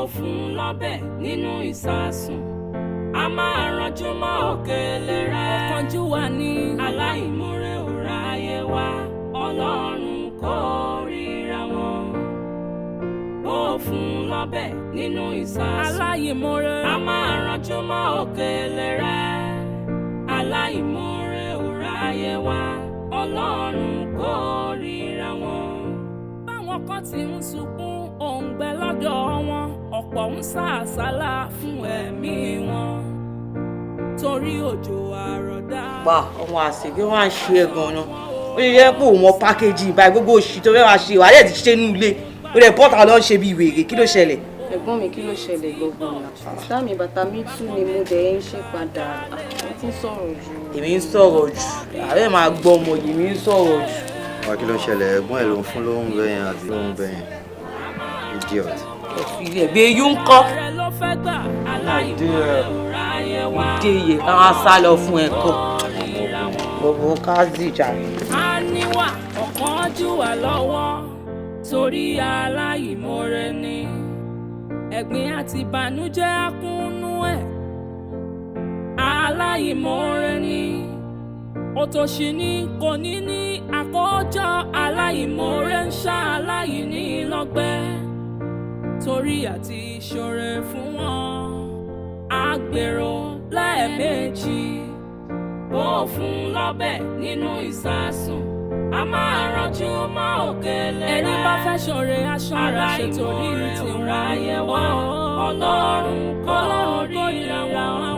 Bó fún lọ́bẹ̀ nínú ìsasùn, a máa ranjú mọ́ òkèlè rẹ̀. Ọ̀kánjúwà ní aláìmoore ò ráyé wá, Ọlọ́run kórìíra wọn. Bó fún lọ́bẹ̀ nínú ìsasùn, aláìmoore a máa ranjú mọ́ òkèlè rẹ̀. Aláìmoore ò ráyé wá, Ọlọ́run kórìíra wọn. Báwọn kan ti ń sunkún òǹgbẹ lọ́dọ̀ wọn, ọ̀pọ̀ ń sá àsálà fún ẹ̀mí wọn torí òjò àrọ̀dá. Pa ọmọ àṣegé wọn à ń ṣe é ganan. Ó lè jẹ́ pé òun mọ pákéjì báyìí, gbogbo òṣì tó fẹ́ wá ṣe wàá dẹ̀ ti ṣe nínú ilé, ó lè bọ́ta lọ́ ṣe bí wèrè. Kí ló ṣẹlẹ̀? Ẹ̀gbọ́n mi, kí ló ṣẹlẹ̀ gbọ̀ngàn náà? Sísá mi, bàtà mi tú ni mo dẹ̀ ń ṣe padà. Mo ti ń sọ̀rọ̀ jù. Èmi ń sọ̀rọ̀ jù? Ààrẹ máa gbọ́ ọmọ yìí, èmi ń sọ̀rọ̀ jù. Wá, kí ló ń ṣẹlẹ̀? Ẹ̀gbọ́n ẹ̀ ló ń fún lóhùn bẹ́yẹn àti lóhùn bẹ́yẹn, idiot. Ẹ̀fìlẹ̀ gbé yún kọ́. Rẹ ló fẹ́ gbà, aláìmoore ò ráyé wá. Ìdè yẹ káwọn sá lọ fún ẹ̀kọ́ gbogbo káàzì jà. A níwà ọ̀kánjúwà lọ́wọ́ torí aláìmoore ni. Ẹ̀gbin àti ìbànújẹ́ á kúnnú ẹ̀. Aláìmoore ni, òtòṣì ni, kò ní ní àkójọ. Aláìmoore ń ṣá aláìní lọ́gbẹ́ torí àti ìṣòro fún wọn, àgbèrò lẹ́ẹ̀mejì. Bó fún lọ́bẹ̀ nínú ìsasùn, a máa ranjú mọ́ òkèlè rẹ̀. Ẹni bá fẹ́ ṣoore aṣọ rẹ̀ ṣe torí tiwọn ayé wá, Ọlọ́run kórìíra wọn.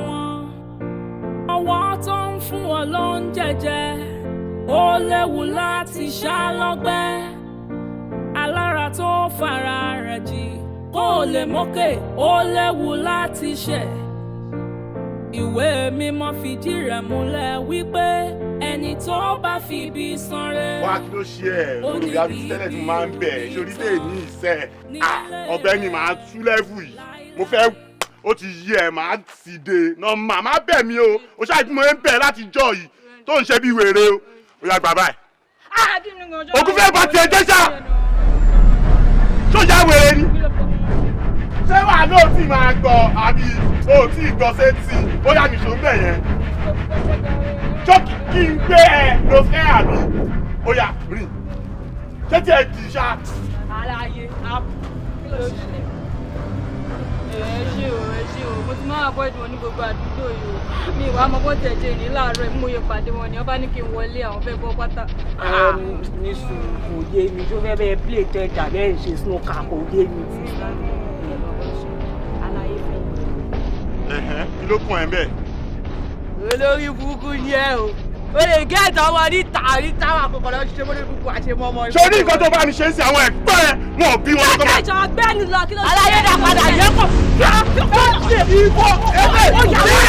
Ọwọ́ tó ń fún ọ ló ń jẹjẹ, ó léwu láti ṣá lọ́gbẹ́. Alára tó fara rẹ̀ jì kó lè mókè, ó léwu láti ṣẹ̀. Ìwé Mímọ́ fìdí rẹ̀ múlẹ̀ wípé ẹni tó bá fi ibi sanre. Wá, kí ló ṣe ẹ lórí àbí tẹ́lẹ̀ tí mo máa ń bẹ̀ sórí lè ní ìṣe? Ọ̀gbẹ́ni, màá tú level yìí. Mo fẹ́ ó ti yí ẹ, màá sì dé nọ́ọ̀mà. Má bẹ̀ mí o. O ṣáà tí mo ń bẹ̀ láti jọ yìí tó ń ṣe bí wèrè o. Ó yá, gbà báyìí. Ògùn fẹ́ bá tiẹ̀ jẹ́ ṣá, sójà wèrè ni. Ṣé wàá náà tí máa gbọ́ àbí o tí ì gbọ́ sétí? Ó yá, nìṣó ń bẹ̀ yẹn. Ṣó kí n gbé ẹ ló fẹ́ àbí? Ó yá, rìn. Ṣé tí ẹ dì í ṣá? Aláyé apu, kí ló ṣẹlẹ̀? Ẹ ṣé o, ẹ ṣé o. Mo ti máa avoid wọn ní gbogbo àdúgbò yìí o. Mi ìwà ọmọ bó tẹ̀ jẹ́ ní láàárọ̀ ẹ̀, mú iye pàdé wọn ni wọ́n bá ní kí n wọlé, àwọn fẹ́ bọ́ pátá. Ní sùúrù, kò yé mi. Tó fẹ́ bẹ́ẹ̀ play tẹ́ tàbí ẹ̀ ń ṣe snooker, kò yé mi. Aláyé fẹ́. Ẹ̀hẹ́n, kí ló kún ẹ ń bẹ̀? Olórí burúkú ni ẹ o. O lè gẹ́ẹ̀tì ọmọ níta níta wà kọ̀kọ̀ lọ ṣe mọ́lẹ́ burúkú àṣẹ mọ́ ọmọ. Ṣé o ní nǹkan tó bá mi ṣe ń sin àwọn ẹ̀gbọ́n ẹ wọn ò bí wọn lọ́kọ́ máa. Ìjọ ọgbẹ́ni lọ, kí ló ṣe? Aláyé dá padà yẹ kọ. Ìwọ ẹgbẹ́ ó yà wọ́n,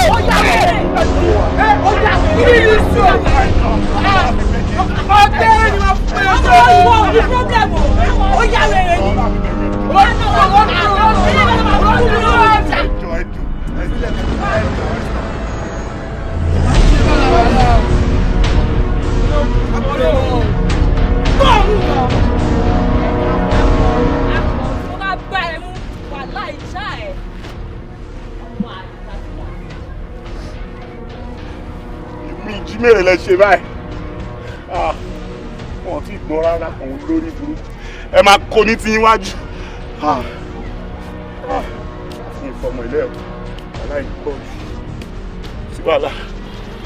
ó yà wọ́n, ó yà kí ni sùn. Ọ̀tẹ́ ni wọ́n fún ẹ. Ọmọ ìwọ ò ní problem o. Ó yà wẹ̀rẹ̀ ni. Ẹjọ, ẹjọ, ẹjọ, ẹjọ. Mo bá gbá ẹ mú wàhálà ìṣá ẹ. Mi jí mèrè lẹ ṣe báyìí. Ah, wọn ò tí ì gbọ́ rárá. Òun lórí burúkú, ẹ máa kó ní tí wájú. Ah, ah, ní ìfọmọ ilé ẹ̀kọ́ aláìgbọ́ jù sí wàhálà.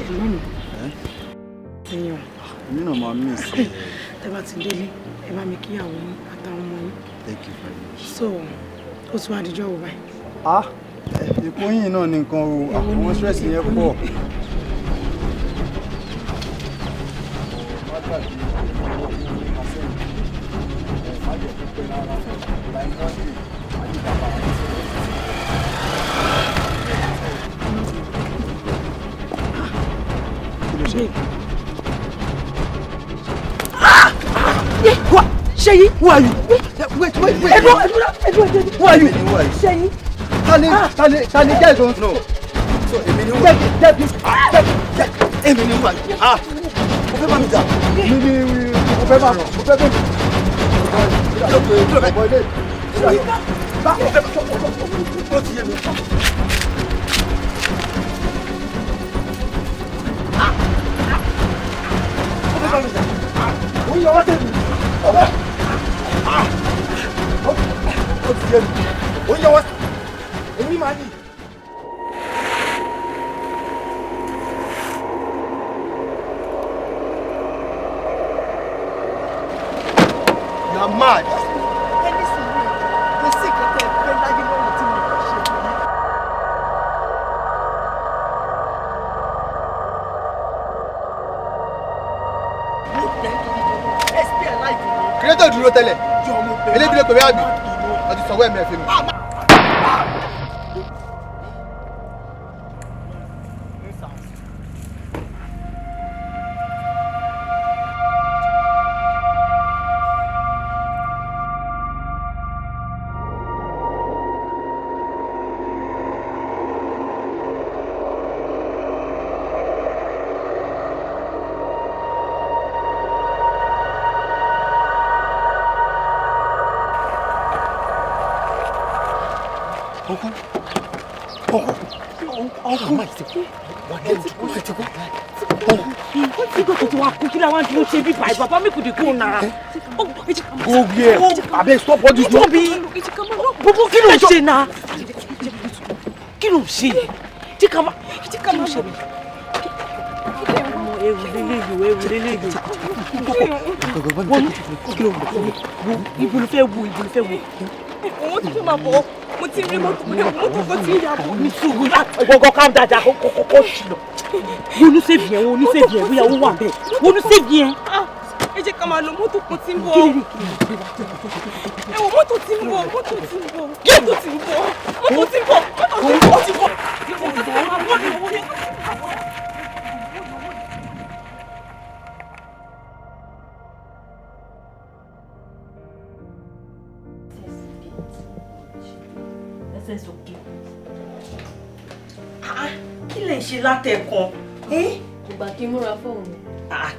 Ẹ̀gbọ́n mi, ẹ̀yin o. Èmi náà máa miss ẹ. Tẹ́ bá ti délé, ẹ bá mi kíyàwó yín àtàwọn ọmọ yín. Thank you very much. So ó tún wá dijọ́ wo báyìí? Ah, èkó yìí náà ní nǹkan o. Àwọn stress yẹn pọ̀. Má gbàgbé owó tí mo ní ká sẹ́yìn. Ẹ má jẹ́ kó pẹ́ rárá. By Monday, má lè dábàá wọn sílẹ̀. Kí ló ṣe? Ṣèyí. Who are you? Wait, wait, wait. Ẹ̀dùn, ẹ̀dùn, ẹ̀dùn, ẹ̀dùn. Who are you? Who are you? Ṣèyí. Tani, tani, tani jẹ́ ìtàn? No. So èmi ni who are you? Jẹ́ jẹ́ èmi ni who are you? Ah! Mo fẹ́ bá mi jà. Mi mi mo fẹ́ bá mo fẹ́ bá mi. Kí ló fẹ́? Kí ló fẹ́? Ó ti yé mi. Ó fẹ́ bá mi jà. Ó ń yọ wá tẹ̀lé. Ọ̀bẹ. Ó ti yé mi. Ó ń yọ wá. Èmi máa ní. You are mad. Ẹni sùúrù, kò sí nǹkan tẹ́ ẹ fẹ́ láyé lọ́rùn tí mo kàn ṣe fún yín. Mo bẹ̀ ẹ́ torí tọ́lọ́, ẹ spare life mi. Kìrẹ́tọ̀ dúró tẹ́lẹ̀. Jọ mo bẹ̀ ẹ́. Elébi ló pè mí àbí? Wọ́n ti sọ̀wọ́ ẹ̀mí ẹ̀ fún mi. Nígbà tó ti wá kú kí la wá ń dúró ṣe bí báyìí, bàbá mi kò dé kó nara. Go where? Abeg stop all this. Tóbi, gbogbo kí ló ń ṣe náà? Kí ló ń ṣe? Jẹ́ ká máa kí ló ń ṣe? Ọmọ ewu lélẹ́yìí o, ewu lélẹ́yìí o. Wọ́n ibo ló fẹ́ wo, ibo ló fẹ́ wo. Òun ti fẹ́ máa bọ̀, mo ti rí mọ́tò, mo ní mọ́tò kan tí ń yà bọ̀. Ní sùúrù gbọ̀ngàn calm down kó kó kó ṣì lọ. Wọnú sèbì yẹn, wọnú sèbì yẹn, bóyá ó wà bẹ́ẹ̀. Wọnú sèbì yẹn. Ẹ jẹ́ ká máa lọ, mọ́tò kan tí ń bọ̀. Ẹ wo mọ́tò tí ń bọ̀, mọ́tò tí ń bọ̀, mọ́tò tí ń bọ̀, mọ́tò tí ń bọ̀, mọ́tò tí ń bọ̀. Ẹsẹ̀ sókè. Kí lè ṣe látẹ̀kan? Kò gbà kí n múra fóun.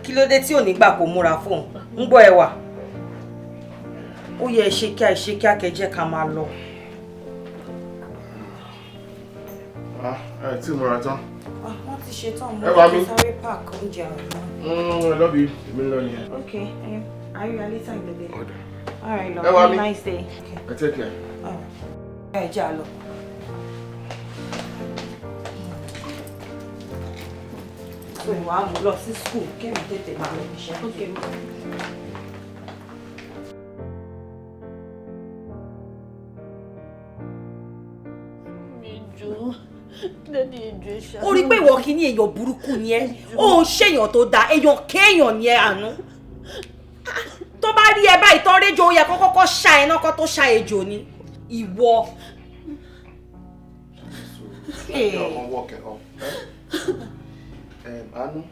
Kí ló dé tí ò ní gbà kó múra fóun? Ń gbọ́ ẹwà. Ó yẹ ẹ ṣe kíá, ẹ ṣe kíá kẹ́ jẹ́ ká máa lọ. Ẹ tí múra tán. Wọ́n ti ṣe tán, mo Ẹ wá mi. ti sáré park oúnjẹ àwọn ọmọ. I love you. Èmi ń lọ nìyẹn. Okay, I'll see you later in the day. All right, love. Ẹ wá Have mi. a nice day. Okay. Ẹ take care. All right. Ẹ jẹ́ á lọ. So ìwà á mú lọ sí school kémi tètè máa lọ iṣẹ́. Okay. Ó rí pé ìwọ kìíní èèyàn burúkú ni ẹ́, ó ń ṣèyàn tó dáa, èèyàn kéèyàn ni ẹ́ àánú. Tó bá rí ẹ báyìí tán réjò, ó yẹ kó kọ́kọ́ ṣá ẹ náà kó tó ṣá ejò ni. Ìwọ. Ọmọ work ẹ̀ up. Àánú.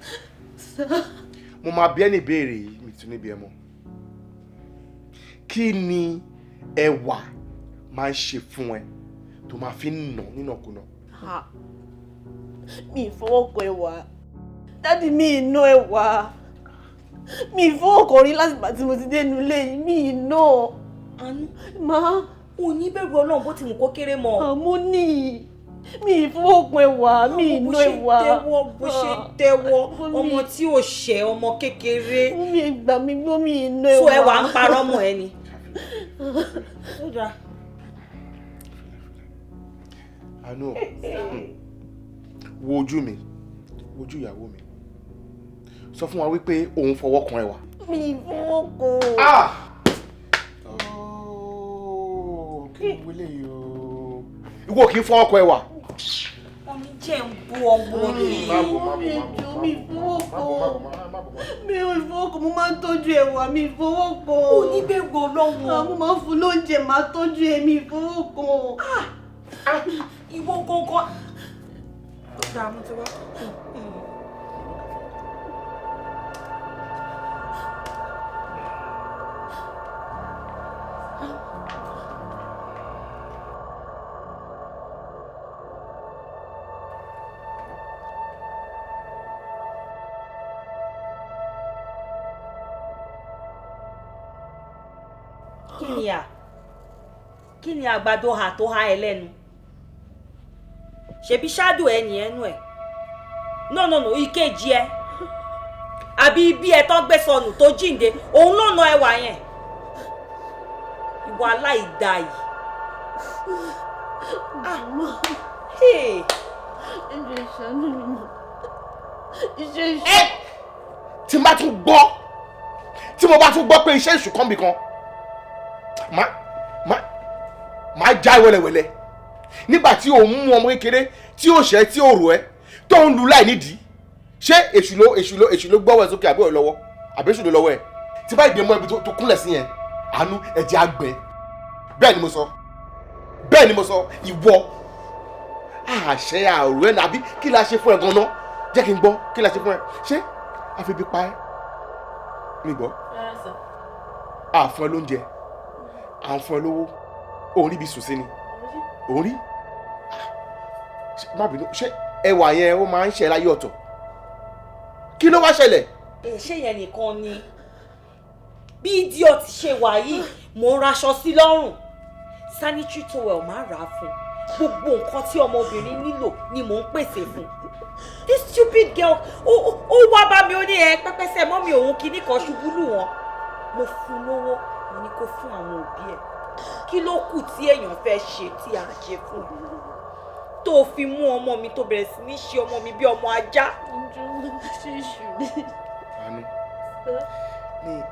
Mo máa bi ẹ́ ní ìbéèrè yìí, mi tún níbi ẹ mọ́. Kí ni ẹwà máa ń ṣe fún ẹ tó máa fi ń nà nínàkúnà? Mi ìfọwọ́kọ ẹwà, dádì mi ìná ẹwà, mi ìfọwọ́kọ rí láti ìgbà tí mo ti dé inú ilé yìí, mi ìná. Àánú. Má. Ò ní bẹ̀rù Ọlọ́run bó ti mú kó kéré mọ́. Àmọ́ ní mi ìfọwọ́kọ ẹwà, mi ìná ẹwà. Bó ṣe tẹ́wọ́, ọmọ tí ò ṣẹ̀, ọmọ kékeré. Mi ìgbà mi gbọ́, mi ìná ẹwà. So ẹwà ń parọ́ mọ́ ẹ ni. Ó dáa. Àánú, wo ojú mi, wo ojú ìyàwó mi. Sọ fún wa wípé òun fọwọ́ kan ẹwà. Mi ìfọwọ́kọ. Kí ni wọlé yìí o? Ìwọ kì í fọwọ́ kan ẹwà. Omi jẹ́ ń bú ọmọ yìí. Mi ìjọ mi ìfọwọ́kọ. Mi ò ìfọwọ́kọ, mo máa ń tọ́jú ẹwà, mi ìfọwọ́kọ. Ó ní bẹ̀rù Ọlọ́run. Mo máa ń fún lóúnjẹ, màá tọ́jú ẹ, mi ìfọwọ́kọ. Ìwọ gangan. Ó dáa, mo ti wá. Kí ni à? Kí ni àgbàdo hà tó há ẹ lẹ́nu? Ṣebí ṣáàdù ẹ nìyẹn nú ẹ. No, no, no, ìkejì ẹ. Àbí ibi ẹ tó gbé sọnù tó jíǹde, òun ló na ẹwà yẹn. Ìwà aláìda yìí. Ah, hey. Ẹjọ́ ìṣàánú mi mọ̀. Iṣẹ́ ìṣ. Ẹ tí n bá tún gbọ́, tí mo bá tún gbọ́ pé iṣẹ́ èṣù kan bì kan, má já wẹ́lẹ́wẹ́lẹ́. Nígbà tí òun mú ọmọ kékeré tí ò ṣẹ́ tí ò rò ẹ́ tó ń lu láì nídìí, ṣé èṣù ló gbọ́wọ́ ẹ sókè àbí ọ̀ lọ́wọ́ àbí èṣù ló lọ́wọ́ ẹ? Tí bá ìdè mọ́ ibi tó kúnlẹ̀ sí yẹn, àánú ẹ̀jẹ̀ àgbẹ̀. Bẹ́ẹ̀ ni mo sọ, bẹ́ẹ̀ ni mo sọ. Ìwọ àṣẹ àrò ẹ̀ nàbí kí la ṣe fún ẹ gan-an? Jẹ́ kí n gbọ́, kí la ṣe fún ẹ? Ṣé àfibí pa ẹ́? Mi gbọ́. À fún ẹ lóúnjẹ, à ń fún ẹ lówó, òun rí ibi sùn sí ni òun rí. Má bínú, ṣé ẹwà yẹn ó máa ń ṣe láyé ọ̀tọ̀? Kí ló wá ṣẹlẹ̀? Ṣé yẹn nìkan ni? Bí idiot ṣe wà yìí, mò ń raṣọ sí lọ́rùn, sanitary towel máa rà á fún, gbogbo nǹkan tí ọmọbìnrin nílò ni mò ń pèsè fún. This stupid girl, ó wá bá mi, ó ní ẹ pẹ́pẹ́sẹ̀ mọ́ mi, òun kinní kan ṣubú lù wọ́n. Mo fún lówó, mo ní kó fún àwọn òbí ẹ̀. Kí ló kù tí èèyàn fẹ́ ṣe tí a ṣe fún un tó fi mú ọmọ mi, tó bẹ̀rẹ̀ sí ní ṣe ọmọ mi bí ọmọ ajá? Iṣẹ́ èṣù ni. Àánú ní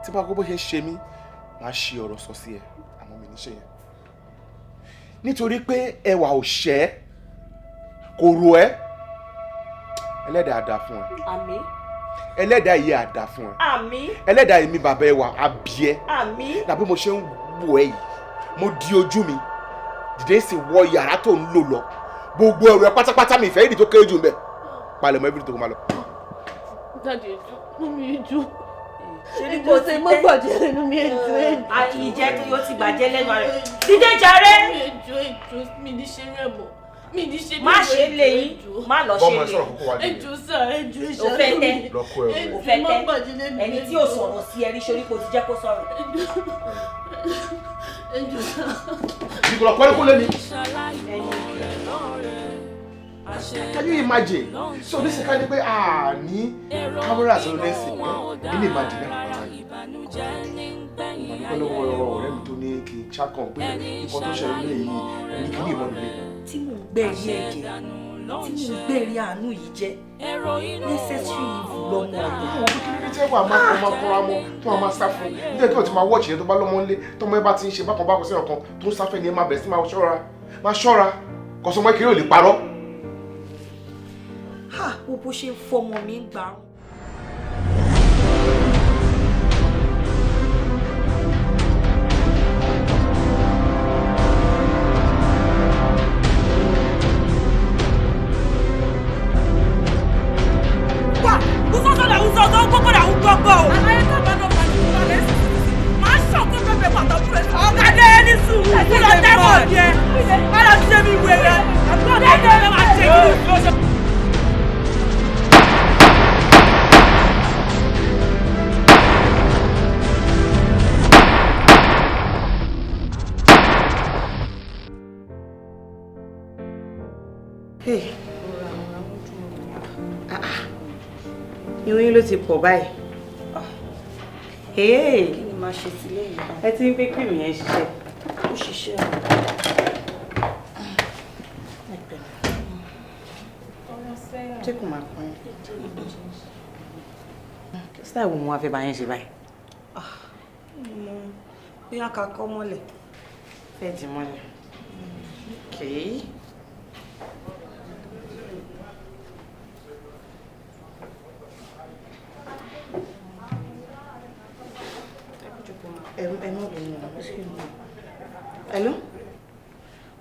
tí bá kó bó ṣe ń ṣe mí, máa ṣe ọ̀rọ̀ sọ sí ẹ, àmọ́ mi ní ṣe yẹn nítorí pé ẹwà ò ṣẹ́ kò rò ẹ́. Ẹlẹ́dàá àdá fún ẹ. Àmín. Ẹlẹ́dàá yìí àdá fún ẹ. Àmín. Ẹlẹ́dàá èmi bàbá ẹwà àbí ẹ. Àmín. Dàbí mo ṣe ń wò ẹ yìí, mo di ojú mi dìde sì wọ yàrá tó ń lò lọ, gbogbo ẹrù ẹ pátápátá, mi ìfẹ́ ìdí tó kéré jù ń bẹ̀, palẹ̀mọ́ ibi tó kó máa lọ. Daddy, ẹjọ́, mummy, ẹjọ́. Ṣe ni Ẹjọ́ kò ṣe ti má tẹ́. bàjẹ́ lẹ́nu mi, ẹjọ́, ẹjọ́. Ìjẹ́ tó yóò ti bàjẹ́ lẹ́nu rẹ̀. Dídé jàre. Ẹjọ́, ẹjọ́, mi ní ṣe rẹ̀ mọ́. Mi ní ṣe Má ṣe lè yín, má lọ ṣe Bọ́mọ ẹ lè. sọ̀rọ̀ kókó wá dé. Ẹjọ́ sà, ẹjọ́, O fẹ́ ìṣàánú tẹ́. mi. Lọ kó ẹrù ẹ. O fẹ́ Má tẹ́. bàjẹ́ lẹ́nu mi, Ẹni tí ò sọ̀rọ̀ sí ẹ rí, sórí kò ti jẹ́ kó sọ̀rọ̀. Ẹjọ́ sà. Ìgbọ̀lọ̀ kọ́lé kó lé mi. Can you imagine? So this is kind of pé a ní camera sọ̀rọ̀ lẹ́sìn ilé imagine náà pàtàkì. Mo dúpẹ́ lọ́wọ́ ọ̀rẹ́ mi tó ní kí n chat kan pé nǹkan tó ṣẹlẹ̀ nílé yìí ní kí ní ìmọ̀ nílé. Tí mò ń gbẹ̀rí ẹ̀jẹ̀, tí mò ń gbẹ̀rí àánú yìí jẹ́ necessary evil lọ́mọ ọ̀dọ̀. Àwọn kékeré tí wàá máa kọ́ máa kọ́ra mọ́ tó máa sá fún nítorí tí wọ́n ti máa wọ́ọ̀chì yẹn, tó bá lọ́mọ ńlé, tọmọ ẹ bá ti ń ṣe bákan bákan sí ọ̀kan tó ń sáfẹ́ ni, ẹ máa bẹ̀rẹ̀ sí máa ṣọ́ra, máa ṣọ́ra kọ̀sọ́mọ́ kékeré ò lè parọ́. Ha, wo bó ṣe ń fọmọ mi ń gbàrún. Wà wúsọ́sọ́ là wúsọ́ tó gbogbo là ń gbogbo o. Àlàyé tó bá lọ pàdé tó bá lẹ̀ sí máa ń ṣọ̀kọ́ pẹpẹ pàtàkì rẹ̀. Ọ̀gá dé ní sùúrù kí lọ tẹ́wọ̀ yẹ. Má lọ ṣe mi wèrè. Àbúrò dé ní máa ṣe kí ló ṣe. Hey. Ah, ah. Irun yín ló ti pọ̀ báyìí. Hey. Kí ni màá ṣe sílé yìí báyìí? Ẹ ti ń pé cream yẹn ṣiṣẹ́. Ó ṣiṣẹ́ o. Ẹ pẹ̀lẹ́. Ṣé kò máa pọ́n yín? Style wo mo wá fẹ́ bá yín ṣe báyìí? Bóyá ká kọ́ mọ́lẹ̀. Fẹ́ dì mọ́lẹ̀. Okay. Ẹ má bínú, excuse me. Hello?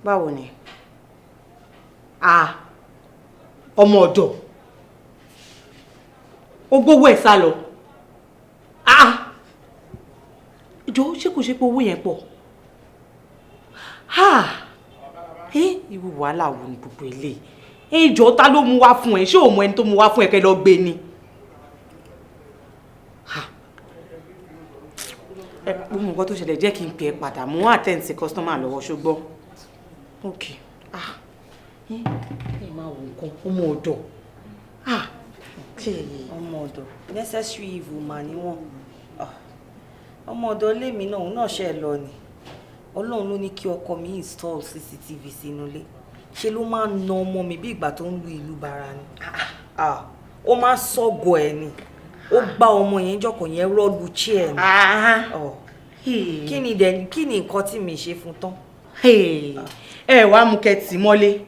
Báwo ni? Ah, ọmọ ọ̀dọ̀. Ó gbówó ẹ̀ sá lọ. Ah! Jọ̀ọ́, ṣé kò ṣe pé owó yẹn pọ̀? Ha! Ẹ irú wàhálà wo ni gbogbo eléyìí? Ẹ jọ̀ọ́, ta ló mú wá fún ẹ? Ṣé o mọ ẹni tó mú wá fún ẹ kẹ́ lọ gbé ni? Ha! Ẹ mo mọ nǹkan tó ṣẹlẹ̀, jẹ́ kí n pè é padà, mo ń attend sí customer lọ́wọ́, ṣùgbọ́n. Ok. Ah. Ẹ máa wo nǹkan, ọmọ ọ̀dọ̀. Ah. Ọmọ ọ̀dọ̀ necessary evil mà ní wọn. Ọmọ ọ̀dọ̀ lèmi náà, òun náà ṣe lọ ni. Ọlọ́run ló ní kí ọkọ mi install CCTV sínú ilé. Ṣe ló máa ń na ọmọ mi bí ìgbà tó ń lu ìlú bara ni. Ó máa ń sọ̀gọ̀ ẹ̀ ni. Ó gbá ọmọ yẹn jọkọ̀ yẹn rọ́ọ̀lù chair ni. Kí ni dẹ̀, kí ni nǹkan tí mi ṣe fún tán? Ẹ wàá mú kẹtì mọ́lé.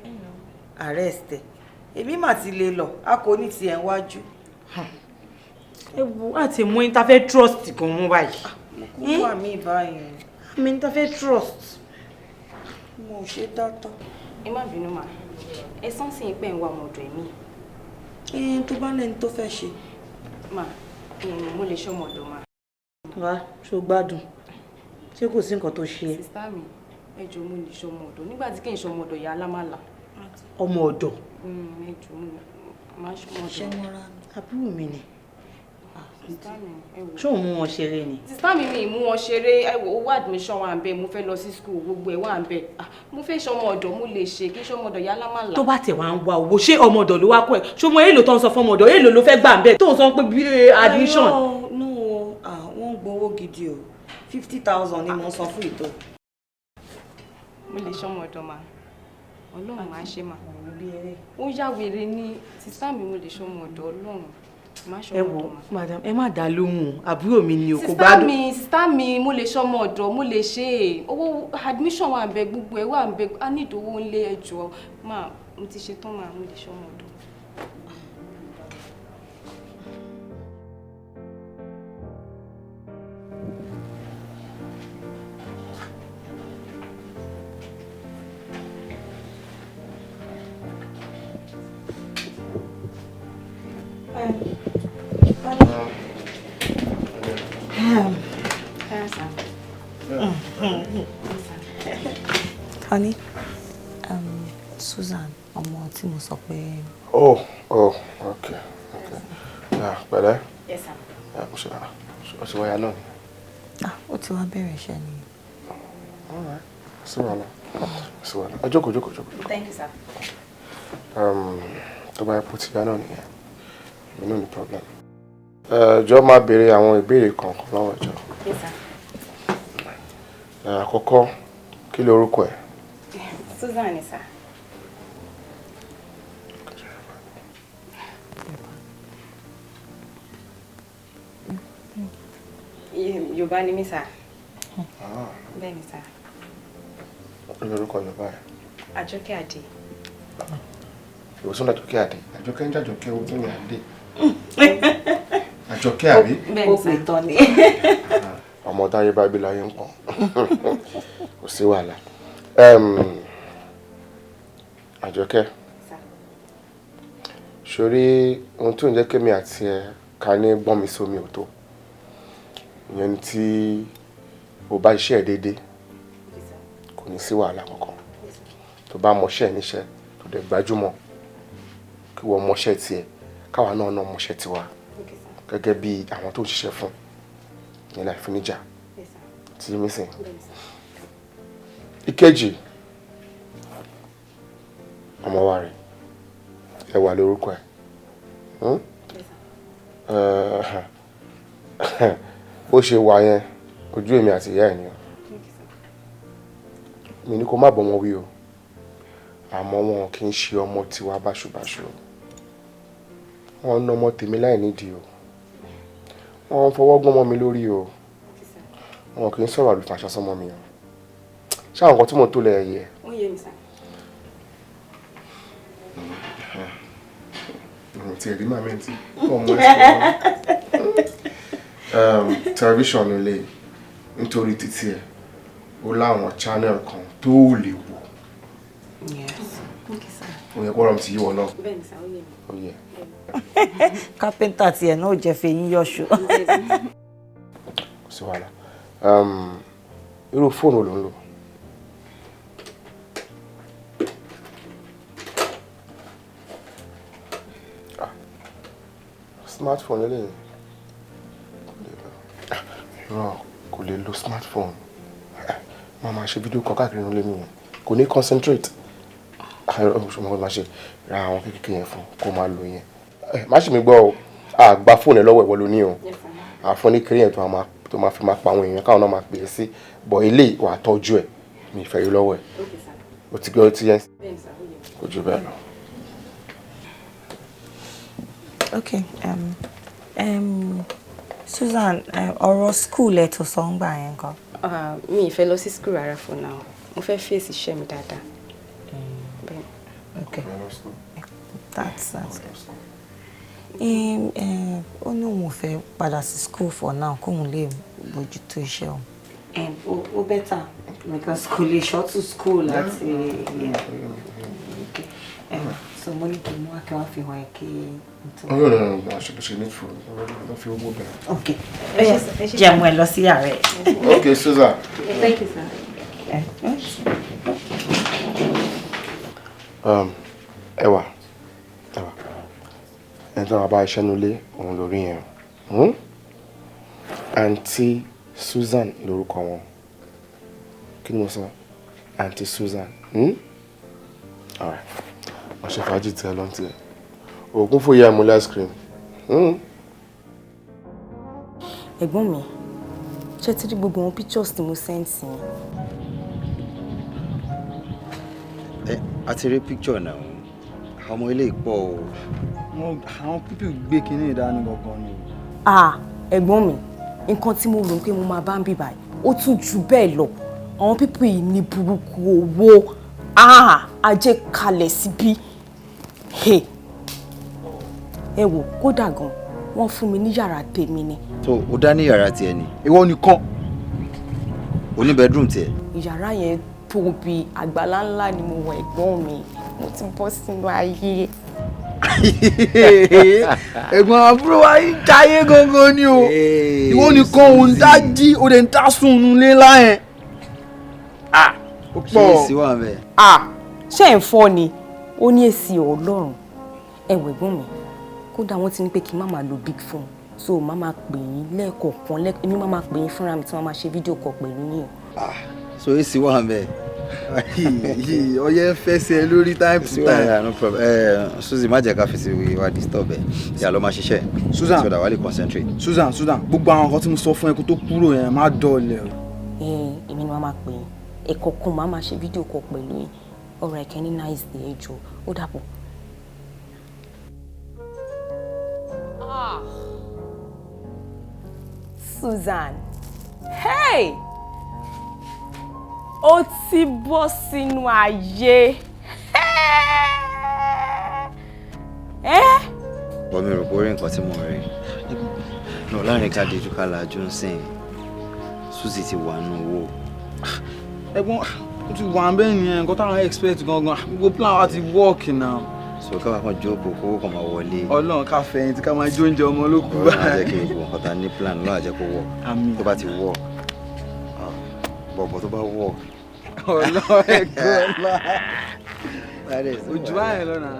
Arrest ẹ, èmi mà ti lè lọ, a kò ní tiẹ̀ wájú. Ẹ wo, àti mú ẹni tá a fẹ́ trust gan mú báyìí. Kó wà mí báyìí. Àmì ẹni tá a fẹ́ trust. Mo ò ṣe dátọ́. Ẹ má bínú mà, ẹ sán sí pé ń wá ọmọ ọ̀dọ̀ ẹ̀mí. Ẹn tó bá lẹ́ni tó fẹ́ ṣe. Mà, mo lè ṣe ọmọ ọ̀dọ̀ mà. Wá, ṣó gbádùn? Ṣé kò sí nǹkan tó ṣe é? Sister mi, ẹ jọ̀ọ́, mo lè ṣe ọmọ ọ̀dọ̀ nígbà tí kì í ṣe ọmọ ọ̀dọ̀ ìyá alámàlà. Ọmọ ọ̀dọ̀. Ẹ jọ̀ọ́, mo máa ṣe ọmọ Ṣé ọ̀dọ̀. wọ́n rà mí? Àbúrò mi ni. Sister mi, ẹ wò. Ṣé òun mú wọn ṣeré ni? Sister mi, mi mú wọn ṣeré. Ẹ wò, owó admission wà ń bẹ, mo fẹ́ lọ sí school, gbogbo ẹ̀ wà ń bẹ. Mo fẹ́ ṣe ọmọ ọ̀dọ̀, mo lè ṣe kí n ṣe ọmọ ọ̀dọ̀ ìyá alámàlà. Tó bá tẹ̀ wá ń wá owó, ṣé ọmọ ọ̀dọ̀ ló wá kọ́ ẹ̀? Ṣé ọmọ èèlò tó ń sọ fún ọmọ ọ̀dọ̀, èèlò ló fẹ́ gbà ń bẹ̀ tó ń sọ pé bí admission? No, wọ́n ń gbowó gidi o. 50,000 ni mo ń san fún ìtọ́. Mo lè ṣe ọmọ ọ̀dọ̀ mà, Ọlọ́run máa ṣe mà. Ó yá wèrè ní. Sister mi, mo lè ṣe ọmọ ọ̀dọ̀, Ọlọ́run máa ṣe Ẹ ọmọ wo, ọ̀dọ̀ mà. Madam, ẹ má dá lóhùn, àbúrò mi ni o, kò Sister gbádùn. mi, sister mi, mo lè ṣe ọmọ ọ̀dọ̀, mo lè ṣe é. Owó admission wà ń bẹ, gbogbo ẹ̀ wà ń bẹ, a ní ìdówó ńlé. Ẹ jọ̀ọ́ mà, mo ti ṣe tán mà, mo lè ṣe ọmọ ọ̀dọ̀. Honey, Susan, ọmọ tí mo sọ pé. Oh, okay. Yeah, pẹ̀lẹ́. Yes, sir. Yeah, mo ṣe ọ ṣe wáyà náà ni. Ah, ó ti wá bẹ̀rẹ̀ iṣẹ́ ni. All right. Sí wàhálà. Sí wàhálà. Ẹ jókòó, jókòó, jókòó. Thank you, sir. Tó bá yẹ kó ti yá náà nìyẹn. Mi náà ní problem. Ẹ jọ̀ọ́, máa béèrè àwọn ìbéèrè kọ̀ọ̀kan lọ́wọ́ ẹ jọ̀ọ́. Yes, sir. Ẹ, àkọ́kọ́, kí ló orúkọ ẹ̀? Susan ni, sir. Yorùbá ni mí, sir. Ah, Bẹ́ẹ̀ ni, sir. kí ló orúkọ Yorùbá ẹ̀? Àjọkẹ́ Àdé. Ìwòsàn Àjọkẹ́ Àdé. Àjọkẹ́ ń jàjọkẹ́, owó tó ní Àdé. Àjọkẹ́ àbí? Bẹ́ẹ̀ Ó ni, pè sir. tán ni. Ọmọ táyé bá bí láyé ń pọ̀n. Kò sí wàhálà. Àjọkẹ́. Sir. Sórí ohun tó ń jẹ́ kémi àti ẹ ká ní gbọ́n mi sómi ò tó. Ìyẹn ni tí o bá iṣẹ́ ẹ̀ déédéé, kò ní sí wàhálà kankan. Tó bá mọṣẹ́ ẹ̀ níṣẹ́, tó dẹ̀ gbájúmọ̀, kí wọ́n mọṣẹ́ tiẹ̀, káwa náà náà mọṣẹ́ tiwa Okay, sir. gẹ́gẹ́ bí àwọn tó ń ṣiṣẹ́ fún. Ìyẹn láì fi níjà Yes, sir. tí mi sìn. Bẹ́ẹ̀ ni, sir. Ìkejì, ọmọ wa rẹ̀, Ẹwà lórúkọ ẹ̀. Hmm? Yes, sir. Bó ṣe wà yẹn, ojú èmi àti ìyá ẹ̀ ni o. Okay, sir. Mi ní kó má bọ́mọ wí o, àmọ́ wọn kì í ṣe ọmọ tiwa báṣubàṣu o. Wọ́n ń ná ọmọ tèmi láì nídìí o, wọ́n ń fọwọ́ gún ọmọ mi lórí o. Okay, sir. Wọn kì í sọ̀rọ̀ àlùfàṣà sọ́mọ mi o. Ṣé àwọn nǹkan tí mò ń tó lẹ̀ yẹ? Ó yé mi, sir. Mo ti rí màmí tí ọmọ ẹ̀ sọ̀rọ̀ tẹlifíṣàn lè nítorí títí ẹ̀, ó láwọn channel kan tó lè wò. Yes. Okay, sir. Ó yẹ kó rọrùn ti yí wọn náà. Bẹ́ẹ̀ ni, sir, ó yé mi. Ó yẹ. Kápẹ́ńtà tiẹ̀ náà ò jẹ́ fẹ̀yìn yọ̀ṣù. Kò sí wàhálà. Irú fóònù wo ló ń lò? Ah, smartphone lélẹ́yìn. Kò lè lọ. Ah, irọ́. Kò lè lo smartphone. Máa máa ṣe fídíò kan káàkiri nílé mi yẹn. Kò ní concentrate. Ṣé mo máa ṣe ra àwọn kékeré yẹn fún kó máa lo yẹn. Má ṣe mi gbọ́ o, a gba fóònù ẹ lọ́wọ́ ìwọ ló ní o. Àfọ́n ní kéré yẹn tó máa fi máa pa àwọn èèyàn káwọn náà máa pè é sí. Bọ̀ eléyìí wà á tọ́jú ẹ̀, mi ì fẹ́ rí lọ́wọ́ ẹ̀. O ti gbé ọtí yẹn? Kò jù bẹ́ẹ̀ lọ. Okay, Susan, ọ̀rọ̀ school ẹ̀ tó sọ ń gbà yẹn kan. Mi ì fẹ́ lọ sí school rárá for now. Mo fẹ́ fèsì iṣẹ́ mi dáadáa. Bẹ́ẹ̀. Okay. That's good. Ó ní òun ò fẹ́ padà sí school for now kóun lè bójútó iṣẹ́ òun. Ó better because kò lè shuttle school àti yeah. Okay. So mo ní kí n mú akẹ́wà fi hàn ẹ́ kí n tó. No, no, no, no, ṣe need phone. Lọ fi owó bẹ̀rẹ̀. Okay. Jẹ́ mú ẹ lọ sí yàrá ẹ̀. Okay, Susan. Thank you, sir. Ẹwà, Ẹwà, ẹni tó máa bá iṣẹ́ nulẹ̀ òun lórí yẹn. Aunty Susan lórúkọ wọn. Kí ni mo sọ? Aunty Susan. All right. Wọ́n ṣe fàájì tí ẹ lọ́n tiẹ̀. Òògùn fòye àmúlẹ̀ ice cream. Ẹ̀gbọ́n mi, ṣé ti rí gbogbo àwọn pictures tí mo send sí yín? Ẹ a ti rí picture náà, ọmọ ilé ìpọ̀ o. Àwọn pípì gbé kinní ìdání gangan ni o. Ah, ẹ̀gbọ́n mi, nǹkan tí mo rò pé mo máa bá ń bì báyìí, ó tún jù bẹ́ẹ̀ lọ. Àwọn pípì yìí ní burúkú owó. Ah, ajé kalẹ̀ síbí. Hey. Ẹ wò, kódà gan, wọ́n fún mi ní yàrá tèmi ni. So o dá ní yàrá tiẹ̀ ni? Ìwọ nìkan. O ní bedroom tiẹ̀? Yàrá yẹn tóbi, àgbàlá ńlá ni mo wọ ẹ̀gbọ́n mi. Mo ti bọ́ sínú ayé. Ẹ̀gbọ́n àbúrò wa ń jayé gangan ni o. Ìwọ nìkan òun dá jí, o dẹ̀ ń dá sùn nulẹ̀ láyẹn. Ó Ṣé pọ̀. èsì wà bẹ́ẹ̀? Ah, ṣé ẹ̀ ń fọ́ ni? Ó ní èsì Ọlọ́run. Ẹ wò ẹ̀gbọ́n mi, kódà wọ́n ti ní pé kí n má máa lo big phone. So má máa pè yín lẹ́ẹ̀kọ̀ọ̀kan, èmi má máa pè yín fúnra mi tí wọ́n máa ṣe fídíò call pẹ̀lú yín o. So èsì wà bẹ́ẹ̀? Ọyẹ́ ń fẹsẹ̀ lórí time to Èsì wà time. bẹ́ẹ̀, no problem. Suzy, má jẹ́ ká fi sí wa disturb ẹ̀. Yà lọ máa ṣiṣẹ́. Susan. So that wàá lè concentrate. Susan, Susan, gbogbo àwọn nǹkan tí mo sọ fún ẹ kó tó kúrò yẹn, má dọ̀ọ̀lẹ̀ o. Èmi ni wọ́n máa pè yín. Ẹ̀kọ̀ọ̀kan má máa ṣe fídíò call pẹ̀lú yín. Ọ̀rọ̀ ẹ̀kẹ́ ní nice day, ẹ jọ̀ọ́. Ó dàbọ̀. Ah. Susan, hey! Ó ti bọ́ sínú ayé. Ẹ́! Bọ́ mi rò pé orí nǹkan tí mo rí. No, láàrin ká dijú ká lajú ń sìn. Suzy ti wà nù owó. Ẹ̀gbọ́n, ó ti wà bẹ́ẹ̀ nìyẹn, nǹkan táwọn expect gangan, gbogbo plan wa ti work now. So ká wá kan jókòó kówó kan máa wọlé. Ọlọ́run ká fẹ̀yìntì ká máa jó oúnjẹ ọmọ ló kú Ọlọ́run á jẹ́ báyìí. kí gbogbo nǹkan tá a ní plan lọ́wọ́ á jẹ́ kó work. Àmín. Tó bá ti work, bọ̀bọ̀ tó bá work. Ọlọ́run ẹ̀gbọ́n ọlá. Ojú báyẹn lọ́nà.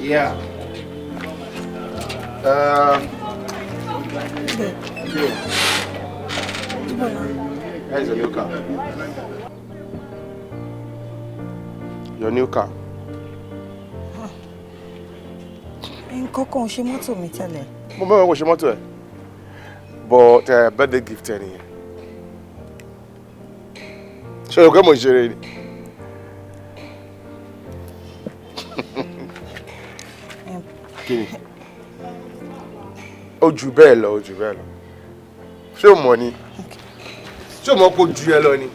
Yeah. Yeah. That is your new car. Your new car. Nǹkan kan ò ṣe mọ́tò mi tẹ́lẹ̀. Mo mọ̀ kò ṣe mọ́tò ẹ̀. But birthday gift ẹ nìyẹn. Ṣé o rò pé mo ń ṣeré ni? Kí ni? Ó jù bẹ́ẹ̀ lọ, ó jù bẹ́ẹ̀ lọ. Ṣé o mọ̀ ni? Ṣé o mọ̀ pé ó ju ẹ lọ ni?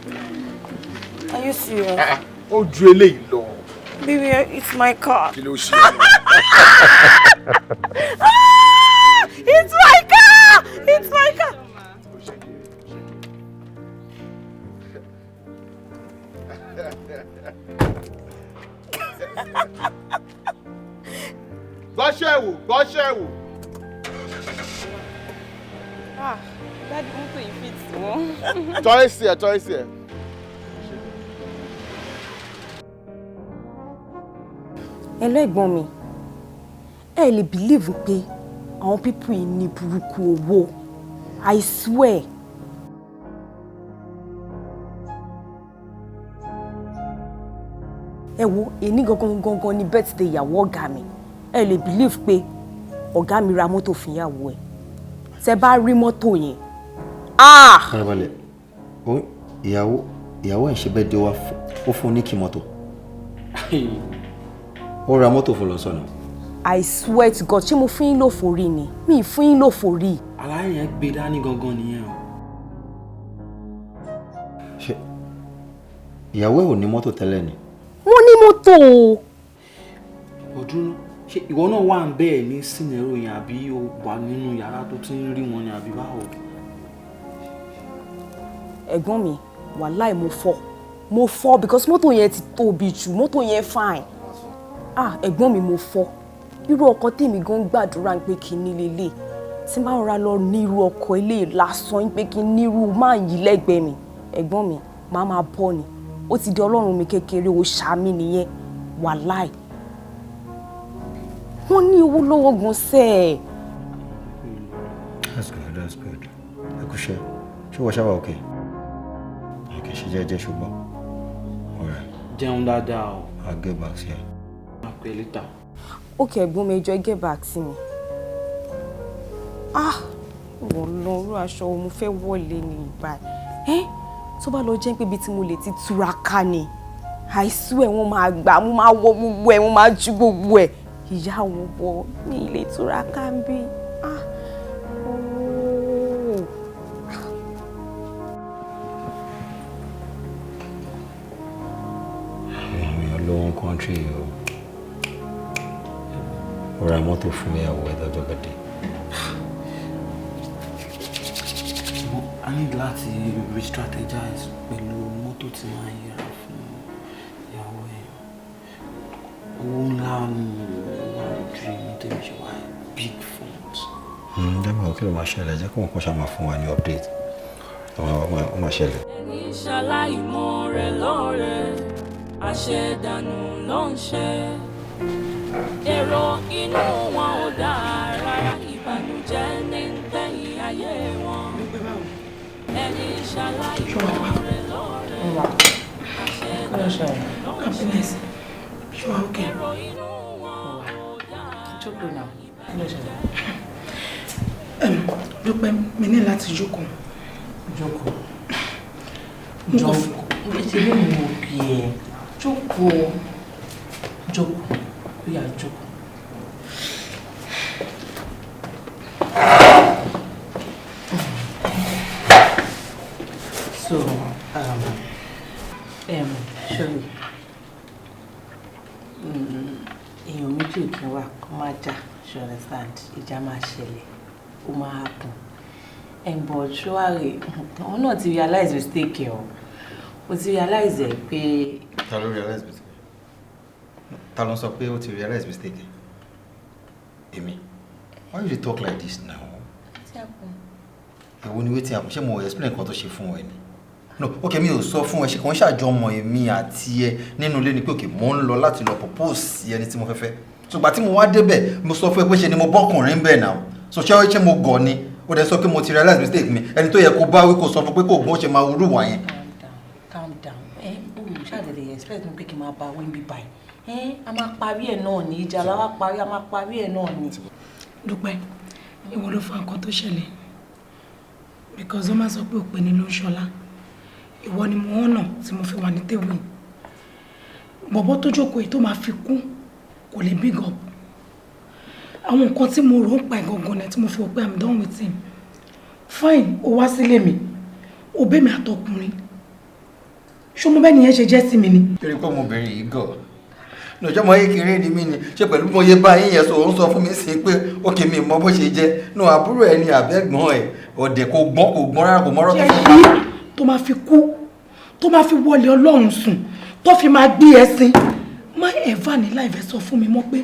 Are you serious? Ah, ó ju eléyìí lọ. Baby, it's my car. Kí ló ṣe? Ah! It's my car! It's my car! Gbọ́ṣẹ́ wò, gbọ́ṣẹ́ wò. Ah, daddy, mọ́tò yìí fit wọ́n. Tọ́ èsì ẹ̀, tọ́ èsì ẹ̀. Hello ẹ̀gbọ́n mi, ẹ lè believe pé Àwọn people yìí ní burúkú owó, I swear. Ẹ wo, èní gangan gangan ni birthday ìyàwó ọ̀gá mi. Ẹ lè believe pé ọ̀gá mi ra mọ́tò fún ìyàwó ẹ̀. Tẹ bá rí mọ́tò yẹn, ah! Farabalẹ̀, ó ìyàwó ẹ̀ ń ṣe bẹ́ẹ̀ dé wá, ó fún un ní kí mọ́tò. Ó ra mọ́tò fún lọ sọ́nà. I swear to God, ṣé mo fún yín lófo rí ni? Mi ì fún yín lófo rí. Àlàyé yẹn gbé dání gangan nìyẹn o. Ṣé ìyàwó ẹ̀ ò ní mọ́tò tẹ́lẹ̀ ni? Wọ́n ní mọ́tò o. Ọdún, ṣé ìwọ náà wà ń bẹ́ẹ̀ ní sínẹ́rò yẹn, àbí o wà nínú yàrá tó ti ń rí wọn ni, àbí báwo? Ẹ̀gbọ́n mi, wàláì mo fọ́. Mo fọ́ because mọ́tò yẹn ti tóbi jù, mọ́tò yẹn fine. Ah, ẹ̀gbọ́n mi, mo fọ́. Irú ọkọ tèmi gan gbàdúrà pé kí n ní lélẹ̀. Tí n bá rọra lọ ní irú ọkọ ilé lásán, pé kí n ní irú máa yí lẹ́gbẹ̀ẹ́ mi. Ẹ̀gbọ́n mi, màá máa bọ́ ni. Ó ti di ọlọ́run mi kékeré, ó ṣá mi nìyẹn. Wàláì. Wọ́n ní owó lọ́wọ́ gan sẹ́ẹ̀. That's good, that's good. Ẹ kú iṣẹ́. Ṣé wọ́n ṣáwà okay? Okay, ṣe jẹ́jẹ́ ṣùgbọ́n. Alright. Jẹun dáadáa o. I'll get back sí ẹ. Máa pẹ́ later. Okay, ẹ̀gbọ́n mi, ẹ jọ̀ọ́, get back sí mi. Ah, wọ́n lọ irú aṣọ wo mo fẹ́ wọlé ní ìbáyìí? Ẹ́ tó bá lọ jẹ́ pé ibi tí mo lè ti túraká ni. Àìsú ẹ̀ wọ́n máa gbà, mo máa wọ gbogbo ẹ̀, mo máa ju gbogbo ẹ̀. Ìyá wọn bọ̀ ní ilé túraká ń bí. Ah, ooo. Àwọn èèyàn lówó ń country yìí o. Ó ra mọ́tò fún ìyàwó ẹ̀ lọ́jọ́ birthday. I need láti re-strategize pẹ̀lú mọ́tò tí máa ń yẹra fún ìyàwó ẹ̀. Owó ńlá ni wà lójú inú tèmi ṣe wá, big funds. Dábàá, kí ló máa ṣẹlẹ̀? Jẹ́ kó wọn kó ṣáà máa fún wa ní update. Ó máa ṣẹlẹ̀. Ẹni ṣaláìmoore lóore, àṣedànù ló ń ṣe. Èrò inú wọn ò dáa rárá, ìbànújẹ́ ní gbẹ̀yìn ayé wọn. Ẹni ṣaláìmoore lóore, àṣedànù ló ń ṣe. Ṣé wàá okay? Èrò inú wọn ò dáa. Jókòó náà, kí ló ṣẹlẹ̀? Dúpẹ́, mi ní láti jókòó. Jókòó. Mo kàn Jókòó. Ṣe bí mo bí ẹ. Jókòó. Jókòó. Ó yá, jókòó. So, sorry. Èèyàn méjì ò kí n wà kó má jà, you understand? Ìjà máa ṣẹlẹ̀, ó máa happen. And but ṣọ́wárì, òun náà ti realize mistake ẹ̀ o. Ó ti realize ẹ̀ pé Ta ló realize mistake? Ta ló ń sọ pé ó ti realize mistake? Èmi. Why you dey talk like this now? Èwo ni wetin happen? Ṣé mo explain nǹkan tó ṣe fún ẹ ni? No, okay, mi ò sọ fún ẹ. Ṣe kàn ń ṣàjọmọ̀ èmi àti ẹ nínú ilé ni pé okay, mo ń lọ láti lọ propose sí ẹni tí mo fẹ́ fẹ́. So ìgbà tí mo wá débẹ̀, mo sọ fún ẹ pé ṣe ni mo bọ́kùnrin bẹ̀ náà. So ṣé mo gọ̀ ni? Ó dẹ̀ sọ pé mo ti realize mistake mi. Ẹni tó yẹ kó bá wí, kó sọ fún pé kò gbọ́n ṣe máa rú wà yẹn. Calm down. Ẹ ó ṣàdédé expect mi pé kí n máa bá wí bí báyìí. Ẹ a máa parí ẹ̀ náà ní ìjà la wá parí, a máa parí ẹ̀ náà ní. Dúpẹ́, ìwọ ló fa nǹkan tó ṣẹlẹ̀, because ó máa sọ pé òpè ní ló ń ṣọlá. Ìwọ ni mo hànà tí mo fi wà ní tèwé. Bọ̀bọ́ tó jókòó yìí, tó máa fi kú, kò lè big up. Àwọn nǹkan tí mo rò ń pa ẹ̀ gangan náà tí mo fi wò pé I'm done with him. Fine, ó wá sílé mi, ó bẹ́ mi àtọkùnrin. Ṣó mo bẹ́ẹ̀ nìyẹn ṣe jẹ́ sí mi ni? Torí pé ọmọbìnrin yìí gọ̀ lọ́jọ́ mọ́ kékeré ni mí ni. Ṣé pẹ̀lú mo yẹ bá yín yẹn sọ, òun sọ fún mi sí pé ókè, mi mọ bó ṣe jẹ́ nù, àbúrò ẹ ni àbẹ́gbọ́n ẹ̀, ọ̀dẹ̀, kò gbọ́n, kò gbọ́n rárá, kò mọ́rọ́ tó fún mi. Tó máa fi kú, tó máa fi wọlé ọlọ́run sùn, tó fi máa gbé ẹṣin, má ẹ̀fà ní láìfẹ́ sọ fún mi mọ́ pé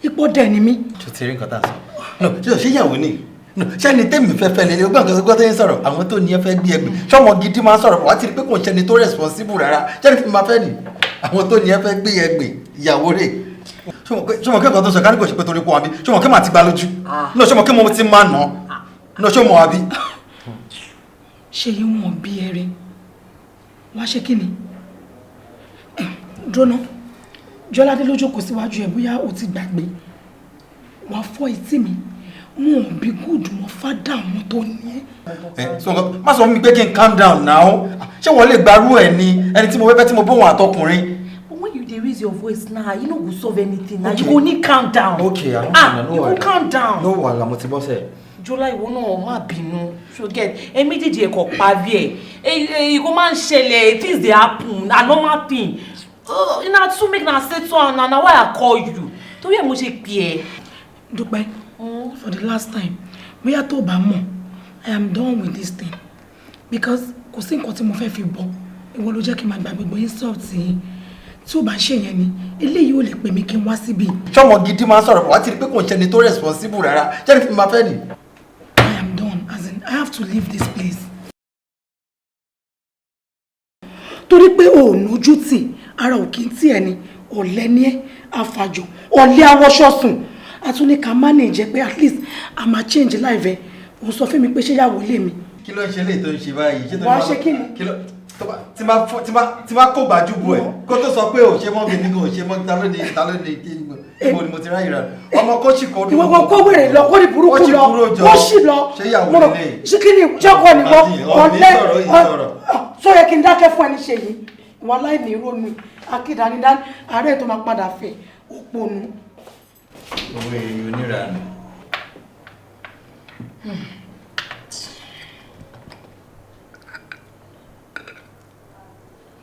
ipò dẹ̀ ni mí. Ṣé ti rí nǹkan tá a sọ? No, ṣé ìyàwó ni? No, ṣé ni tèmi fẹ́ fẹ́ lélẹ̀ ọgbọ́n nǹkan tó ń sọ̀rọ̀, àwọn tó ní ẹ fẹ́ gbé ẹgbẹ́ ṣọmọ gidi máa ń sọ̀rọ̀, wá ti rí pé kò ń ṣẹni tó responsible rárá. Ṣé ni fi máa fẹ́ nì àwọn tó ní ẹ fẹ́ gbé ẹgbẹ́ ìyàwó rẹ̀? Ṣé mo kí nǹkan tó sọ ká ní kò ṣe pé torí pé wọn bí? Ṣé mo kí màá ti gba lójú? No, ṣé mo kí mo ti máa nà? No, ṣé mo wà bí? Ṣé yín wọn bí ẹrẹ? Wá ṣe kí ni? Dúró, Jọládé ló jókòó síwájú ẹ, bóyá o ti gbàgbé. Wàá fọ́ etí mi. Wọn ò bí gúùdù wọn fádà wọn tó ní ẹ. So má sọ fún mi pé kí n calm down now. Ṣé wọ́n lè gbarú ẹ̀ ni ẹni tí mo fẹ́ fẹ́ tí mo bóun àtọkùnrin? But when you dey raise your voice now, you no go solve anything now. You go need calm down. Okay, I ah, no you go wahala. Calm down. No wahala, mo ti bọ́ sẹ́ẹ̀. Jọlá, ìwọ náà má bínú. So get ẹ méjèèjì ẹ kò parí ẹ. Ẹ kò máa ń ṣẹlẹ̀, things dey happen, na normal thing. Na too make na settle am na why I call you. Torí ẹ mo ṣe pè ẹ́. Dúpẹ́, for the last time, bóyá tó o bá mọ̀, I am done with this thing because kò sí nǹkan tí mo fẹ́ fi bọ́. Ìwọ ló jẹ́ kí n máa gba gbogbo insult yìí. Tí o bá ń ṣe yẹn ni, eléyìí ò lè pè mí kí n wá síbí. Ṣọ́mọ gidi máa ń sọ̀rọ̀, wá ti rí pé kò ń ṣẹni tó responsible rárá. Ṣé ni tí mo máa fẹ́ nì? I am done, as in I have to leave this place. Torí pé o ò nójú tì, ara ò kí ń tì ẹ́ ni, ọ̀lẹ ni ẹ́, àfàjò, ọ̀lẹ awọṣọ sùn. A tún ní ká manage pé at least a máa change life ẹ̀. Òun sọ fún mi pé ṣé yàwó lé mi. Kí ló ń ṣe léyìí tó ń ṣe báyìí? Ṣé tó ní Wàá máa- ṣe kí ni? Kí ló tó bá tí máa fọ́ tí máa kó gbàjú bu ẹ̀ kó tó sọ pé ò ṣe mọ́ mi ní kò ṣe mọ́, ta ló ní kí ibo ni mo ti ráyè rà ọmọ kó sì kó Ìwọ kan kó wèrè lọ, kó ní burúkú Kó sì lọ, kúrò jọ. kó sì lọ. Ṣé ìyàwó Mo rò- lélẹ̀? Ṣé kí ni ṣé ọkọ ni wọ́n? Imagine, ọ̀ní Ọ̀lẹ sọ̀rọ̀, yìí sọ̀rọ̀. Sọ yẹ kí n dákẹ́ fún ẹni ṣe yìí. Ìwọ aláìní ronú, akídanidání, àárẹ̀ tó máa padà fẹ́, òpònú. Owó èyí oníranù.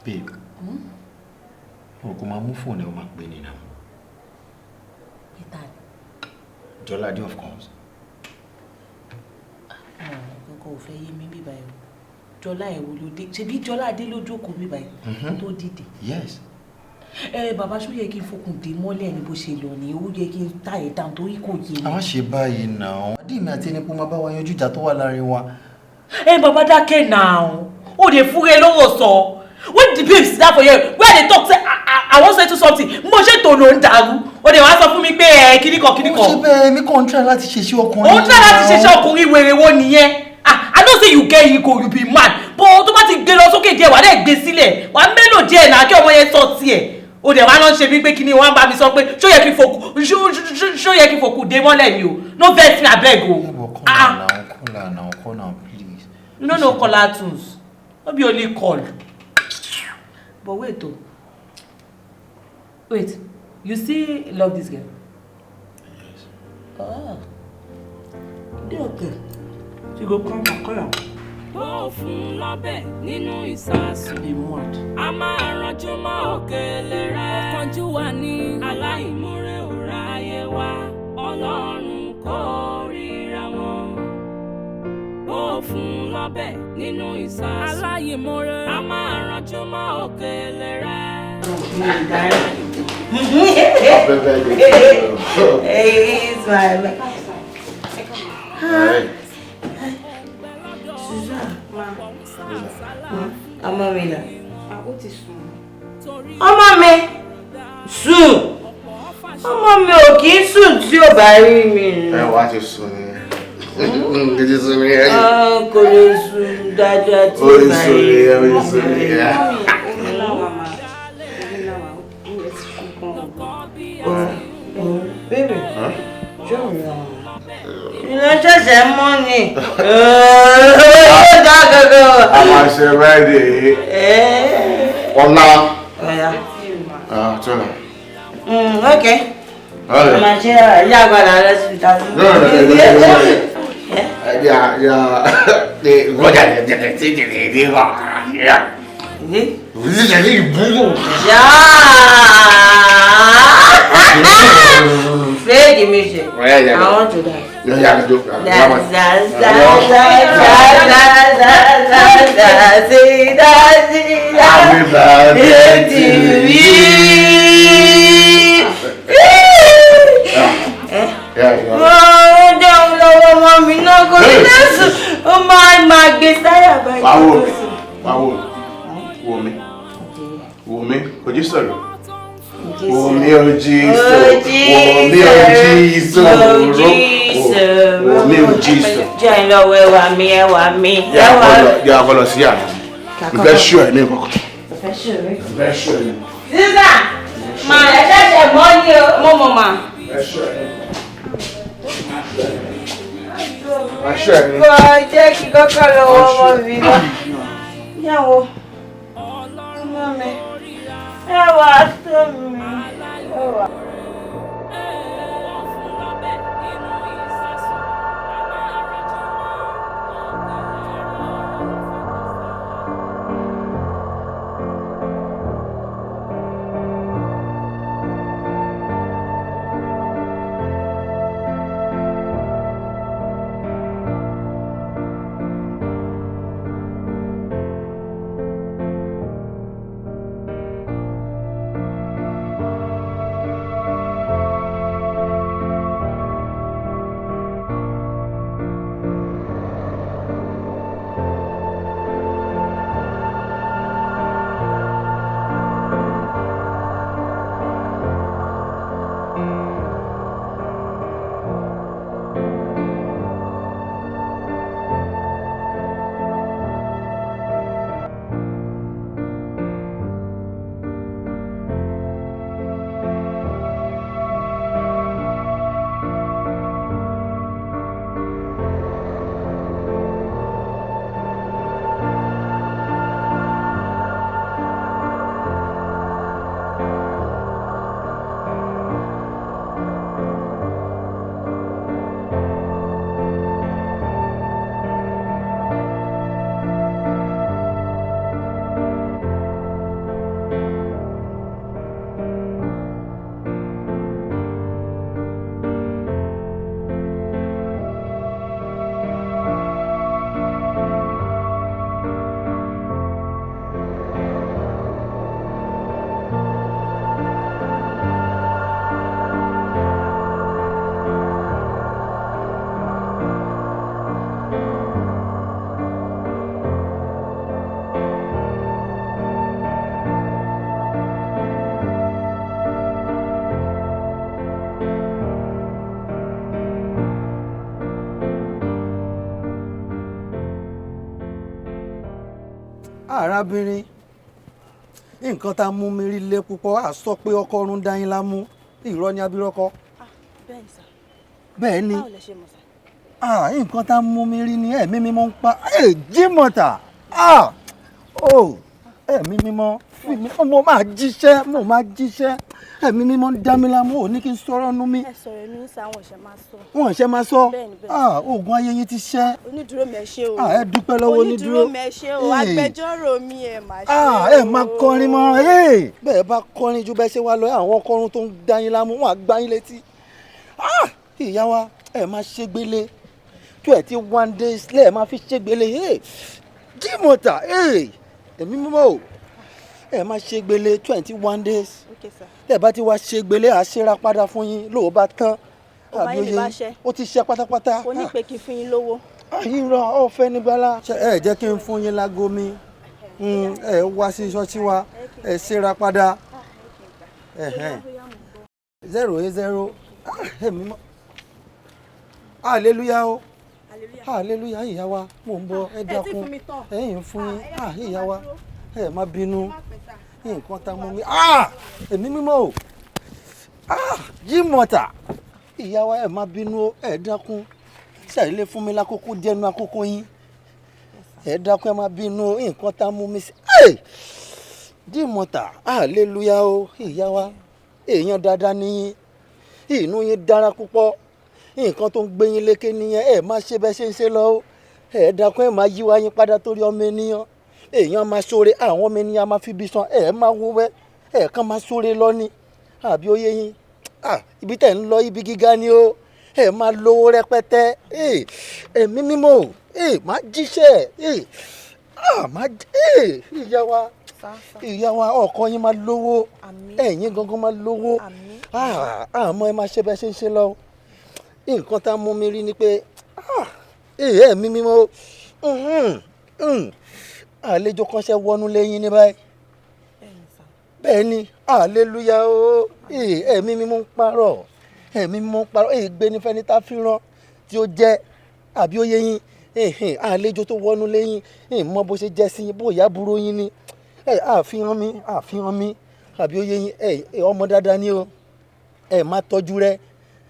Babe, o kò máa mú fóònù ẹ, o máa pè ní náà. Jọládé, of course. Nǹkan ò fẹ́ yé mi bíbá ẹ̀ o. Jọlá ẹ̀ wo ló dé? Ṣebí Jọlá dé ló jókòó bíbá ẹ̀ tó dìde. Yes. Ẹ bàbá, ṣó yẹ kí n fokùn dé mọ́lẹ̀ ní bó ṣe lọ ni? Ó yẹ kí n tá ẹ̀ dáhùn torí kò yé mi. Àwọn ṣe báyìí náà. Adé mi àti ẹni pé ó máa bá wa yanjú ìjà tó wà láàrin wa. Ẹ bàbá, dákẹ́ náà. Ó lè fúnra ẹ lọ́wọ́ sọ. When the babe sit down for here where I dey talk say I wan settle something, mo ṣe tò ló ń dàrú, ó lè wá sọ fún mi pé ẹ kíníkan kíníkan. Ó ṣe bẹ́ẹ̀, mi kàn ń try láti ṣe iṣẹ́ ọkùnrin. Òun try láti ṣiṣẹ́ ọkùnrin, wèrè wo nìyẹn? Ah, I know say you get ego, you be man, but tó bá ti gbé lọ sókè díẹ̀, wà á dẹ̀ gbé sílẹ̀, wà á mélòó díẹ̀ náà kí ọmọ yẹn sọ tiẹ̀. O dẹ̀ wá lọ ṣe mí pé kíní wọ́n bá mi sọ pé ṣó yẹ kí n fòkù dé mọ́lẹ̀ ni o. No vex me, abeg o. Ah, call her now, call her, please. You no know caller tunes, no be only call. But wait o, wait, you still love this girl? Yes. Oh, dey okay, she go come back, call am. Bó o fún lọ́bẹ̀ nínú ìsasùn, a máa ranjú mọ́ òkèlè rẹ̀. Ọ̀kánjúwà ní aláìmoore, ò ráyé wá Ọlọ́run kò ríra wọn. Bó o fún lọ́bẹ̀ nínú ìsasùn, aláìmoore, a máa ranjú mọ́ òkèlè rẹ̀. Happy birthday to you. Hey, Ismail. Hey. Susan, ma. Ọmọ mi là. Ó ti sùn. Ọmọ mi sùn. Ọmọ mi ò kì í sùn tí ò bá rí mi. Ẹ wá ti sùn ni. Kì í sùn ni ẹ. Ah, kò lè sùn dáadáa tí Ó ò ti bá sùn rí ni ẹ, ó mi. ti sùn ni ẹ. Omi láwa máa, omi láwa, oúnjẹ ti ṣú gan. Bébì, ṣé òun náà? Iná ṣẹ̀ṣẹ̀ mọ́ ni. Ó dá gẹ́gẹ́. A máa ṣe birthday. Ọ̀la. Ọ̀ya. Ah, tọ́lá. Okay. Okay. Màá ṣe ìyá àgbàdà rẹ sí ìta. No, no, no, no, no, no. Ya, ya,我讲的这个这这这个，呀，不是这个不用。 Ya! Play the music. Yeah, yeah. I want to dance. Ya, ya, yo, Dance, dance, dance, dance, dance, dance, dance, dance, dance, Happy birthday to you. Yeah, yeah. Mo ń jẹun lọ́wọ́, ọmọ mi náà kò ní lẹ́sùn. Ó máa máa gbé sáyà báyìí. Wá wò mí, wá wò mí, wò mí, wò mí, kò jí sọ̀rọ̀. Wò mí, ó jí sọ̀rọ̀. ò jí sòrò. Mi ò jí sòrò. Jẹ́ ń lọ wọ ẹwà mi, ẹwà mi, ẹwà mi. Yà á kọ́ lọ sí yàrá. Mo fẹ́ ṣú ẹ̀ ní nǹkan. Mo fẹ́ ṣú mi. Mo fẹ́ ṣú ẹ̀ ní. Susan, màá ẹ ṣẹ̀ṣẹ̀ mọ́ ni o. Mo mọ̀ mà. Kò jẹ́ kí kọ́kọ́ lọ wọ ọmọ mi lọ. Yàwó, ọmọ mi, ẹwà tó mi, ẹwà. Arábìnrin, nǹkan tá a mú mi rí lé púpọ̀, a sọ pé ọkọ ọrùn dáyín la mú, irọ́ ni abirọ́kọ. Bẹ́ẹ̀ sà. Bẹ́ẹ̀ ni. Báwo lẹ ṣe mọ̀ sà? Nǹkan tá a mú mi rí ni ẹ̀mí mímọ́ ń pa Jímọ̀tà. Ẹ̀mí mímọ́ mo máa jíṣẹ́, mo máa jíṣẹ́. Ẹ̀mí mímọ́ ń dá mi láàmú, ò ní kí n sọ̀rọ̀ nu mi. Ẹ sọ̀rọ̀ ẹnu yín sá, àwọn ìṣẹ̀ máa sọ. Wọ́n ìṣẹ̀ máa sọ. Bẹ́ẹ̀ni, bẹ́ẹ̀ni. Oògùn ayé yín ti ṣẹ́. Onídùúró mi ẹ ṣé o. Ẹ dúpẹ́ lọ́wọ́ onídùúró. Onídùúró mi ẹ ṣé o. Agbẹjọ́rò mi ẹ mà ṣe o. Ẹ máa kọrin mọ́. Bẹ́ẹ̀ bá kọrin ju bẹ́ẹ̀ ṣe wá lọ, àwọn ọkọrin tó ń dá yín láàmú, wọ́n á gbá yín létí. Ìyá wa, ẹ máa ṣègbélé. 21 days lẹ́ẹ̀ máa fi ṣègbélé. Jímọ̀tà, ẹ̀mí mímọ́ o. Ẹ máa ṣègbélé 21 days. Okay, sir. Tẹ́ bá ti wá ṣègbélé, àṣírà padà fún yín lóò bá tán. Ọba yín lè bá ṣe. Ó ti ṣe pátápátá. Kò ní pé kí n fún yín lówó. Irọ́ ọ̀fẹ́ nígbàlá. Ẹ jẹ́ kí n fún yín lágó mi. Ẹ wá sí ṣọ́ọ̀ṣì wa, ẹ ṣíra padà. 080. Ẹ̀mí mọ́. Hallelujah o. Hallelujah ìyá wa, mò ń bọ̀, ẹ dákun. Ẹ̀yin fún yín, ìyá wa, ẹ má bínú. Nǹkan tá a mú mi, ẹ̀mí mímọ́ o, Jímọ̀tà, ìyá wa, ẹ má bínú o, ẹ dákun. Ṣàìlè fún mi lákòókò díẹ̀ nínú àkókò yín. Ẹ dákun, ẹ má bínú o, nǹkan tá a mú mi sí. Jímọ̀tà, hallelujah o, ìyá wa, èèyàn dáadáa níyìn, inú yín dára púpọ̀. Nǹkan tó ń gbé yín lékè nìyẹn, ẹ má ṣe bẹ́ẹ̀ ṣe ń ṣe lọ o. Ẹ dákun, ẹ má yíwá yín padà torí ọmọ ènìyàn. Èèyàn máa ṣoore, àwọn ọmọ ènìyàn máa fi bí san, ẹ máa wúwẹ́, ẹ kàn máa ṣoore lọ ni. Àbí ó yé yín? Ibi tẹ̀ ń lọ ibi gíga ni o. Ẹ máa lówó rẹpẹtẹ. Ẹ̀mí mímọ́ o, máa jíṣẹ́, máa ìyá wa, ìyá wa, ọkọ yín máa lówó, ẹ̀yin gangan máa lówó. Àmọ́ ẹ máa ṣe bẹ́ẹ̀ ṣe ń ṣe lọ. Nǹkan tá a mú mi rí ni pé ẹ̀mí mímọ́ àlejò kan ṣe wọnú lẹ́yìn ní báyìí. Bẹ́ẹ̀ ni, hallelujah o, ẹ̀mí mímọ́ ń parọ́. Ẹ̀mí mímọ́ parọ́ ègbé ní fẹ́ni tá fi rán tí ó jẹ́ àbí ó yé yín. Àlejò tó wọnú lẹ́yìn mọ bó ṣe jẹ́ sí yín, bó ìyá burú yín ni. Àfihàn mi, àfihàn mi, àbí ó yé yín. Ọmọ dáadáa ni o. Ẹ má tọ́jú rẹ,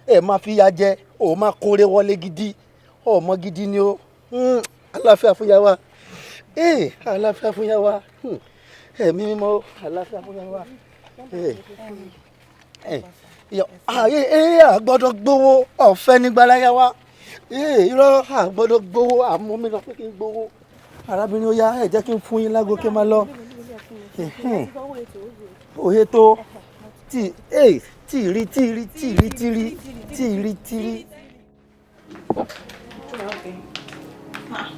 ẹ má fìyà jẹ, ò má kórè wọlé gidi, ọmọ gidi ni o. Àlàáfíà fún yá wa, àlàáfíà fún yá wa, ẹ̀mí mímọ́, àlàáfíà fún yá wa. A gbọ́dọ̀ gbowó ọ̀fẹ́ nígbàláyà wa. Irọ́, a gbọ́dọ̀ gbowó. Àmọ́ mi lọ pé kí n gbowó. Arábìnrin, ó yá, ẹ jẹ́ kí n fún yín lágbo kí n máa lọ. Òye tó tí tí rí tí rí tí rí tí rí tí rí tí rí.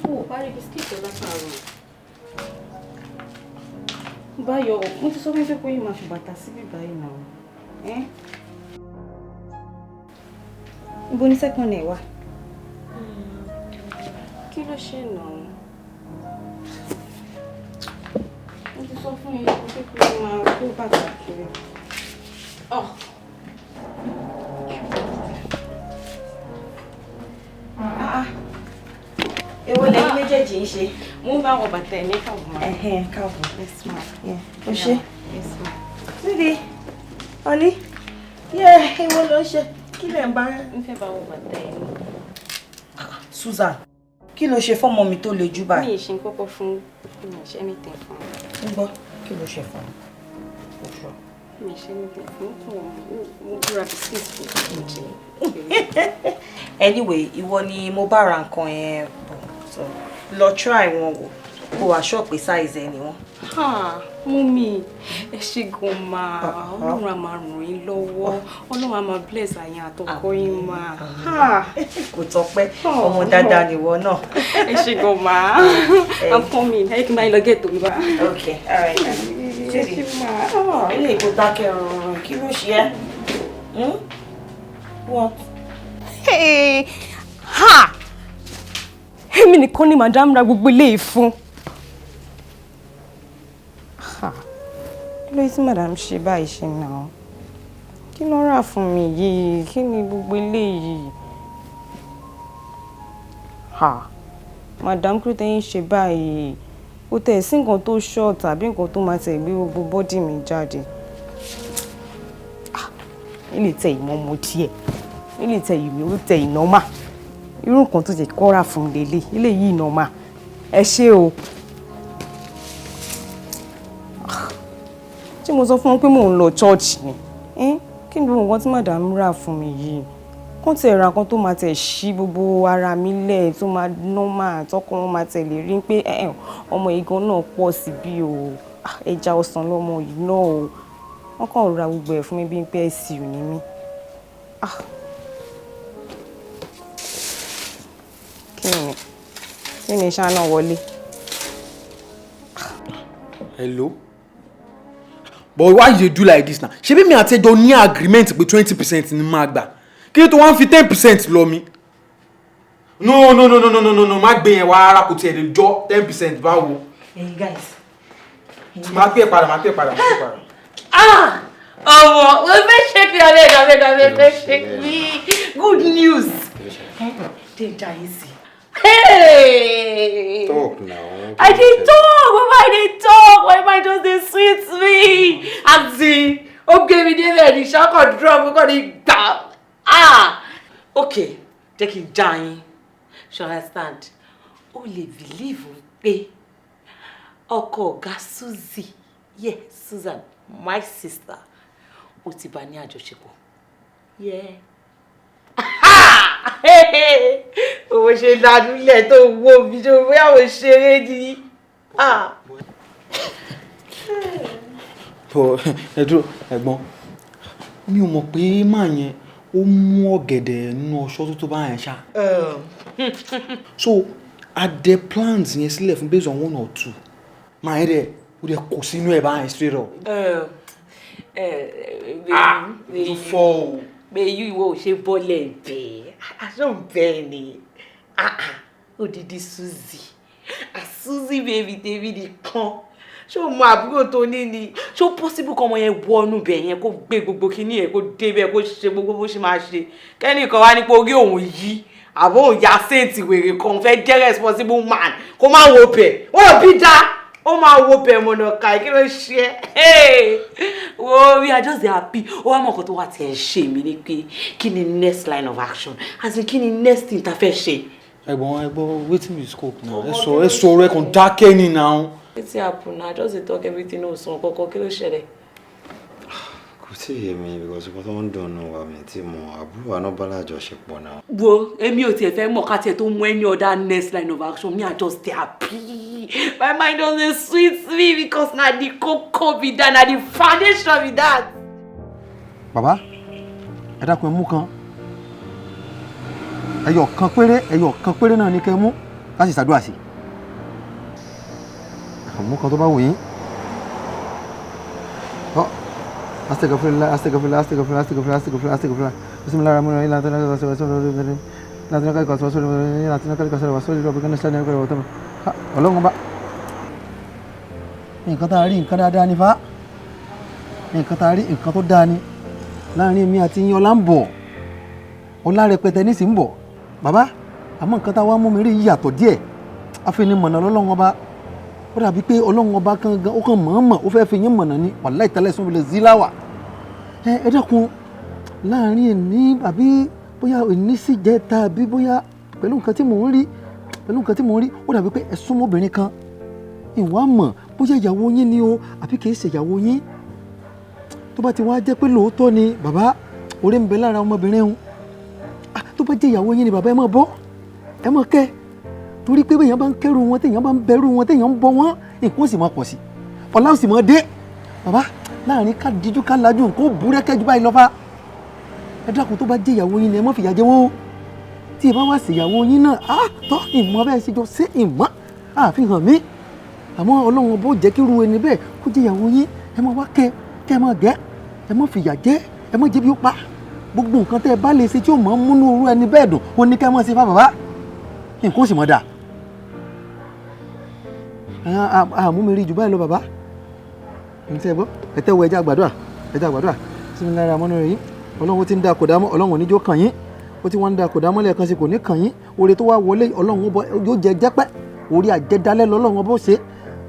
Ó parí bisikíìtì látàárọ̀. Báyọ̀, mo ti sọ fún pé kó yìí máa fi bàtà síbí báyìí náà. Ibo ni second ẹ̀ wà? Kí ló ṣe náà? Mo ti sọ fún yín pé kó máa kó bàtà kiri. Oh. Èwo lẹ́yìn méjèèjì ń ṣe? Mo ń bá wọ bàtà ẹ̀ ní káàbọ̀ máa. Ẹ̀hẹ́n, káàbọ̀. Yes ma. O ṣe? Yes ma. Sídi, Ọlí, yẹ èwo ló ń ṣe? Kí lẹ̀ ń bá? N fẹ́ bá wọ bàtà ẹ̀ ní. Susan, kí ló ṣe fọ́mọ mi tó le jù báyìí? Mi ì ṣe kọ́kọ́ fún, mi ì ṣe anything fún. Ń gbọ́, kí ló ṣe fún? Mi ì ṣe anything fún, mo ra biscuit fún mi jẹ. Anyway, ìwọ ni mo bá ra nǹkan yẹn bọ̀. So, lọ try wọn wò, kó wá sure pé size ẹ ni wọ́n. Mummy, ẹ ṣé gan ma, Ọlọ́run á máa ràn yín lọ́wọ́, Ọlọ́run á máa bless àyàn àtọkọ yín ma. Kò tọ́pẹ́, ọmọ dáadáa nìwọ náà. Ẹ ṣé gan ma, I'm coming, ẹ kí n bá yín lọ gẹ̀ẹ́tò mi bá. Okay, all right. Ẹ ṣé ma. Ilé ìkó dákẹ́ rọrùn, kí ló ṣe ẹ́? What? Hey! Ha! Èmi nìkan ni madam ra gbogbo ilé fún. Kí ló tí madam ṣe báyìí ṣe náà? Kí ló rà fún mi yìí? Kí ni gbogbo ilé yìí? Madam, kí ló tẹ́yìn ṣe báyìí? Ó tẹ̀ sí nǹkan tó short tàbí nǹkan tó máa tẹ̀ gbé gbogbo bọ́dì mi jáde. Ilé tẹ ìmọ̀ ọmọ díẹ̀, ilé tẹ ìwé ó tẹ ìnọ́mà. Irú nǹkan tó jẹ́ kó rà fún lélẹ̀, ilé yìí nọ́mà. Ẹ ṣé o. Ṣé mo sọ fún wọn pé mò ń lọ church ni? Kí ni gbogbo nǹkan tí madam rà fún mi yìí? Kó tẹ̀ ra nǹkan tó máa tẹ̀ ṣí gbogbo ara mi lẹ̀, tó máa nọ́mà, tọkọ wọn máa tẹ̀ lè rí pé ọmọ igan náà pọ̀ sí bí o. Ẹja ọsàn lọmọ yìí náà o. Wọ́n kàn ra gbogbo ẹ̀ fún mi bí pé SU ni mí. Kí ni ṣáná wọlé? Hello? But why you dey do like this now? Ṣebí mi àti ẹjọ́ ní agreement pé 20% ni máa gbà. Kí ló tó wá ń fi 10% lọ mi? No, no, no, no, no, no, no, má gbé yẹn wá rárá, kò tiẹ̀ lè jọ 10% báwo. Hey guys. Má pè padà, má pè padà, má pè padà. Ah! Ọmọ, we fẹ́ ṣe kí abeg abeg abeg fẹ́ ṣe mí. Good news. Dèjà yìí sí. Hey! Talk now. I dey talk, mama, I dey talk. Why my just dey sweet me? Aunty, ó gbé mi débẹ̀ ní ṣọ́kọ̀ drop, ó kàn ní gbà. Ah! Okay, jẹ́ kí n já yín. Ṣé understand? Ó lè believe pé ọkọ ọ̀gá Suzy, yeah, Susan, my sister, ó ti bá ní àjọṣepọ̀. Yeah. Owó ṣe lánúlẹ̀ tó wó mi tó bóyá mo ṣeré ni. Bọ̀ ẹ dúró, ẹ̀gbọ́n, mi ò mọ̀ pé máa yẹn ó mú ọ̀gẹ̀dẹ̀ nínú ọṣọ́ tó bá yẹn ṣá. So a dẹ plans yẹn sílẹ̀ fún based on one or two. Máa yẹn dẹ̀ ó dẹ̀ kò sínú ẹ̀ bá yẹn straight up. Ah! Tó fọ́ o. Bẹ́ẹ̀ ìwọ ò ṣe bọ́lẹ̀ bẹ́ẹ̀, aṣọ bẹ́ẹ̀ ni, odidi Suzy, Suzy baby tèmi nìkan Ṣé o mọ àbúrò tó ní ni? Ṣé ó possible kọ́ ọmọ yẹn wọnú bẹ̀ yẹn, kó gbé gbogbo kinní yẹn, kó débẹ̀, kó ṣe gbogbo bó ṣe máa ṣe? Kẹ́nìkan wá ní pé orí òun yí, àbó òun ya saint wèrè kan, fẹ́ jẹ́ responsible man, kó má wo bẹ̀. Ó bí dá, ó máa wo bẹ̀ mọ̀nà ká. Kí ló ṣe é? Wo, we are just dey happy. Ó wá mọ̀ nǹkan tó wà tí ẹ̀ ń ṣe mí ni pé, kí ni next line of action? As in, kí ni next thing ta fẹ́ ṣe? Ẹ̀gbọ́n, ẹ̀gbọ́n, wetin be scope now? Ẹ sọ, ẹ sọ̀rọ̀, ẹ kàn dákẹ́ ni now. Wetin happen na? Just dey talk everything, no sàn kankan. Kí ló ṣẹlẹ̀? Kò tí ì yé mi, because nǹkan tó ń dùn nù wà mí tí mo àbúrò àná bá lájọṣepọ̀ náà. Wo, èmi ò tiẹ̀ fẹ́ mọ̀. Ká tiẹ̀ tó mú any other next line of action, me, I just dey happy. My mind don dey sweet me because na the koko be that, na the foundation be that. Bàbá, ẹ dákun, ẹ mú kan, ẹyọ kan péré, ẹyọ kan péré náà ní kẹ́ mú láti ṣàdúrà sí. Ẹ mú kan tó bá wù yín. Ọ astaghfirullah, astaghfirullah, astaghfirullah, astaghfirullah, astaghfirullah, astaghfirullah. Bismillahir rahmanir rahim. Ọlọ́run bá nǹkan tá a rí, nǹkan dáadáa ní fa, nǹkan tá a rí, nǹkan tó dáa ni. Láàrin èmi àti yín, ọlá ń bọ̀, ọlá rẹpẹtẹ ní sì ń bọ̀, bàbá. Àmọ́ nǹkan tá a wá mú mi rí yàtọ̀ díẹ̀. Àfinimọ̀nà lọ́lọ́run Ọba. Ó dàbí pé Ọlọ́run Ọba kan gan, ó kàn mọ̀ọ́mọ̀, ó fẹ́ fi yín mọ̀nà ni. Wàláì tẹ́lẹ̀ sún lè zíláwà. Ẹ dákun, láàrin èní àbí bóyá èní sì jẹ́ tàbí bóyá pẹ̀lú nǹkan tí mò ń rí, pẹ̀lú nǹkan tí mò ń rí, ó dàbí pé ẹ súnmọ́ obìnrin kan. Ìwà mọ̀ bóyá ìyàwó yín ni o àbí kìí ṣe ìyàwó yín. Tó bá ti wá jẹ́ pé lóòótọ́ ni, bàbá, orí ń bẹ lára ọmọbìnrin òun. Tó bá jẹ́ ìyàwó yín ni, bàbá, ẹ máa bọ́, ẹ máa kẹ́, torí pé béèyàn bá ń kẹ́rù wọn, téèyàn bá ń bẹ̀rù wọn, téèyàn ń bọ wọn, nǹkan ó sì máa pọ̀ sí, ọlá ó sì máa dé. Bàbá, láàrin ká díjú ká lajú, nǹkan ó búrẹ́kẹ́ ju báyìí lọ fá. Ẹ dákun, tó bá jẹ́ ìyàwó yín ni, ẹ má fìyà jẹ wọ́n o. Tí ẹ bá wá sí ìyàwó yín náà, á tọ́ ìmọ̀ bẹ́ẹ̀ ṣe jọ ṣé ìmọ̀ àfihàn mi. Àmọ́ Ọlọ́run Ọba ó jẹ́ kí irú ẹni bẹ́ẹ̀ kó jẹ́ ìyàwó yín, ẹ má wá kẹ́, kẹ́ ẹ má gẹ́, ẹ má fìyà jẹ, ẹ má jẹ́ bí ó pa. Gbogbo nǹkan tẹ́ ẹ bá lè ṣe tí ó mọ̀ ń múnú irú ẹni bẹ́ẹ̀ dùn, ó ní kẹ́ ẹ má ṣe fá, bàbá, nǹkan ó sì mọ̀ dà. Àmú mi rí jù báyìí lọ, bàbá. Ní tí ẹ gbọ́, ẹ tẹ́wọ́, ẹ jẹ́ àgbàdua, ẹ jẹ́ àgbàdua. Bismillahir rahmanir rahim. Ọlọ́run ti ń da kò dá mọ́, Ọlọ́run ò ní jó kàn yín. Ó ti wọ́n ń da kò dá mọ́lẹ̀ kan sí, kò ní kàn yín. Oore tó wá wọlé, Ọlọ́run ó bọ yóò jẹ jẹ́pẹ́. Orí àjẹdálẹ́ lọ́lọ́run Ọba ó ṣe.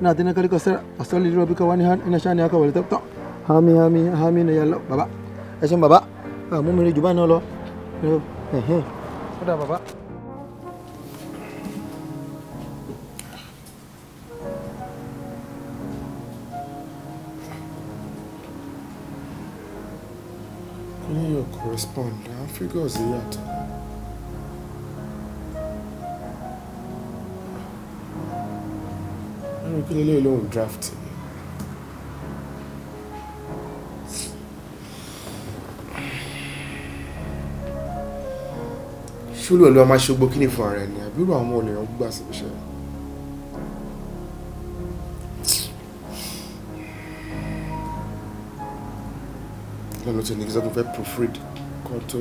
Náà tí ní kárí kọ sẹ́ra ọ̀sán lè rọ́bì káwá ní iná ṣáà ní akọ̀wé tọ́. Hami hami hami ní yàrá. Bàbá, ẹ ṣeun bàbá, àmú mi rí jù báyìí náà lọ. Ó dà, bàbá. Kí ni yóò correspond? Àwọn figures yìí yàtọ̀. Ẹnu kí lélẹ́yìí lóhùn draft. Ṣólú ẹ̀ ló máa ṣe gbogbo kíní fún ara ẹ̀ ni, àbí irú àwọn olè gbà síbi iṣẹ́? Lọ́nà tí ní kí sọ́kùn fẹ́ proofread kan tó.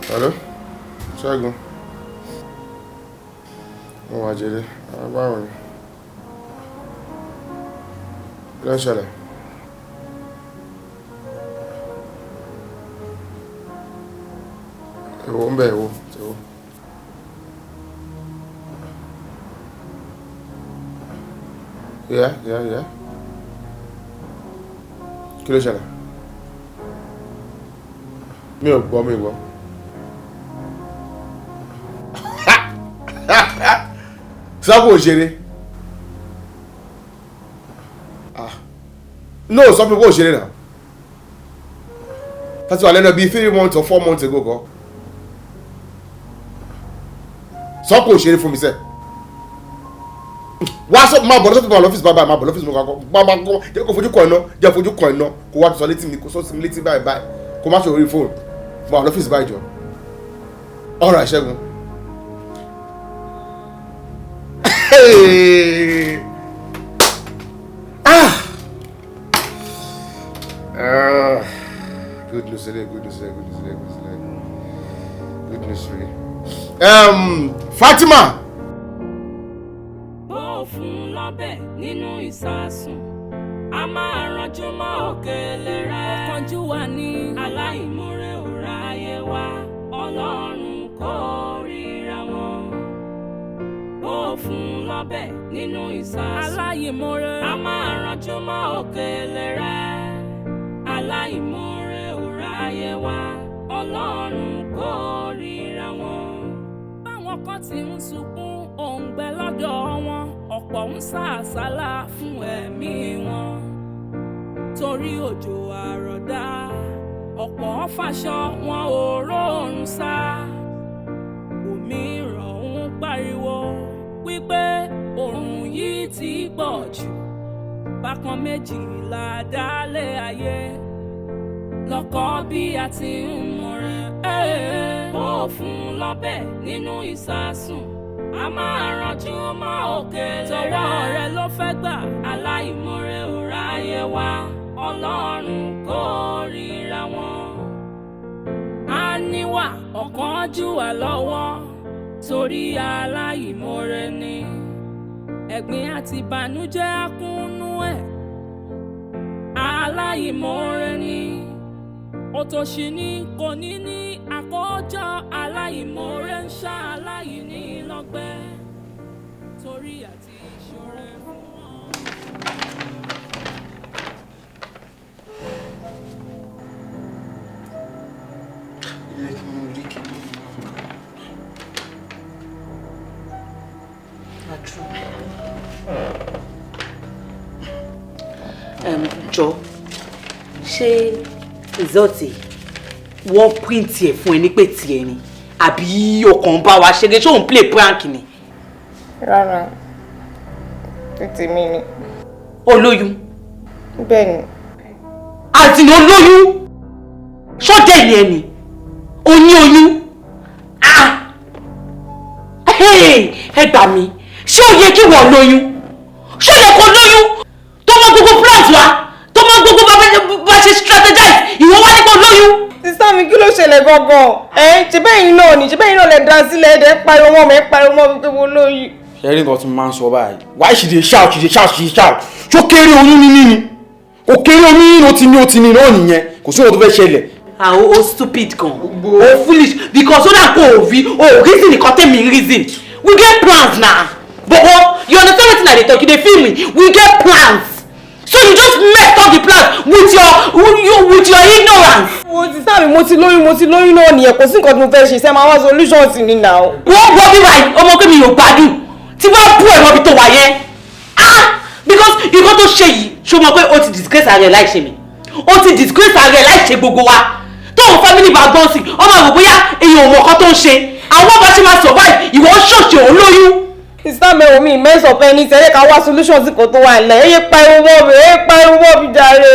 Hello, Ṣẹ́gun. Wọ́n wá jẹ́lé, báwo ni? Kí ló ń ṣẹlẹ̀? Èwo ń bẹ̀, èwo, èwo? Yeah. Kí ló ṣẹlẹ̀? Mi ò gbọ́, mi ò gbọ́. Sọ́kò òṣèré. Ah. No, sọ fún mi kó òṣèré náà. Tàbí wà lẹ́nu bíi 3 months or 4 months ago kọ́. Sọ́kò òṣèré fún mi sẹ́. Wá sọ, máa bọ̀ lọ́sọ̀tún, máa lọ́fíìsì báyìí, máa bọ̀ lọ́fíìsì mi kọ́, máa kọ́, jẹ́ kó fojú kàn iná, jẹ́ fojú kàn iná, kó wá sọ létí mi, kó sọ sí mi létí báyìí báyìí, kó má ṣe orí fóònù, máa lọ́fíìsì báyìí jọ. All right, Ṣẹ́gun. Hey! Ah! Ah! news lele, good news lele, good news lele, good news lele, good news rèé. Fatima. Bó o fún lọ́bẹ̀ nínú ìsasùn, a máa ranjú mọ́ òkèlè rẹ̀. Ọ̀kánjú wà ní aláìmoore ò ráyé wá, Ọlọ́run kò ríra wọn. Bó o fún lọ́bẹ̀ nínú ìsasùn, aláìmoore a máa ranjú mọ́ òkèlè rẹ̀. Aláìmoore ò ráyé wá, Ọlọ́run kò ríra wọn. Báwọn kan ti ń sunkún òǹgbẹ lọ́dọ̀ wọn, ọ̀pọ̀ ń sá àsálà fún ẹ̀mí wọn. Torí òjò àrọ̀dá, ọ̀pọ̀ ń faṣọ wọn ò róòrùn sá. Òmíràn ń pariwo wípé òòrùn yìí ti pọ̀ jù. Bákan méjìlá dálé ayé lọ́kọ́ bí a ti ń mọ̀rẹ́. Bó o fún lọ́bẹ̀ nínú ìsasùn, a máa ranjú mọ́ òkèlè rẹ̀. Tọwọ́ rẹ ló fẹ́ gbà, aláìmoore ò ráyé wá, Ọlọ́run kò ríra wọn. A níwà ọ̀kánjúwà lọ́wọ́, torí aláìmoore ni. Ẹ̀gbin àti ìbànújẹ́ á kúnnú ẹ̀, aláìmoore ni. Òtòṣì ni kò ní ní àkójọ, aláìmoore ń ṣá aláìní lọ́gbẹ́, torí àti ìṣòro fún wọn. Jọ, ṣé result wọ́n print ẹ̀ fún ẹ ní pé tiẹ̀ ni, àbí ọkàn bá wa ṣeré, ṣé òun play prank ni? Rárá, tètè mi ni. O lóyún? Bẹ́ẹ̀ ni. Àǹtí ni o lóyún? Ṣọ́dẹ̀ ni ẹ ni? O ní oyún? Ah! Ẹ gbà mí, ṣé ó yẹ kí wọ́n lóyún? Ṣé ó yẹ kó lóyún? Tó mọ gbogbo plans wa, tó mọ gbogbo bá ṣe strategize, ìwọ wá ní kó lóyún. Sísá mi, kí ló ṣẹlẹ̀ gangan? Ẹ ṣe bẹ́ẹ̀ yín náà ni, ṣe bẹ́ẹ̀ yín náà lẹ dá sílẹ̀, ẹ̀ dẹ̀ pariwo mọ́ mi, ẹ̀ pariwo mọ́ mi pé mo lóyún. Ṣé rí nǹkan tí mo máa ń sọ báyìí? Why she dey shout, she dey shout, she dey shout? Ṣó kéré oyún níní ni? Ó kéré oyún níní, ó ti ní náà nìyẹn. Kò sí ohun tó fẹ́ ṣẹlẹ̀. Ah, o stupid gan. O foolish because ó dà kó o rí, o reason nǹkan tẹ̀mí reason. We get plans na. Bobo, you understand wetin I dey talk? You dey feel me? We get plans. So you just messed up the plans with your ignorance. Mo ti sáà mi, mo ti lóyún náà nìyẹn, kò sí nǹkan tí mo fẹ́ ṣe, ṣe máa wá solution sí ni now. Wọ́n wọ́n bí wàá ọmọ pé mi ò gbádùn tí wọ́n bú ẹ̀rọ ibi tó wà yẹn. Ah! Because nǹkan tó ṣe yìí, ṣó mọ̀ pé o ti disgrace ara ẹ̀ láì ṣe mi. O ti disgrace ara ẹ̀ láì ṣe gbogbo wa. Tóun family bá gbọ́n sí, ọmọ àgbò bóyá èèyàn ò mọ̀ nǹkan tó ń ṣe. Àwọn bá ṣe máa survive, ìwọ ṣòṣì òun lóyún. Sísá mi ò mi mess up ẹni tẹ́lẹ̀ ká wá solution sí kò tó wà nílẹ̀, ẹ yé pariwo mọ́ mi, ẹ yé pariwo mọ́ mi jàre.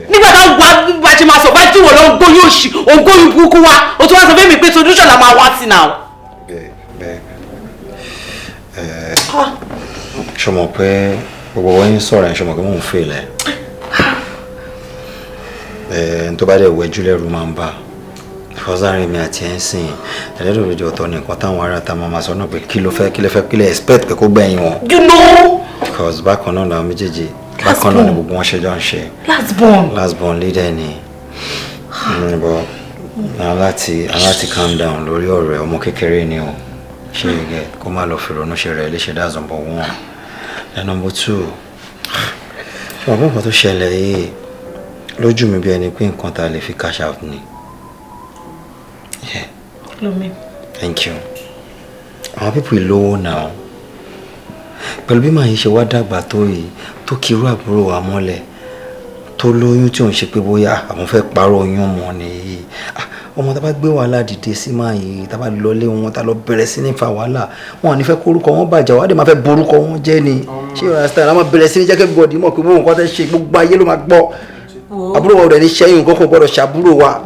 Nígbà táwọn wà bá ṣe máa survive tí wọ́n lọ ń gbóyún òṣì, ògbóyún burúkú wa, o tún wá sọ fún mi pé solution la máa wá sí now. Bẹ́ẹ̀ ṣo mọ̀ pé gbogbo wọn ń sọ̀rọ̀ ẹ̀, ṣo mọ̀ pé mò ń fèlẹ̀ ẹ̀ tó bá dẹ̀ wẹ́jú lẹ́rù máa ń bà because láàrin mi àti ẹ̀ ń sìn ẹlẹ́dọ̀dọ̀ ọ̀tọ̀ nìkan táwọn ará ta máa sọ náà pé kí ló fẹ́ kí ló fẹ́ kí ló expect pé kó gbẹ̀yìn wọn. You know. Because bákan náà làwọn méjèèjì bákan náà ni gbogbo wọn ṣe jọ ń ṣe. Last born. Last born leader ni. But aláti calm down lórí ọ̀rọ̀ ẹ̀, ọmọ kékeré ni o. Ṣé you get kó má lọ fi ronú ṣe rẹ̀ léṣe, that's number one. Then number two, ṣé wọn nǹkan tó ṣẹlẹ̀ yìí lójú mi bí ẹni pé nǹkan tá a lè fi cash out ni. Yeah. Lómi. Thank you. Àwọn people lówó now. Pẹ̀lú bí màá yìí ṣe wá dàgbà tó yìí tó kiri àbúrò wa mọ́lẹ̀ tó lóyún tí òun ṣe pé bóyá àwọn fẹ́ parọ́ oyún mọ́ nìyí. Ọmọ tá bá gbé wàhálà dìde sí máa yìí tá bá lọlé wọn tá lọ bẹ̀rẹ̀ sí ní fa wàhálà wọn ò ní fẹ́ kórúkọ wọn bàjẹ́ wàá dẹ̀ máa fẹ́ borúkọ wọn jẹ́ ni. Ṣé ìrora style a máa bẹ̀rẹ̀ sí ní jẹ́ kí everybody mọ̀ pé gbogbo nǹkan tẹ́ ṣe gbogbo ayé ló máa gbọ́. Àbúrò wa ò dẹ̀ ní ṣẹ́yìn nǹkan kò gbọ́dọ̀ ṣàbúrò wa.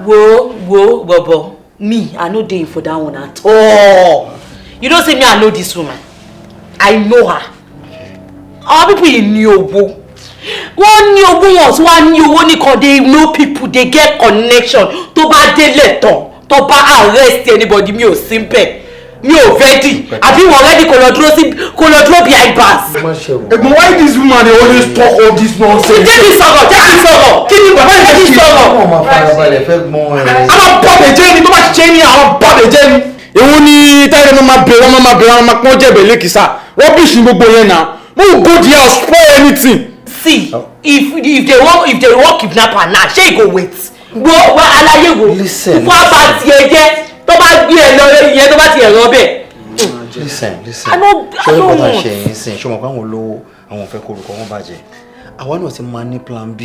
Wo bọ̀bọ̀, me I no dey for that one at all. You don't say me I know this woman. I know her. Our people yìí ní owó. Wọ́n ní owó wọn tí wọ́n á ní owó nìkan, they know people, They get connection. Tó bá délẹ̀ tán, tó bá arrest anybody, mi ò sí bẹ́ẹ̀, mi ò ready. Àbí wọ́n ready kó lọ dúró sí, kó lọ dúró behind bars? Ẹ̀gbọ́n, why this woman dey always talk all this nonsense? Jẹ́ kí n sọ̀rọ̀, jẹ́ kí n sọ̀rọ̀. Kí ni bàbá Jẹ́ yìí kí n ṣe? sọ̀rọ̀. Wọ́n máa farabalẹ̀ fẹ́ gbọ́n ẹ̀. A máa bọ̀ bẹ̀ jẹ́ ni, tó bá ṣe ni àwọn bọ̀ bẹ̀ jẹ́ ni. Èwo ni táyà máa máa bẹ̀rẹ̀, wọ́n máa bẹ̀rẹ̀, wọ́n máa pọ́n jẹ̀bẹ̀ lẹ́kìsà? Rubbish ni gbogbo yẹn náà. Mo go there, spoil anything. See, if they wan kidnap her now, shey you go wait? Wo wa alaye wo. Listen. Fún àbá tiẹ̀ jẹ́, tó bá gbé ẹ lọ ìyẹn, tó bá tiẹ̀ lọ bẹ́ẹ̀. Listen, listen. I Ṣé don't o ní want. ṣe yín sìn? Ṣé o mọ̀ pé àwọn olówó, àwọn ò fẹ́ korúkọ wọn bàjẹ́? Àwa náà ti máa ní plan B.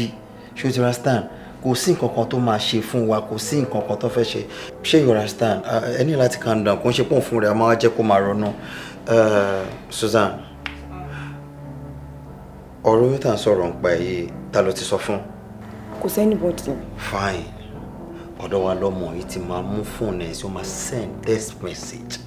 Ṣé o ti understand? Kò sí nǹkan kan tó máa ṣe fún wa, kò sí nǹkan kan tó fẹ́ ṣe. Ṣé you understand? Ẹ ní láti calm down, kò ń ṣe pọ̀ fún rẹ̀, a máa jẹ́ kó máa ronú. Susan, ọ̀rọ̀ oyún tá à ń sọ̀rọ̀ ń pa èyí, ta ló ti sọ fún? Kò sí anybody. Fine. Ọ̀dọ̀ wa lọ́mọ yìí ti máa mú fóònù ẹ̀ sí, ó máa send text message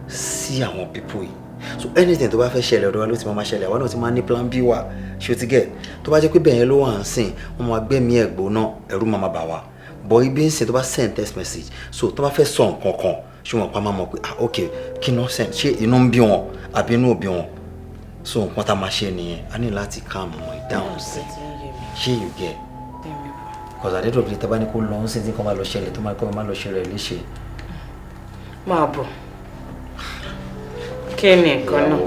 sí àwọn people yìí. So anything tó bá fẹ́ ṣẹlẹ̀, ọ̀dọ̀ wa ló ti máa ṣẹlẹ̀. Àwa náà ti máa ní plan B wa. Ṣé o ti get? Tó bá jẹ́ pé bẹ́ẹ̀ yẹn ló wà ń sìn, wọ́n máa gbẹ́mí ẹ̀ gbóná, ẹ̀rù máa bà wá. But ibi ń sìn, tó bá send text message, so tó bá fẹ́ sọ nǹkan kan, ṣé wọn pa máa mọ̀ pé, ah, ok, kí náà send? Ṣé inú ń bí wọn àbí inú ò bí wọn? So nǹkan tá a máa ṣe nìyẹn. A ní láti calm wọn down sí. Ṣé you get? Because at the end of the day, tá bá ní kó lọ ń sìn, tí nǹkan bá lọ ṣẹlẹ̀, tó máa kọ́ máa lọ ṣẹlẹ̀ léṣe. Máa bọ̀. Kí ni nǹkan náà?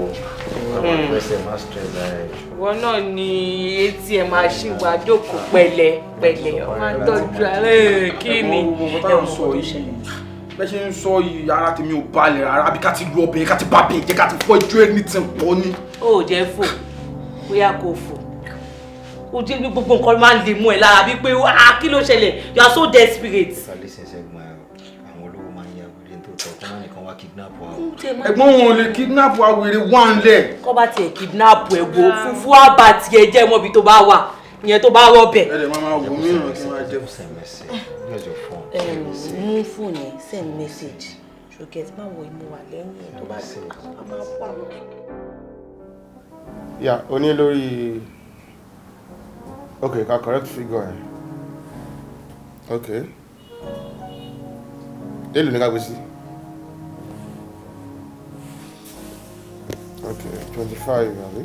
Ìwọ náà ni etí ẹ máa ṣì wá jókòó pẹ̀lẹ́ pẹ̀lẹ́, ọ máa ń tọ́jú ara ẹ. Kí ni? Ẹ̀wọ̀n tá à ń sọ yìí, bẹ́ẹ̀ ṣe ń sọ yìí, ara tèmi ò balẹ̀ rárá. Àbí ká ti lu ọbẹ̀, ká ti bá bẹ̀ jẹ́, ká ti fọ́ ijó, anything pọ̀ ni. Ó jẹ́ fò, bóyá kò fò. Ó jẹ́ bí gbogbo nǹkan máa ń lè mú ẹ lára bí pé, ah, kí ló ṣẹlẹ̀? You are so desperate. Listen, ṣẹ́gun, àwọn olówó máa ń ya wèrè tó tọ́, kó má nìkan wá kidnap wa o. Ẹ̀gbọ́n, wọn ò lè kidnap wa, wèrè wà ń lẹ̀. Kọ́ bá tiẹ̀ kidnap ẹ̀ wo, fúfú àbá tiẹ̀ jẹ́ mọ́bi tó bá wà ìyẹn, tó bá rọ́bẹ̀. Ẹ lè máa wò mí ràn kí n máa jẹ. Where's your phone? Mú fóònù ẹ, send message, ṣòkè má wọ ìmú wà lẹ́yìn ẹ̀ tó bá a máa wà. Yeah, o ní lórí. Okay, ká correct figure ẹ. Okay. Èló ní ká gbé sí? Okay, 25, àbí?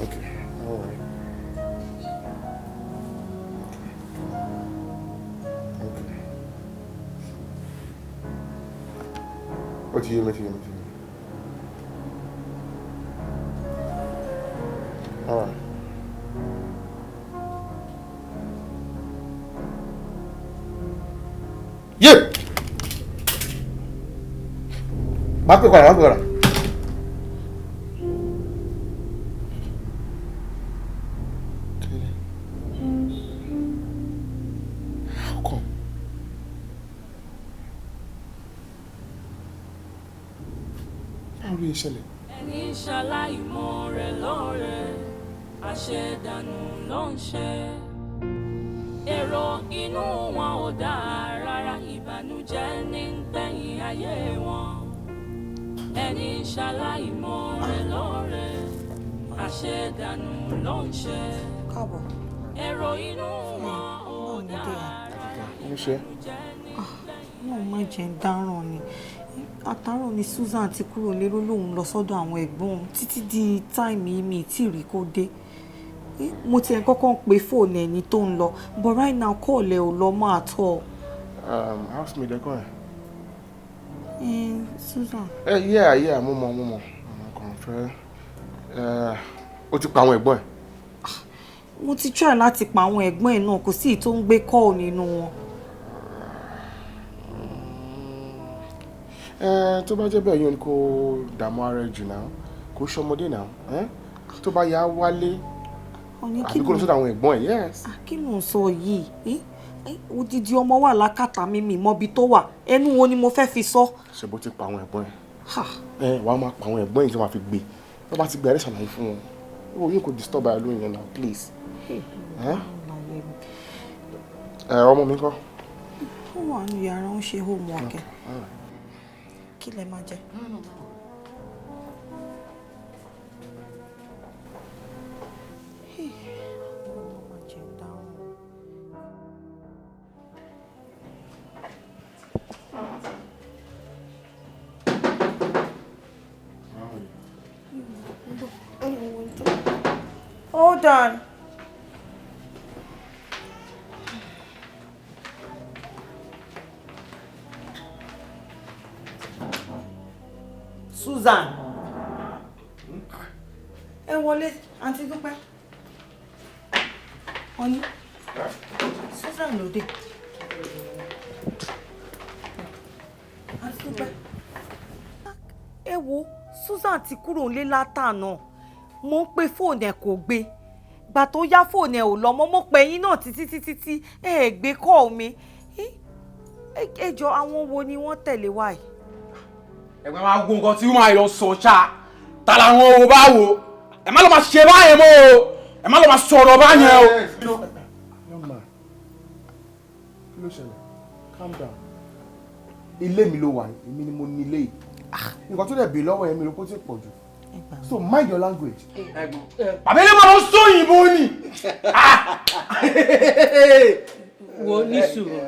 Okay, all right. Okay. Ó ti yé mi, ó ti yé mi, ó ti yé mi. All right. Yeah! Má pè padà, má pè padà. How come? Báwo ló yẹ ṣẹlẹ̀? Ẹni ṣaláìmoore lóore, àṣedànù ló ń ṣe. Èrò inú wọn ò dáa rárá, ìbànújẹ́ ní gbẹ̀yìn ayé wọn. Ẹni ṣaláìmoore lóore, àṣedànù ló ń ṣe. Èrò inú wọn ò dáa rárá. Ń ṣe. Náà má jẹ́ ń dáràn ni. Àtàárọ̀ ni Susan ti kúrò lérò, lòun lọ sọ́dọ̀ àwọn ẹ̀gbọ́n òun. Títí di time yìí, mi tí rí kó dé. Mo tiẹ̀ kọ́kọ́ ń pe fóònù ẹni tó ń lọ, but right now call ẹ̀ ò lọ mọ́ at all. Housemaid ẹ̀kọ́ ẹ̀. Susan. Ẹ yeah, mo mọ̀, mo mọ̀. Mo kàn fẹ́. Ó ti pa àwọn ẹ̀gbọ́n ẹ̀? Mo ti try láti pa àwọn ẹ̀gbọ́n ẹ̀ náà, kò sí èyí tó ń gbé call nínú wọn. Ẹ tó bá jẹ́ bẹ́ẹ̀, yóò ní kó dààmú ara ẹ̀ jù náà. Kò ṣọmọdé náà. Tó bá yá wálé. Ọ̀ní kí Àbí kó lọ sọ́dọ̀ àwọn ẹ̀gbọ́n ẹ̀, yes. Kí ló ń sọ yìí? Odidi ọmọ wà lákàtà mi, mi mọbi tó wà. Ẹnu wo ni mo fẹ́ fi sọ? Ṣé bó ti pa àwọn ẹ̀gbọ́n ẹ̀? Ha. Ẹ wàá máa pa àwọn ẹ̀gbọ́n yìí tí wọ́n máa fi gbé. Tó bá ti gbé, ẹ ṣàlàyé fún wọn. Ó yóò kò disturb ara lóyún yẹn náà, please. Ẹ ẹ ọmọ mi ńkọ́? Ó wà ní yàrá, ó ń ṣe homework ẹ̀. Kí lẹ máa jẹ? Hey, ọmọ máa jẹun dáràn. Hold on. Susan. Ẹ wọlé, Àǹtí Dúpẹ́. Ọ̀ní. Susan ló dé. Àǹtí Dúpẹ́. Ẹ wo, Susan ti kúrò nílé látàná. Mo ń pe fóònù ẹ̀ kò gbé. Gbà tó yá fóònù ẹ̀ ò lọ mọ́, mo pè yín náà títí títí tí ẹ ẹ̀ gbé kọ́ mi. Ẹ jọ, àwọn wo ni wọ́n tẹ̀lé wa yìí? Ẹ̀gbọ́n, máa wo nǹkan tí wọ́n máa lọ sọ ṣá. Ta làwọn wo bá wo? Ẹ má lọ máa ṣe báyẹn mọ́ o, ẹ má lọ máa sọ̀rọ̀ báyẹn o. Young man, kí ló ṣẹlẹ̀? Calm down. Ilé mi ló wà, èmi ni mo ní ilé yìí. Nǹkan tó dẹ̀ bí lọ́wọ́ yẹn mi ló kó tí pọ̀ jù, so mind your language. Bàbá ilé máa lọ sóyìnbó ni. Wo, ní sùúrù,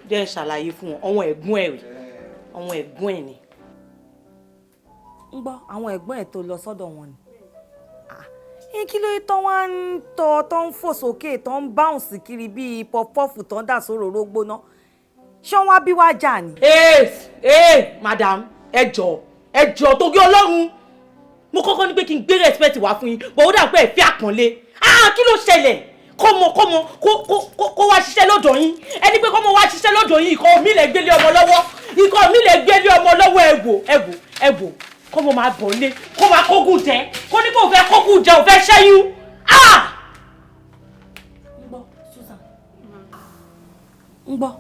jẹ́ ṣàlàyé fún wọn. Àwọn ẹ̀gbọ́n ẹ̀ rè, àwọn ẹ̀gbọ́n ẹ̀ ni. Ń gbọ́, àwọn ẹ̀gbọ́n ẹ̀ tó lọ sọ́dọ̀ wọn ni. Ẹ kí ló tán wá ń tọ́ tó ń fò sókè, tó ń bounce kiri bíi pọfupọ́ọ̀fù tó ń dà sóróró gbóná? Ṣé wọ́n á bí wá jà ni? Ee ee, madam, ẹ jọ̀ọ́, ẹ jọ̀ọ́, torí Ọlọ́run, mo kọ́kọ́ ní pé kí n gbé respect wá fún yín, but ó dà pé ẹ fi àpọ́nlé. Ah, kí ló ṣẹlẹ̀? Kọ́mọ kọ́mọ kó wá ṣiṣẹ́ lọ́dọ̀ yín, ẹni pé kọ́mọ wá ṣiṣẹ́ lọ́dọ̀ yín, ikọ̀ mi lè gbélé ọmọ lọ́wọ́, ikọ̀ mi lè gbélé ọmọ lọ́wọ́. Ẹ wò, ẹ wò, ẹ wò, kọ́mọ máa bọ̀ lé, kó máa kógùn jẹ, kó ní kó fẹ́ kógùn jẹ, ò fẹ́ ṣẹ́yún. Ah! Ń gbọ́, Susan. Ń gbọ́,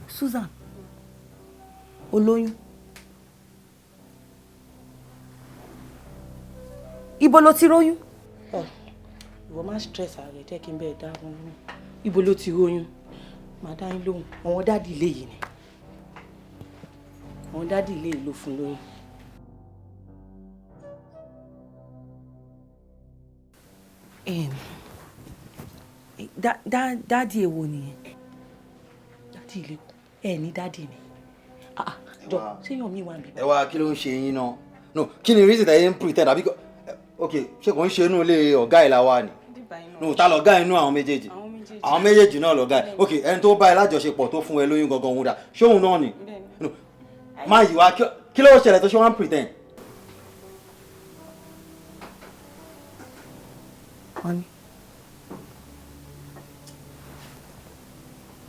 Susan, olóyún. Ibo ló ti róyún? Ìwọ má stress ara rẹ, jẹ́ kí n bẹ́ẹ̀ dá wọn lóhùn. Ibo ló ti róyún? Màá dá yín lóhùn. Àwọn daddy ilé yìí ni, àwọn daddy ilé yìí ló fún lóyún. Daddy èwo nìyẹn? Daddy ilé ẹ ní daddy ni. Ah, jọ, ṣé yàn mí wà níbí? Ẹ wá, kí ló ń ṣe yín náà? No, kí ni reason tẹ̀yìn ń pretend? Àbí ok, ṣé kò ń ṣe inú ilé ọ̀gá ìlà wa ni? No, ta lọ̀gá inú àwọn méjèèjì? Àwọn méjèèjì náà lọ̀gá ẹ̀. Ok, ẹni tó bá ẹ lájọṣepọ̀ tó fún ẹ lóyún gangan, òun dà? Ṣóun náà ni? No, má yìí wá, kí ló ṣẹlẹ̀ tó ṣe wá ń pretend? Ọ̀ní.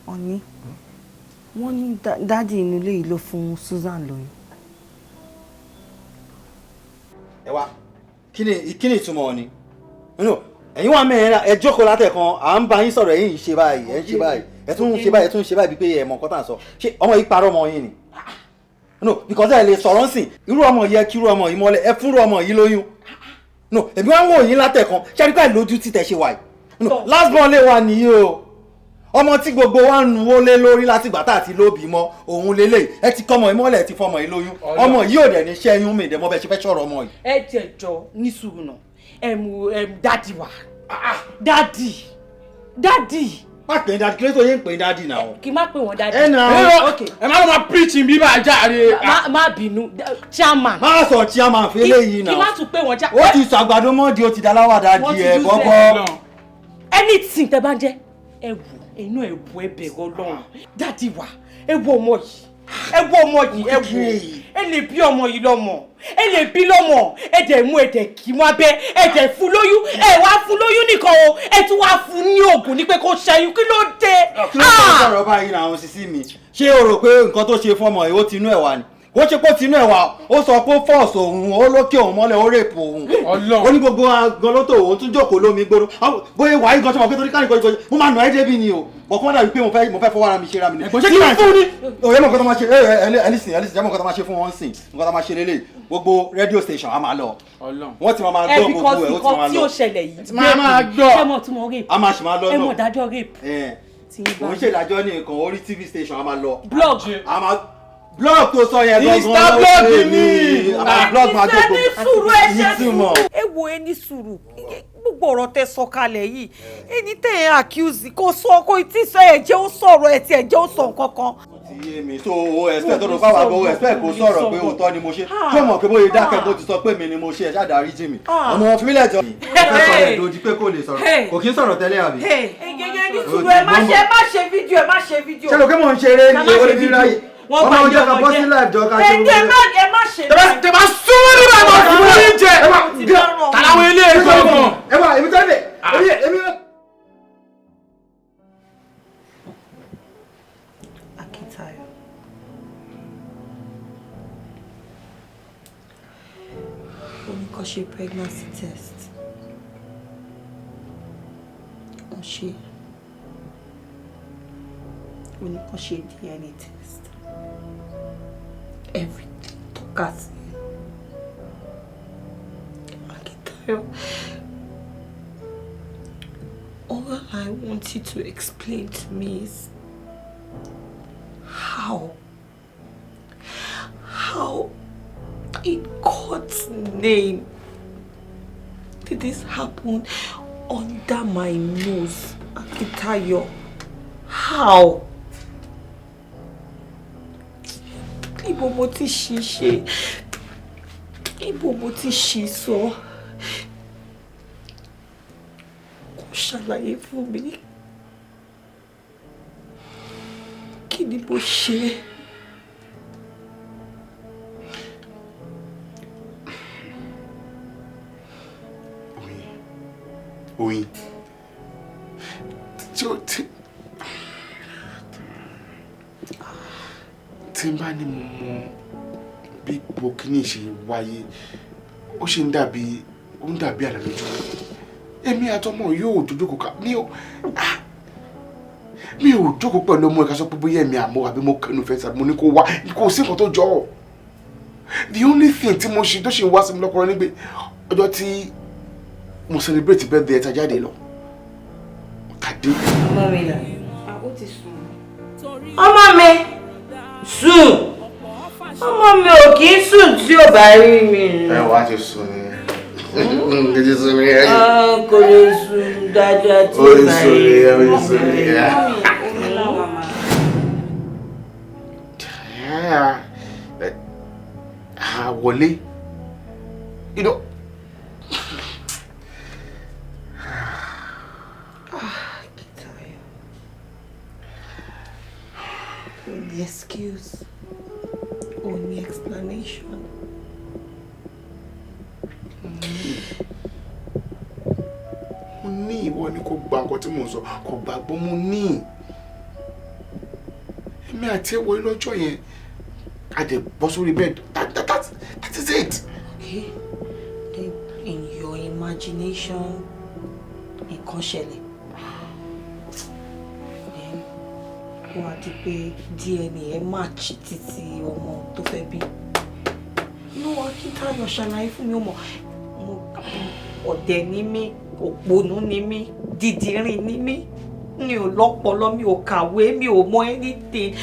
Ọ̀ní. Wọ́n ní daddy inú ilé yìí ló fún Susan lóyún. Ẹ wá, kí ni ìtumọ̀ ni? No, ẹ̀yin wà mẹ́rin, ẹ jókòó látẹ̀kan, à ń bá yín sọ̀rọ̀, ẹ̀yin ń ṣe báyìí, ẹ̀ ń ṣe báyìí, ẹ̀ tún ń ṣe báyìí, ẹ̀ tún ń ṣe báyìí, bíi pé ẹ̀ mọ̀ nǹkan tá à ń sọ. Ṣé ọmọ yìí parọ́ ọmọ yín ni? No, because ẹ lè sọ̀rọ̀ ńsìn, irú ọmọ yẹ kí irú ọmọ yìí mọ́lẹ̀, ẹ fúnrú ọmọ yìí lóyún. No, èmi wá ń wò yín látẹ̀kan, ṣé àdúgbò àìlójú tí tẹ̀ ṣe wà yìí? No, last born lè wà nìyí o, ọmọ tí gbogbo wa ń nuwó lé lórí láti gbà tá àti lóbi mọ òun lélẹ̀. Ẹ ti kọ́mọ ìmọ́lẹ̀, ẹ ti fọmọ yìí lóyún, ọmọ yìí ò dẹ̀ ní ṣẹ́yún mi ìdẹ́mọ́ bẹ́ẹ̀ ṣe fẹ́ sọ̀rọ̀ ọmọ yìí. Ẹ tiẹ̀ jọ, ní sùúrù náà, ẹ mú ẹ mú daddy wá, daddy, daddy. Má pè é daddy, kí ló tó yé ń pè é daddy náà? Kí n má pè wọ́n daddy. Ẹ nà ó. Ok. Ẹ má lọ máa preach bí bá a jáde. Má bínú, chairman. Má sọ chairman fún eléyìí náà. Kí má tún pè wọ́n cha. Ó ti sọ àgbàdo mọ́ọ̀dì, ó ti daláwàdà Wọ́n di ti ẹ̀ use bọ́bọ́. Anything tẹ bá ń jẹ, ẹ wò, inú ẹ wò, ẹ bẹ̀rù Ọlọ́run. Daddy wa, ẹ wo ọmọ yìí, ẹ wo ọmọ yìí, ẹ wo, ẹ lè bí ọmọ yìí lọ́mọ, ẹ lè bí lọ́mọ, ẹ dẹ̀ mú, ẹ dẹ̀ kì í mọ́ abẹ́, ẹ dẹ̀ fún lóyún. Ẹ wá fún lóyún nìkan o, ẹ tún wá fún ní oògùn ní pé kó ṣẹ́yún. Kí ló dé? Kí ló ń sọ̀rọ̀ báyìí náà, àwọn sisi mi? Ṣé o rò pé nǹkan tó ṣe fún ọmọ yìí, ó ti inú ẹ̀ wá ni? Kó ṣe pé ó ti inú ẹ̀ wá, ó sọ pé ó force òun, ó lókè òun mọ́lẹ̀, ó rape òun, ó ní gbogbo gan ló tó òun tún jókòó lómi gbóró bóyá wàá yìí gan ṣọmọ pé torí káàní kọjú mo máa nà ẹ́ débi ni o, bọ̀ kó má dàbí pé mo fẹ́ fọwọ́ ara mi ṣe ra mi ni. Ẹ̀gbọ́n, ṣé kí n fún ni? Òye mọ̀ nǹkan tó máa ṣe. Ẹ ẹ, ẹ listen, ẹ listen, jẹ́ mọ̀ nǹkan tó máa ṣe fún wọn sìn. Nǹkan tó máa ṣe lélẹ̀, gbogbo radio station a máa lọ, wọ́n ti máa Ẹ gbọ́ gbogbo ẹ̀, ó ti because máa nǹkan tí ó lọ. ṣẹlẹ̀ yìí, Máa máa gbọ́. ṣé mo tún mọ rape? A máa ṣì máa lọ Ẹ náà. mọ̀ dájọ́ rape. Ẹ̀ Tí ń bá òun ṣèdájọ́ ní nǹkan orí TV station, a máa lọ. Blog. A máa blog tó sọ yẹn gangan. Insta blog ló ṣe ni. mí. A máa blog, máa Ẹ jókòó. ní sùúrù, ẹ ṣe Nítumọ̀. sùúrù. Ẹ wo, ẹ ní sùúrù. Gbogbo ọ̀rọ̀ tẹ sọ kalẹ̀ yìí, ẹni tẹ́ ẹ accuse kò sọ, kò tí sọ, ẹ jẹ́ ó sọ̀rọ̀, ẹ tí ẹ jẹ́ ó sọ nǹkan kan. Ti yé mi. So o expect tó rò pé àwọn o expect kó sọ̀rọ̀ pé òótọ́ ni mo ṣe. Ṣé o mọ̀ pé bóyá dákẹ́ bó ti sọ pé mi ni mo ṣe, ẹ̀ ṣáà dárí jì mí. Ọmọ fílẹ̀ jọ. Ó fẹ́ sọ̀rọ̀ ẹ̀ lòdì pé kò lè sọ̀rọ̀. Kò kí ń sọ̀rọ̀ tẹ́lẹ̀ àbí? Gẹ́gẹ́ ní sùúrù, ẹ má ṣe, ẹ má ṣe fídíò, ẹ má ṣe fídíò. Ṣé ló pé mò ń ṣeré Ká ni má owó ṣe ní fídíò. ráyè? Wọ́n Ọmọ bá ọjọ́ yé kan ọmọ bọ́ sí jẹ́. live jọ ká ṣe Ẹ má, ẹ má ṣe. Tẹ bá súnmọ́ nígbà tó fún mi jẹ. Tàlàwọn ilé ẹ̀kọ́ gan. Ẹ wá, èmi tẹ́lẹ̀, èmi. Akintayo. Ó ní kó ṣe pregnancy test. Wọ́n ṣe. Ó ní kó ṣe DNA test. Everything tọ́ka sí. Akintayo. All I want you to explain to me is how in God's name did this happen under my nose, Akintayo? How? Ibo mo ti ṣì ṣe? Ibo mo ti ṣì sọ? Kò ṣàlàyé fún mi. Kí ni mo ṣe? Oyin, tí ó tí n bá ní mo mọ bí gbogbo kíní ṣe wáyé, ó ṣe ń dàbí, ó ń dàbí àlá lójú mi. Èmi àtọmọ yóò jókòó ká mi ò, ah, mi ò jókòó pẹ̀lú ọmọ ìka sọ pé bóyá èmi àmọ́ àbí mo kẹnu fẹ́ tàbí mo ní kó wá, kò sí nǹkan tó jọ ọ́. The only thing tí mo ṣe tó ṣe ń wá sí mi lọ́kọ̀ọ́ ni pé ọjọ́ tí mo celebrate birthday ẹ̀ ta jáde lọ tàdé. Ọmọ mi là. Ó ti sùn. Ọmọ mi sùn. Ọmọ mi ò kì í sùn tí ò bá rí mi. Ẹ wá ti sùn ni, kì í sùn ni ẹ. Ah, kò lè sùn dáadáa tí Ó ò ti bá sùn rí ni ẹ, ó mi. ti sùn ni ẹ. Ah, wọlé. You know. Ah, Akintayo. Only excuse. Only explanation. Mo ní ìwọ ni kò gba nǹkan tí mò ń sọ, kò gbàgbọ́. Mo ní èmi àti ẹ wọlé lọ́jọ́ yẹn, a dẹ̀ bọ́ sórí bed. That is it. Okay. Then in your imagination, nǹkan ṣẹlẹ̀. Then ó wá di pé DNA ẹ match títí ọmọ tó fẹ́ bí. No, Akintayo, ṣàlàyé fún mi. Ó mọ̀, mo ọ̀dẹ̀ ni mí, òpònú ni mí, dìdìrín ni mí. Mi ò lọ́pọlọ, mi ò kàwé, mi ò mọ anything.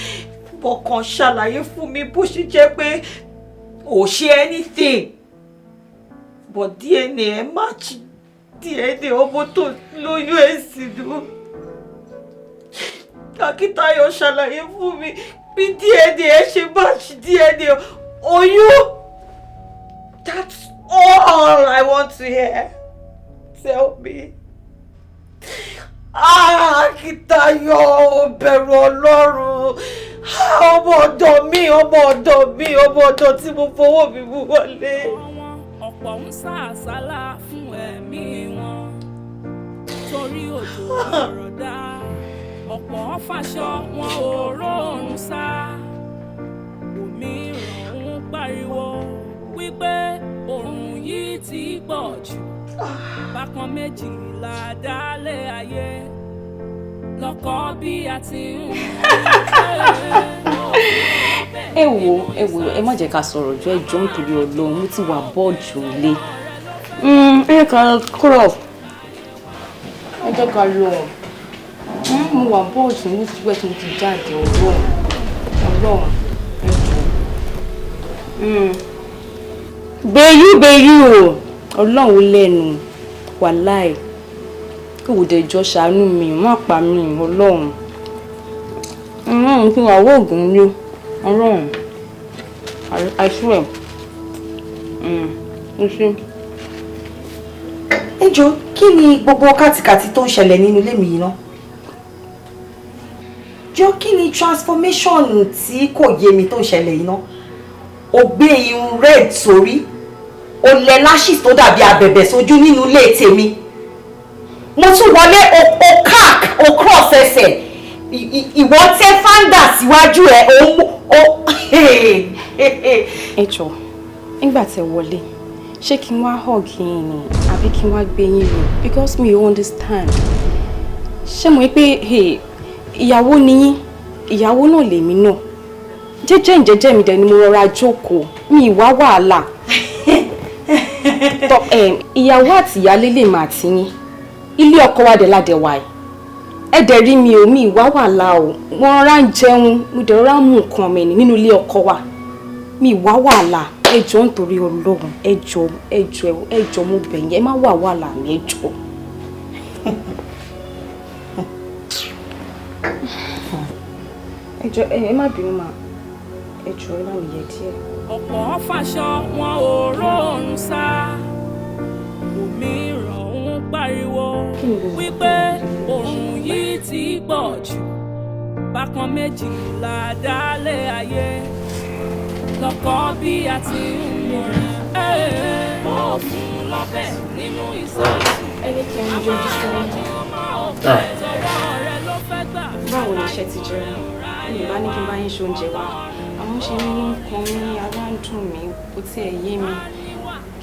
Bọ̀kan ṣàlàyé fún mi bó ṣe jẹ́ pé ò ṣe anything, but DNA ẹ match DNA ọmọ tó lóyún ẹ̀ sínú. Akíntayọ̀, ṣàlàyé fún mi bí DNA ẹ ṣe match DNA oyún. That's all I want to hear. Tell me. Ah, Akíntayọ̀, bẹ̀rù Ọlọ́run. Ah, ọmọ ọ̀dọ̀ mi, ọmọ ọ̀dọ̀ mi, ọmọ ọ̀dọ̀ tí mo fowó mi mú wọlé. Ọ̀pọ̀ ń sá àsálà fún ẹ̀mí wọn torí òjò ọ̀rọ̀ dá, ọ̀pọ̀ ń fàṣọ wọn ò róòrùn sá, òmíràn ń pariwo wípé òrùn yìí ti pọ̀ jù. Bákan méjìlá dálé ayé lọ́kọ́ bí a ti ń Ẹ wo, ẹ wo, ẹ má jẹ́ ká sọ̀rọ̀ jù. Ẹ jọ̀ọ́, nítorí Ọlọ́run, mo ti wà bọ́ọ̀dù ilé. Ẹ ká kúrò, ẹ jẹ́ ká lọ. Mo wà bọ́ọ̀dù ní ti pẹ́ tí mo ti jáde. Ọlọ́run, Ọlọ́run, ẹ jọ̀ọ́. Bẹ́yú bẹ́yú o, Ọlọ́run lẹ́nu wàláì kí wò dé jọ ṣàánú mi, má pa mí, Ọlọ́run. Kí n wà wóògùn ní Ọlọ́run. I swear. Mo ṣe. Ẹ jọ̀ọ́, kí ni gbogbo kàtìkàtì tó ń ṣẹlẹ̀ nínú ilé mi yìí ná? Jọ̀ọ́, kí ni transformation tí kò yé mi tó ń ṣẹlẹ̀ yìí ná? O gbé irun red sórí, o lẹ lashes tó dàbí abẹ̀bẹ̀ sójú nínú ilé tèmi. Mo tún wọlé, o cack, o cross ẹsẹ̀, ìwọ tẹ fáńdà síwájú ẹ, o mú o. Ẹ jọ̀ọ́, nígbà tẹ́ wọlé, ṣé kí n wá hug yín ni àbí kí n wá gbé yín lọ? Because me understand. Ṣé mo rí pé hey, ìyàwó ni yín, ìyàwó náà lèmi náà. Jẹ́jẹ́ ìjẹ́jẹ́ mi dẹ̀ ni mo rọra jókòó, mi ì wá wàhálà. Tọ́ ìyàwó àti ìyálé lè máa ti yín. Ilé ọkọ wa dẹ̀ ládẹ̀ wà ẹ̀. Ẹ dẹ̀ rí mi ò, mi ì wá wàhálà o. Mo rọra ń jẹun, mo dẹ̀ rọra ń mú nǹkan mi nínú ilé ọkọ wa. Mi ì wá wàhálà. Ẹ jọ̀ọ́, nítorí Ọlọ́run, ẹ jọ̀ọ́, ẹ jọ̀ọ́, ẹ jọ̀ọ́, mo bẹ̀ yín, ẹ má wà wàhálà mi, ẹ jọ̀ọ́. Ẹ jọ̀ọ́, ẹ má bínú mà. Ẹ jọ̀ọ́, ẹ bá mi yẹ díẹ̀. Ọ̀pọ̀ fàṣọ wọn ò róòrùn sá, òmíràn ń pariwo wípé òrùn yìí ti pọ̀ jù. Bákan méjì la dálé ayé, lọ́kọ́ bí a ti ń mọ̀ràn ó fún lọ́bẹ̀ nínú ìsọ̀tún. Ẹni kí n yọjú sí wọn. Báwo ni iṣẹ́ ti jẹ́? Mi ò bá ní kí n bá yín ṣe oúnjẹ wa. Àmọ́ ṣe nínú ń kan mí, ara ń dùn mí, kò tiẹ̀ yé mi.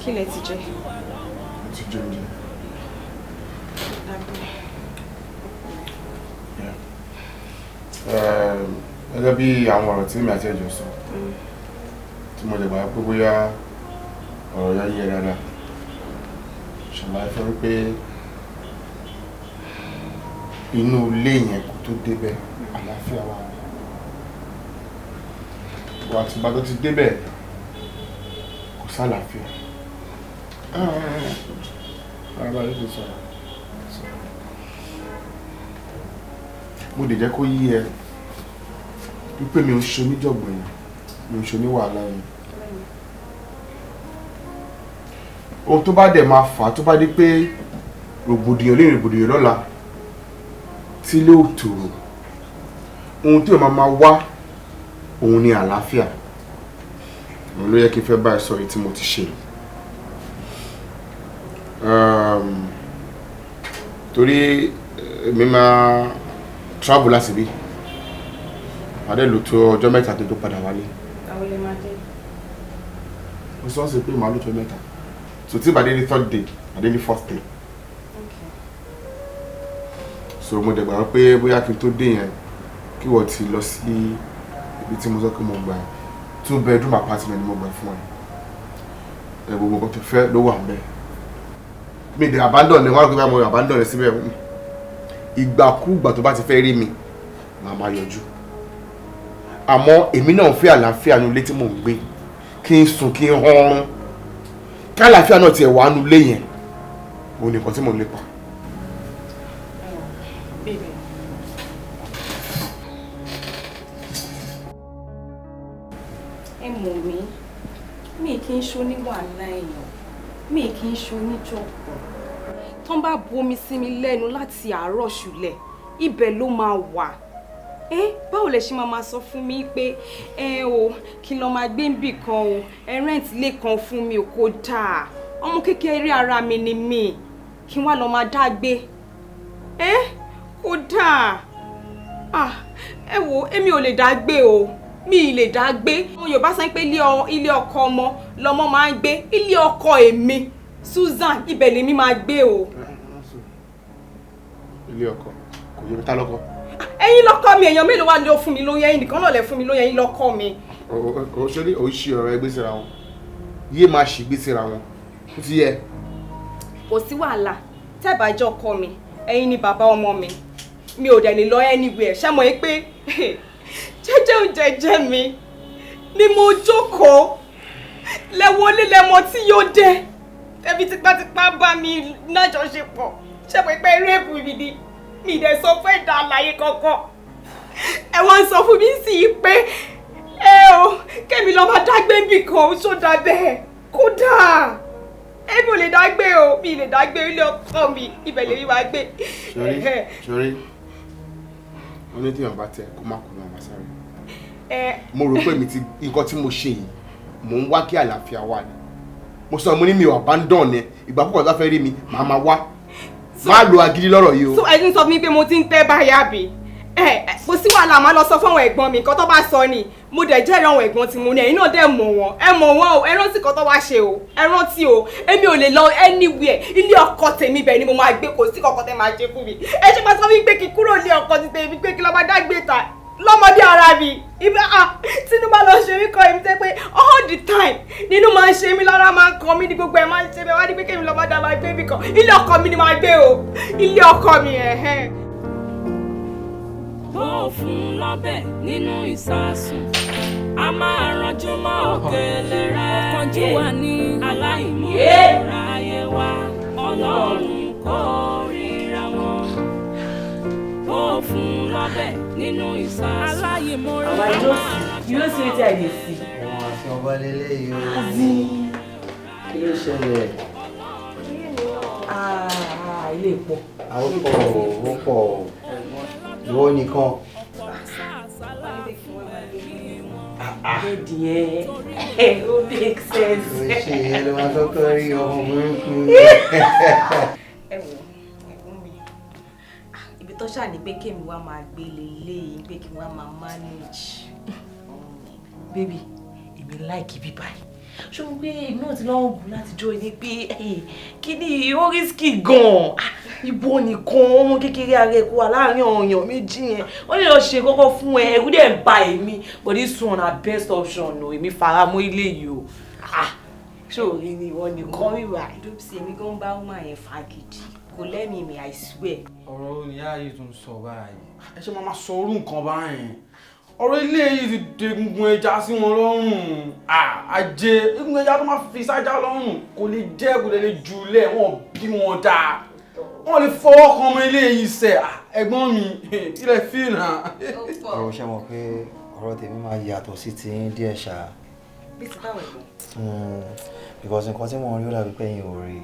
Kí lẹ ti jẹ? Mo ti jẹ oúnjẹ. Gẹ́gẹ́ bí àwọn ọ̀rọ̀ tí èmi àti ẹ̀jọ̀ sọ, tí mo lè gbà pé bóyá ọ̀rọ̀ yẹn yé dáadáa, ṣàlàyé fún mi pé inú ilé yẹn kò tó débẹ̀, àlàáfíà wà. Wà àtìgbà tó ti débẹ̀, kò sálàáfíà. Ara ti sọ̀rọ̀. Mo lè jẹ́ kó yí ẹ wípé mi ò ṣe oníjọ̀gbọ̀n yẹn, mi ò ṣe oníwàhálà yẹn. Ohun tó bá dẹ̀ máa fà á tó bá dé pé rògbòdìyàn lè rògbòdìyàn lọ́la tí ilé ò tòrò, ohun tí ò máa wá òun ni àlàáfíà. Òun ló yẹ kí n fẹ́ bá ẹ sọ èyí tí mo ti ṣe. Torí èmi máa travel láti bí adé lò tó ọjọ́ 3 tó padà wálé. Àwọn lè máa dé. Mo sọ sí pé màá lò tó 3. So tí ìbàdí ní third day, àdé ní fourth day. So mo dẹ̀ gbà pé bóyá kí n tó dé yẹn, kí wọ́n ti lọ sí ibi tí mo sọ pé mo gbà 2 bedroom apartment ni mo gbà fún ẹ. Ẹ gbogbo nǹkan tó fẹ́ ló wà ńbẹ̀. Mi dẹ̀ abandon ni wọ́n á gbé bá mo abandon rẹ̀ síbẹ̀. Ìgbàkúùgbà tó bá ti fẹ́ rí mi, màá máa yọjú. Àmọ́ èmi náà fẹ́ àlàáfíà ní ilé tí mò ń gbé, kí n sùn, kí n họrun, kí àlàáfíà náà tiẹ̀ wà nú ilé yẹn, òun nìkan tí mò ń lépa. Ẹ mọ̀ mí, mi kì í ṣe oníwàhálà èèyàn, mi kì í ṣe oníjọ̀gbọ̀n. Tán bá bomi sí mi lẹ́nu láti àárọ̀ ṣúlẹ̀, ibẹ̀ ló máa wà. Báwo lẹ ṣe máa sọ fún mi pé ẹ o kí n lọ máa gbé níbì kan o, ẹ rent ilé kan fún mi o, kò dáa. Ọmọ kékeré ara mi ni mí, kí n wá lọ máa dá gbé. Kò dáa. Ẹ wo, èmi ò lè dá gbé o, mi ì lè dá gbé. Àwọn Yorùbá sọ pé ilé ọkọ ọmọ lọmọ máa ń gbé, ilé ọkọ èmi Susan ibẹ̀ lèmi máa gbé o. Ilé ọkọ kò yẹ mi, ta lọ́kọ? Ẹ̀yin lọ́kọ mi, èèyàn mélòó wá ló fún mi lóyún? Ẹ̀yin nìkan náà lẹ fún mi lóyún, ẹ̀yin lọ́kọ mi. O ṣe ní o ṣe ọ̀rọ̀ ẹgbẹ́ síra wọn, yé máa ṣì gbé síra wọn, ó ti yẹ. Kò sí wàhálà, tẹ́ bá jẹ́ ọkọ mi, ẹ̀yin ni bàbá ọmọ mi, mi ò dẹ̀ lè lọ anywhere. Ṣé mo yẹ pé jẹ́jẹ́ ò jẹ́jẹ́ mi ni mo jókòó lẹ́wọ́lé lẹ́mọ tí yóò dé tẹ́bi tipátipá bá mi nájọṣepọ̀? Ṣé mo yẹ pé rape mi ni? Mi dẹ̀ sọ fún ẹ̀dá àlàyé kankan. Ẹ wá ń sọ fún mi sí i pé ẹ o kẹ́mi lọ́ọ́ máa dágbé bì kan ṣó dáa bẹ́ẹ̀? Kódà èmi ò lè dágbé o, mi lè dágbé. Ilé ọkọ mi, ibẹ̀ lèmi máa gbé. Sori, sori, wọn ní tíyàn bá tẹ kó má kú náà, má sáré. Mo rò pé mi ti nǹkan tí mo ṣe yìí, mò ń wá kí àlàáfíà wà ní. Mo sọ, mo ní mi ò abandon ẹ. Ìgbà púpọ̀ tó bá fẹ́ rí mi, màá máa wá. Má lo agídí lọ́rọ̀ yìí o. So ẹ ti ń sọ fún mi pé mo ti ń tẹ́ báyà bí? Ẹ kò sí wàhálà, máa lọ sọ fún àwọn ẹ̀gbọ́n mi nǹkan tó bá sọ ni. Mo dẹ̀ jẹ́rìí àwọn ẹ̀gbọ́n tí mo ní. Ẹ̀yin náà dẹ̀ mọ̀ wọ́n, ẹ mọ̀ wọ́n o. Ẹ rántí nǹkan tó wá ṣe o, ẹ rántí o. Èmi ò lè lọ anywhere. Ilé ọkọ tèmi, bẹ̀ ni mo máa gbé. Kò sí kankan tẹ́ máa ṣe fún mi. Ẹ ṣe máa sọ fún mi pé kí kúrò ní ọkọ ti tèmi, pé kí lọ́ọ́ máa dágbé ta lọ́mọdé ara mi ibà. Ah, tínú bá lọ ṣe mí kọ èmi tẹ́ pé all the time nínú máa ń ṣe mí, lára máa ń kọ mí, ní gbogbo ẹ̀ máa ń ṣe mí. Wá ní pé kémi lọ́ọ́ máa dá máa gbé mi kan. Ilé ọkọ mi ni máa gbé o, ilé ọkọ mi, ẹ̀hẹ́n. Bó fún lọ́bẹ̀ nínú ìsasùn, a máa ranjú mọ́ òkèlè rẹ̀. Ọ̀kánjúwà ní aláìmoore ayé wa, Ọlọ́run kò ríra wọn. Bó fún lọ́bẹ̀ nínú ìsasùn, aláìmoore Baba Josi, you no see wetin I dey see. Ọmọ àfi ọba lélẹ́yìí o. Kí ló ṣẹlẹ̀? Ah, ilé pọ̀. Àwọn pọ̀, ó pọ̀, ìwọ nìkan. Bẹ́ẹ̀dì yẹn, ó make sense. Ó ṣe ìyẹn ló máa kọ́kọ́ rí ọmọ burúkú. Ẹ wò, ẹ̀gbọ́n mi, ibi tó ṣáà ní pé kémi wá máa gbé leléyìí, pé kí wá máa manage. Baby, èmi like ibi báyìí. Ṣé mo pé èmi náà ti lọ́wọ́ bù láti jó ní pé kí ni ó risky gan-an? Ibo nìkan, ọmọ kékeré ara ẹ̀ kó wà láàrin ọ̀yàn méjì yẹn. Wọ́n lè lọ ṣe kọ́kọ́ fún ẹ, ẹ̀rú dẹ̀ ń ba èmi. But this one na best option o, èmi fara mọ́ ilé yìí o. Ṣé o rí ni ìwọ nìkan rí wà? Dúpsì, èmi gan bá woman yẹn fagidi. Kò lẹ́mìí mi, I swear. Ọ̀rọ̀ oníyá yìí tún sọ báyìí. Ẹ ṣe máa sọ orú nǹkan báyìí. Ọ̀rọ̀ ilé yìí ti de egungun ẹja sí wọn lọ́rùn. Àjẹ egungun ẹja tó máa fi sájà lọ́rùn kò lè jẹ́, kò lè jùlẹ̀. Wọn bí wọn dáa, wọn lè fọwọ́ kan ọmọ ilé yìí sẹ̀. Ẹ̀gbọ́n mi, ilẹ̀ fíìnà. Ọ̀rọ̀ ṣe mọ̀ pé ọ̀rọ̀ tèmi máa yàtọ̀ sí ti yín díẹ̀ ṣá. Bí ti báwo, ẹ̀gbọ́n? Because nǹkan tí mo rí, ó dàbí pé ẹ̀yin ò rí.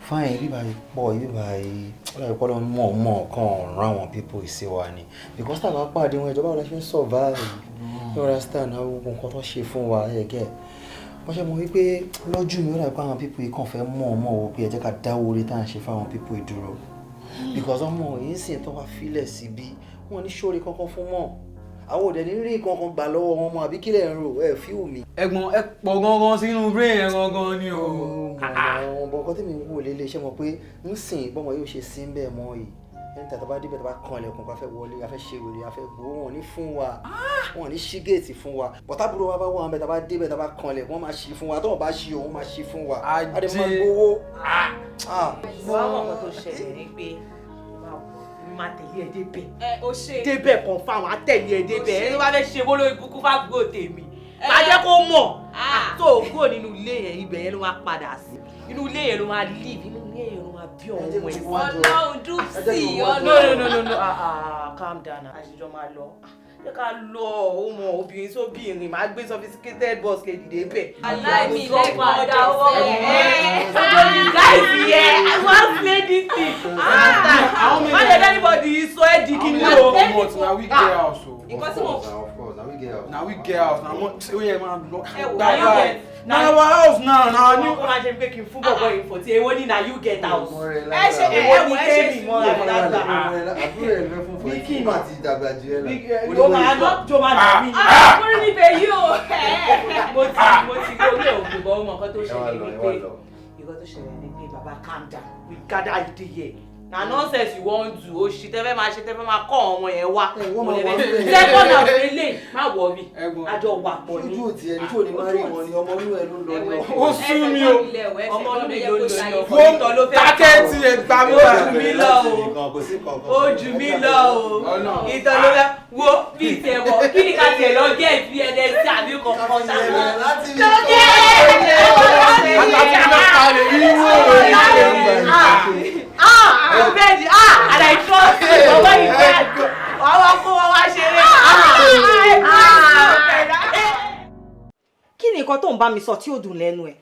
Fine, ibi báyìí pọ̀, ibi báyìí ó dàbí pé Ọlọ́run mọ̀ mọ̀ kàn rán àwọn people sí wa ni. Because tá a bá pàdé wọn, ìjọba wo la ṣe ń survive? You understand? Àwọn gbogbo nǹkan tó ṣe fún wa, ẹ get. Wọ́n ṣe mọ̀ wípé lójú mi, ó dàbí pé àwọn people yìí kàn fẹ́ mọ̀ mọ̀ wò pé ẹ jẹ́ ká dáwọ́ orí tá à ń ṣe fáwọn people yìí dúró. Because ọmọ yìí sì tó wá fílẹ̀ síbí, wọ́n ní ṣóore kankan fún mọ́. Àwọn òdẹ ní rí kankan gbà lọ́wọ́ wọn mọ́, àbí kílẹ̀ ń rò ẹ fíwù mi. Ẹ̀gbọ́n, ẹ pọ̀ gangan sínú brain ẹ gangan ni o. Àwọn ọmọ nǹkan tí mi ń wò lélẹ̀, ṣé mọ̀ pé ń sìn bọ́mọ yóò ṣe sí bẹ́ẹ̀ mọ́ yìí, ẹni tàbí bá débẹ̀ tó bá kan ilẹ̀kùn, bá fẹ́ wọlé, a fẹ́ ṣe wèrè, a fẹ́ gbowó, wọn ní fún wa, wọn ní ṣí géètì fún wa. Bọ̀tàbúrò wa bá wà wọn bẹ̀, tá bá débẹ̀, tá bá kan ilẹ̀kùn, wọn máa ṣí fún wa. Tó wọn bá ṣí, òun máa ṣí fún wa, a dẹ̀ máa gbowó. Wọ́n á mọ̀ nǹkan tó ṣẹlẹ̀ ní pé máa tẹ̀lé ẹ débẹ̀. Ẹ o ṣe. Débẹ̀ confirm, á tẹ̀lé ẹ débẹ̀. Ẹni tó bá fẹ́ ṣe bó lórí kúkú fábúrò tèmi, máa jẹ́ kó mọ̀ tó o kúrò nínú ilé yẹn, ibẹ̀ yẹn ló máa padà sí. Inú ilé yẹn ló máa live, inú ilé yẹn ló máa bí ọmọ ẹ̀ sí. Ọlọ́run, Dúpsì, Ọlọ́run. No, no, no, no, no, ah ah, calm down. Àṣìjọ máa lọ, jẹ́ ká lọ. Ó mọ obìnrin sóbìnrin máa gbé sophisticated bus lè dìde bẹ̀. Aláìní lẹ́gbọ̀n ọjà owó ẹ̀ guys yẹ, I wan play this thing. Má jẹ́ anybody sọ ẹ́ di kí ni o. But na we get house o. Nǹkan tí mo. Of course, na we get house. Na we get house na mo ó yẹ máa lọ. Ẹ wò, na you get. Na our house now, na new. Kó máa ṣe pé kí n fún bọ̀bọ̀ yìí fọ̀tí, èwo ni na you get house. Ẹ ṣe ẹ Èwo wò ni ẹ ṣe tẹ́mi mọ́ra mi lágbà. Àbúrò ẹ̀ ló fún fún ẹ tí màá ti dàgbà jù ẹ lọ. Ó máa lọ jó máa dà mí. Kúrò níbẹ̀ yìí o. Mo ti rí orí òògùn bọ́, ọmọ nǹkan tó ṣẹlẹ̀ ni pé, nǹkan tó ṣẹlẹ̀ ni pé, baba, calm down, we gather you dey here. Na nonsense you wan do, o ṣì tẹ́fẹ́ máa ṣe, tẹ́fẹ́ máa kọ́ ọmọ yẹn wá. Wọ́n máa wà níbẹ̀. Second house lélẹ̀, má worry, àjọ wà pọ̀ ní. Ojú òtí ẹni tí ò ní máa rí wọn ni ọmọ inú ẹ ló ń lọ ní ọkọ. Ó sú mi o. Ọmọ inú mi ló ń lọ ní ọkọ. Wọ́n dákẹ́ tí ẹ gbà mí Ó wá. jù mí lọ o, ó jù mí lọ o. Ìtàn ló fẹ́ wo bí tiẹ̀ wọ̀ kí ni ká tiẹ̀ lọ gé ìbí ẹ̀dẹ̀ sí àbí kankan ṣáà. Lọ́gẹ́ Àtàkùn mẹ́ta lè rí wò ó. Ah, bẹ́ẹ̀ni, ah, and I trust you, ọwọ́ ìfẹ́, wàá wá kó wọn wá ṣeré. bá mi sọ tí ò dùn lẹ́nu ẹ̀?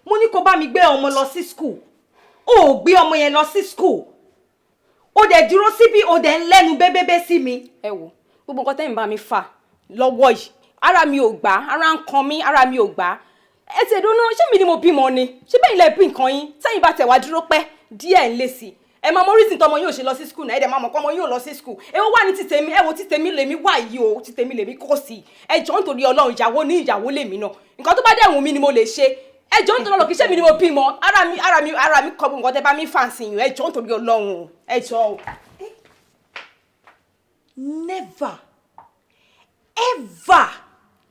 Mo ní kó bá mi gbé ọmọ lọ sí school, ó ò gbé ọmọ yẹn lọ sí school, ó dẹ̀ dúró síbí, ó dẹ̀ ń lẹ́nu bébébé sí mi. Ẹ wo gbogbo nǹkan tẹ́ ń bá mi fà lọ́wọ́ yìí, ara mi ò gbà, ara ń kan mí, ara mi ò gbà. Ẹ ti ẹ̀dùn náà, ṣé mi ni mo bímọ ni? Ṣé bẹ́ẹ̀ ilẹ̀ bí nǹkan yín tẹ́yìn bá tẹ̀ wá dúró pẹ́ díẹ̀ ń lé sí i? Ẹ máa mọ reason tọmọ yóò ṣe lọ sí school náà, ẹ dẹ̀ máa mọ̀ kọ́mọ yóò lọ sí school. Ẹ wá ní títẹ̀mí, ẹ wo títẹ̀mí lèmi wà yìí o, títẹ̀mí lèmi kọ́ sí i. Ẹ jọ̀ọ́ nítorí Ọlọ́run, ìyàwó ní ìyàwó lèmi náà, nǹkan tó bá dẹ̀ wù mí ni mo lè ṣe. Ẹ jọ̀ọ́ nítorí Ọlọ́run, kì í ṣe mi ni mo bímọ. Ara mi, ara mi, ara mi kọ gbogbo nǹkan tẹ́ bá mi fà sí yìí. Ẹ jọ̀ọ́ nítorí Ọlọ́run o, ẹ jọ̀ọ́ o. Never ever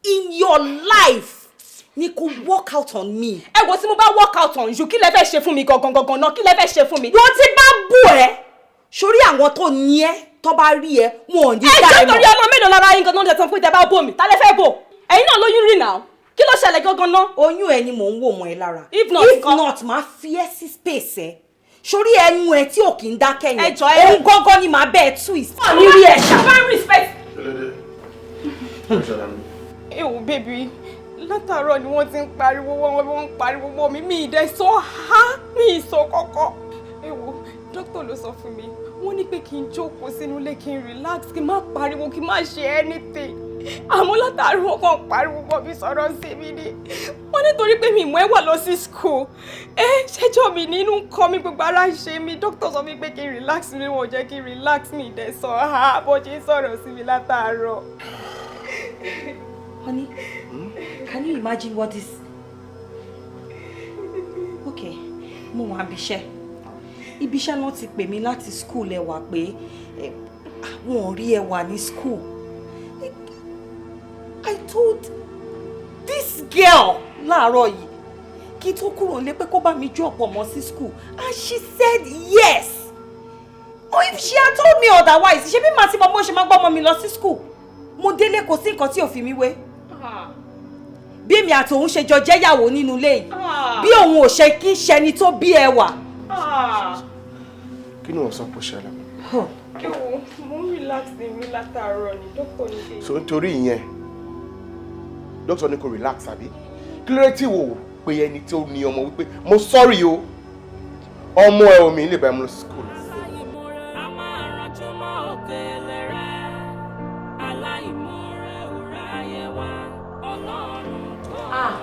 in your life ni kò work out on me. Ẹ wo, tí mo bá work out on you, kí lẹ fẹ́ ṣe fún mi gangan gangan náà? Kí lẹ fẹ́ ṣe fún mi? Wọ́n ti bá bù ẹ́ sórí àwọn tó ní ẹ, tó bá rí ẹ, wọn ò ní Ẹ dá jọ̀ọ́ ẹ nítorí mọ̀. ọmọ mélòó lára yín gangan tẹ̀sán fún ìtẹ́ bá bò mí? Ta lẹ fẹ́ bò? Ẹ̀yin náà lóyún rí náà, kí ló ṣẹlẹ̀ gangan náà? Oyún ẹ ni mò ń wò mọ́ ẹ lára. If not, If nǹkan? not, máa fi ẹ́ sí space ẹ sórí ẹnu ẹ tí ò kì í dákẹ́ yẹn. Ẹ jọ̀ọ́, ẹ- Òun gángan ni màá bẹ́ẹ̀ twist. Wọ́n ní rí ẹ ṣá. Bá respect. Ewo baby, látàárọ̀ ni wọ́n ti ń pariwo, wọ́n ń pariwo mọ́ mi, mi ì dẹ̀ sọ ha, mi ì sọ kọ́kọ́. Ewo, dókítà ló sọ fún mi, wọ́n ní pé kí n jókòó sínú ilé, kí n relax, kí n má pariwo, kí n má ṣe anything. Àmọ́ látàárọ̀ wọ́n kàn pariwo mọ́ mi, sọ̀rọ̀ sí mi ni. Wọ́n nítorí pé mi mú ẹ wà lọ sí school. Ẹ ṣẹjọ́ mi nínú nǹkan mi, gbogbo ara ń ṣe mi. Dókítà sọ mi pé kí n relax mi, wọ́n jẹ́ kí n relax, mi ì dẹ̀ sọ ha bó ṣe ń sọ̀rọ̀ sí mi látàárọ̀. Honey, can you imagine what this? Okay, mo wà ibiṣẹ́. Ibiṣẹ́ náà ti pè mí láti school Ẹwà pé wọn ò rí Ẹwà ní school. I told this girl láàárọ̀ yìí kí n tó kúrò nílé pé kó bá mi drop ọmọ sí school, and she said yes. Oh, if she had told me otherwise, ṣé bí màá ti mọ bó ṣe máa gbọ́ ọmọ mi lọ sí school? Mo délé, kò sí nǹkan tí ò fi mí wé. Bí èmi àti òun ṣe jọ jẹ́yàwó nínú ilé yìí, bí òun ò ṣe kí ń ṣẹni tó bí Ẹwà. Kí ni wọ́n sọ pé ó ṣẹlẹ̀? Ewo, mo ń relax ní mi látàárọ̀ ni dókítà ní kí. So nítorí ìyẹn, dókítà ní kò relax, àbí? Kí ló dé tí wò ó pé ẹni tí ó ní ọmọ wípé mo sorry o, ọmọ ẹ omi lè bá ẹ mú lọ sí school? A máa ranjú mọ́ òkèlè rẹ̀, aláìmoore ò ráyè wá, Ọlọ́run tó. Ah,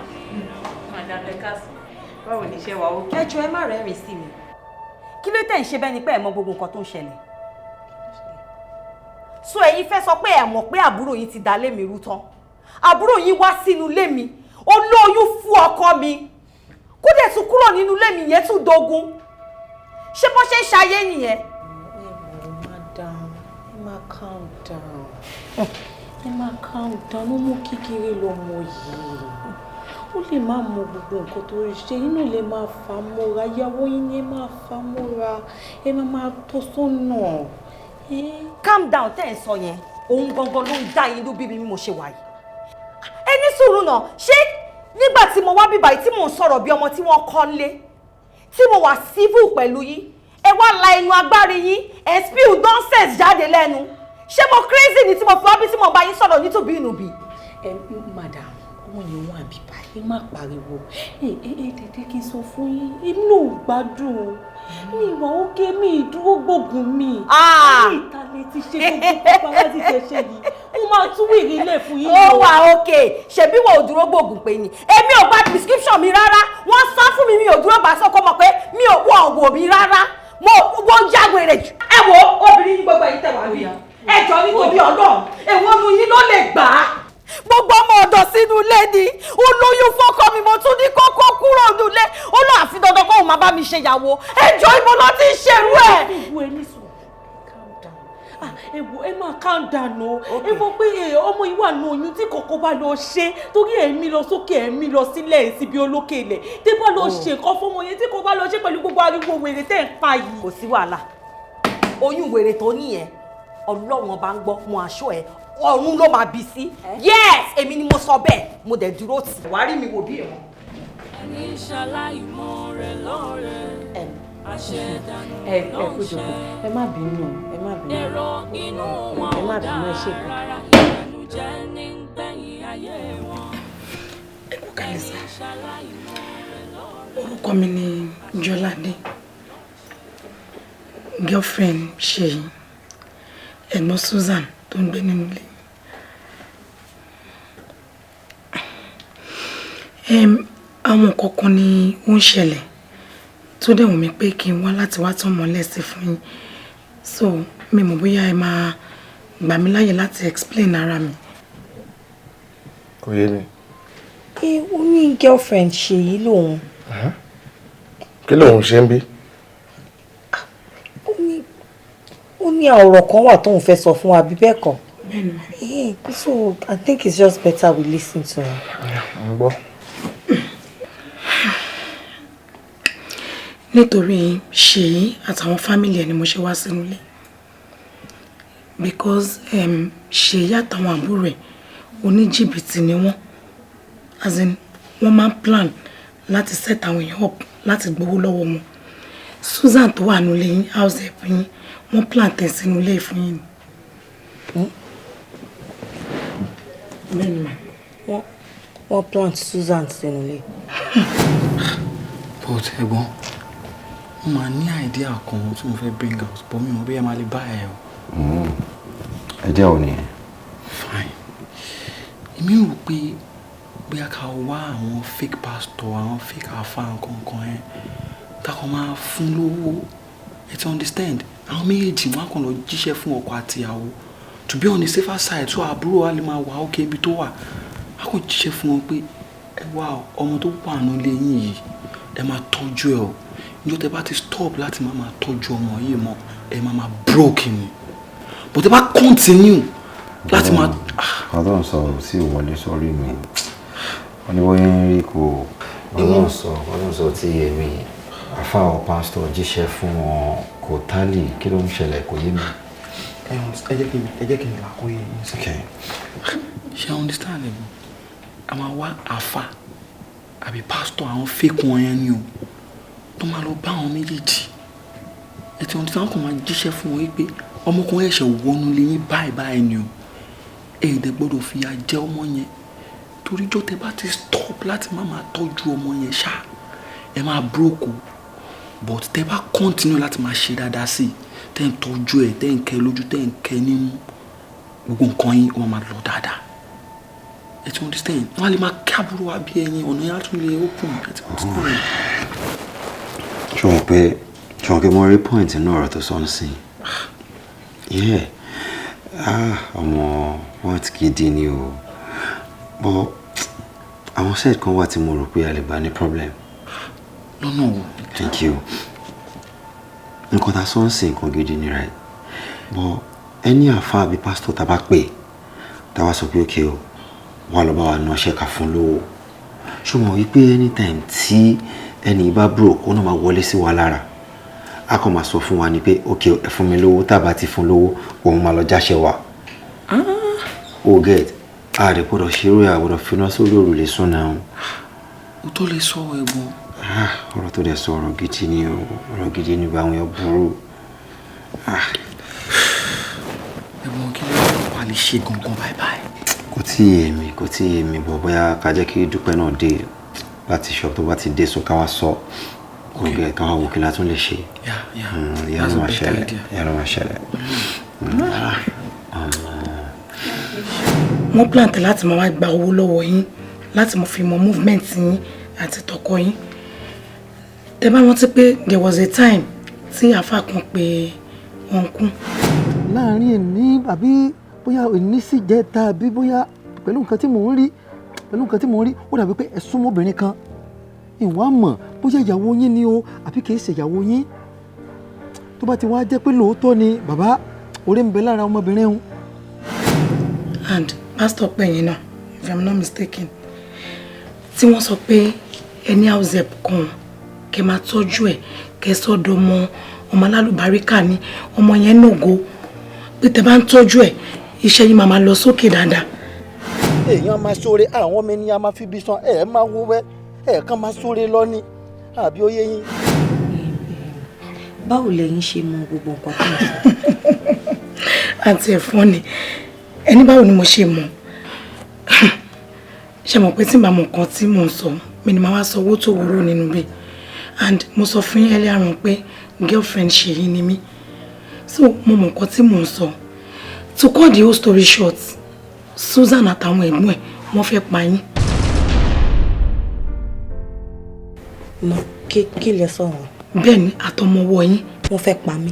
madam, ẹ káàsán. Báwo ni iṣẹ́ wa ó? Ẹ jọ̀ọ́, ẹ má rẹ́rìn sí mi. Kí ló tẹ̀ ń ṣe bẹ́ẹ̀ ni pé ẹ mọ gbogbo nǹkan tó ń ṣẹlẹ̀? So ẹ̀yin fẹ́ sọ pé ẹ mọ̀ pé àbúrò yín ti dá lé mi rú tán? Àbúrò yín wá sínú ilé mi, ó lóyún fún ọkọ mi, kó dẹ̀ tún kúrò nínú ilé mi, yẹn tún dogun. Ṣé bó ṣe ń ṣayé nìyẹn? Madam, ẹ máa calm down. Ẹ máa calm down. Ó mú kékeré lọmọ yìí. Ó lè má mọ gbogbo nǹkan tó ń ṣe. Inú lè máa fà á mọ́ra. Ìyàwó yín ni, ẹ máa fà á mọ́ra. Ẹ máa máa tọ́ sọ́nà. Calm down tẹ́ ẹ̀ sọ yẹn, òun gangan ló ń dá inú bí mi mo ṣe wà yìí. Ẹ ní sùúrù náà. Ṣé nígbà tí mo wá bíbá yìí, tí mò ń sọ̀rọ̀ bí ọmọ tí wọ́n kọ́ lé, tí mo wà civil pẹ̀lú yín, ẹ wá la ẹnu agbárí yín, ẹ spill nonsense jáde lẹ́nu? Ṣé mo crazy ni tí mo fi wá bí tí mo bá yín sọ̀rọ̀ nítòbí ìnùbí? Ẹ madam, ọmọ yẹn wà bíbá, ẹ má pariwo. Ẹ ẹ ẹ tètè kí n sọ fún yín, èmi náà ò gbádùn, mi ìwà òkè, mi ìdúró gbógun mi. Ní ìtàlẹ̀ ti ṣe gbogbo paparazzi tẹ ṣe yìí, mo máa tún wèrè ilé fún yín. Ó wà òkè. Ṣebí wọn ò dúró gbóògùn pé ni èmi ò gba prescription mi rárá. Wọ́n sá fún mi, mi ò dúró gbà sọ́kọ́ mọ̀ pé mi ò wọ́n wò mí rárá. Mo wọ́n jáwèrè jù. Ẹ wo, obìnrin ní gbogbo ẹ̀yin tẹ̀ wá bí, ẹ jọ nítorí Ọlọ́run, èwo nu yín ló lè gbà á? Gbogbo ọmọ ọ̀dọ̀ sínú ilé ni ó lóyún fọ́kọ mi, mo tún ní kókó kúrò nílé, ó lọ àfi dandan kóun máa bá mi ṣe ìyàwó. Ẹ jọ, ibo ló ti ń ṣerú ẹ̀? Ẹ wo, ẹ ní sùn, calm down. Ah, ẹ wo, ẹ máa calm down o. Ẹ mọ̀ pé ọmọ yìí wà ní oyún, tí kòkó bá lọ ṣe torí ẹ̀mí lọ sókè, ẹ̀mí lọ sílẹ̀ síbi olókè ilẹ̀, tí bá lọ ṣe nǹkan fọmọ yẹn, tí kò bá lọ ṣe pẹ̀lú gbogbo ariwo wèrè tẹ́ ẹ̀ ń pa yìí. Kò sí wàhálà. Oyún wèrè tó níyẹn, Ọlọ́run ọba ń gbọ́, mo aṣọ ẹ, ọ̀run ló máa bí sí. Yes, èmi ni mo sọ bẹ́ẹ̀, mo dẹ̀ dúró tì. Wàá rí mi wò bí ìwọ̀n. Ẹni ṣaláìmoore lóore, àṣẹdànù Ẹ ẹ ló ń kú ṣe. jókòó. Ẹ má bínú, ẹ má bínú. Èrò inú wọn Ẹ má ò bínú, ẹ dáa ṣé gan. rárá, ìbànújẹ́ ní gbẹ̀yìn ayé wọn. Kálẹ̀ sá. Orúkọ mi ni Jọládé, girlfriend Ṣèyí, ẹ̀gbọ́n Susan tó ń gbé nínú ilé. Àwọn nǹkan kan ni ó ń ṣẹlẹ̀ tó dẹ̀ wù mí pé kí n wá láti wá tàn mọ́lẹ̀ sí fún yín, so mi mọ̀ bóyá ẹ máa gbà mí láyè láti explain ara mi. Kò yé mi. Ó ní girlfriend Ṣèyí lòun. Kí lòun ṣe ń bí? Ó ní ọ̀rọ̀ kan wà tóun fẹ́ sọ fún wa, bí bẹ́ẹ̀ kọ́. So I think it's just better we listen to him. Ń gbọ́. Nítorí Ṣèyí àtàwọn fámìlì ẹ̀ ni mo ṣe wá sínú ilé, because Ṣèyí àtàwọn àbúrò ẹ̀ oníjìbìtì ni wọ́n, as in wọ́n máa ń plan láti set àwọn èèyàn up láti gbowó lọ́wọ́ wọn. Susan tó wà nílé yín, house help yín, wọ́n plan tẹ̀ sínú ilé fún yín ni. Bẹ́ẹ̀ni mà. Wọ́n plant Susan sínú ilé. But ẹ̀gbọ́n, mo máa ní idea kan tí mo fẹ́ bring out, but mi ò mọ̀ bí ẹ máa lè bá ẹ o. Ẹ jẹ́ òní. Fine. Èmi rò pé bóyá ká wá àwọn fake pastor, àwọn fake afa nǹkan yẹn, tá kàn máa fún lówó. Ẹ ti understand? Àwọn méjèèjì wọn á kàn lọ jíṣẹ́ fún ọkọ àti ìyàwó. To be on the safer side, so àbúrò wa lè máa wà ókè ibi tó wà. A kàn jíṣẹ́ fún wọn pé ẹ wá ọmọ tó wà nílé yín yìí, ẹ máa tọ́jú ẹ o. Níjọ́ tẹ bá ti stop láti máa máa tọ́jú ọmọ yìí mọ́, ẹ máa máa broke ni. But tẹ bá continue láti máa. Kan tó ń sọ ò tí ì wọlé sórí mi. Wọ́n ní bóyá ń rí kò. Kan tó ń sọ tí èmi àfáà pásítọ̀ jíṣẹ́ fún wọn kò tálì, kí ló ń ṣẹlẹ̀ kò yé mi. Ẹ jẹ́ kí n là kó yé yín sí. Ṣé ẹ understand ẹ̀? A máa wá àfà àbí pásítọ̀ àwọn fake wọn yẹn ni o, tó máa lọ bá àwọn méjèèjì. Ẹ ti understand, wọn kàn máa jíṣẹ́ fún wọn wípé ọmọkùnrin ẹ̀ṣẹ̀ wọnú lé yín báyìí báyìí ni o. Ẹ dẹ̀ gbọ́dọ̀ fìyà jẹ ọmọ yẹn, torí jọ́ tẹ bá ti stop láti má máa tọ́jú ọmọ yẹn ṣá, ẹ máa broke o. But tẹ bá continue láti máa ṣe dáadáa sí i, tẹ́ ń tọ́jú ẹ̀, tẹ́ ń kẹ́ lójú, tẹ́ ń kẹ́ nímú, gbogbo nǹkan yín ó máa lọ dáadáa. Ẹ ti understand? Wọ́n á lè máa kí àbúrò wa bí ẹyin, ọ̀nà yẹn á tún lè open. Ẹ ti understand? Ṣé o pé mo rí point inú ọ̀rọ̀ tó sọ ń sìn? Yeah. Ọmọ point gidi ni o. But àwọn set kan wà tí mo rò pé a lè bá ní problem. Lọ́nà wo? Thank you. Nǹkan tá a sọ ń sìn nǹkan gidi ni, right? But ẹni àfa àbí pásítọ̀ tá a bá pè, tá a wá sọ pé okay o, wà lọ bá wa ná ṣẹ́ ká fún lówó. Ṣùgbọ́n wípé anytime tí ẹni bá broke, ó náà máa wọlé sí wa lára. A kàn máa sọ fún wa ni pé okay ẹ fún mi lówó, tá a bá ti fún lówó, òun máa lọ jáṣẹ́ wa. O get, a rẹ̀ gbọ́dọ̀ ṣerú ẹ̀, a gbọ́dọ̀ finá sórí òrùlé sùn náà. O tó lè sọ ẹ̀gbọ́n. Ọ̀rọ̀ tó dẹ̀ sọ ọ̀rọ̀ gidi ni o, ọ̀rọ̀ gidi ni àwọn èèyàn burú. Ẹ̀gbọ́n, kí ló wà lè ṣe gangan báyìí báyìí? Kò tí ì yé mi bọ̀, bóyá ká jẹ́ kí Dúpẹ́ náà dé láti shop, tó bá ti dé so ká wá sọ. Okay, ká wá wò kí la tún lè ṣe. Ìyá ló máa ṣẹlẹ̀, ìyá ló máa ṣẹlẹ̀. Wọ́n plan láti máa wá gba owó lọ́wọ́ yín láti mo fi mọ movement yín àti tọkọ yín. Tẹ́ bá rántí pé there was a time tí àáfà kan pé ọ̀nkún. Láàárín èní àbí bóyá èní sì jẹ́ tàbí bóyá pẹ̀lú nǹkan tí mò ń rí, ó dàbí pé ẹ súnmọ́ obìnrin kan. Ìwà mọ̀ bóyá ìyàwó yín ni o àbí kì í ṣe ìyàwó yín. Tó bá ti wá jẹ́ pé lóòótọ́ ni bàbá, orí ń bẹ lára ọmọbìnrin òun. And pastor pè yín náà, if I'm not mistaken, tí wọ́n sọ pé ẹni house help kan kẹ́ máa tọ́jú ẹ̀, kẹ́ sọ́dọ̀ ọmọ ọmọ alálùbáríkà ni, ọmọ yẹn nàgó, pé tẹ́ bá ń tọ́jú ẹ̀, iṣẹ́ yín máa máa lọ sókè dáadáa. Èèyàn máa ṣoore, àwọn ọmọ ènìyàn máa fi bí san, ẹ máa wo wẹ́, ẹ kàn máa ṣoore lọ ni, àbí ó yé yín. Báwo lẹ̀yin ṣe mọ gbogbo nǹkan tó ń sọ? Àǹtí ẹ̀fọn ni, ẹni báwo ni mo ṣe mọ̀? Ṣé mọ̀ pé tí màá mọ̀ nǹkan tí mò ń sọ, mi ni màá wá sọ owó tó wúrò nínú bí. And mo sọ fún yín earlier on pé girlfriend Ṣèyí ni mí. So mo mọ̀ nǹkan tí mò ń sọ. To cut the whole story short, Susan àtàwọn ẹ̀gbọ́n ẹ̀ wọ́n fẹ́ pa yín. Mo kí lẹ sọ̀rọ̀. Bẹ́ẹ̀ ni, àtọmọwọ́ yín. Wọ́n fẹ́ pa mí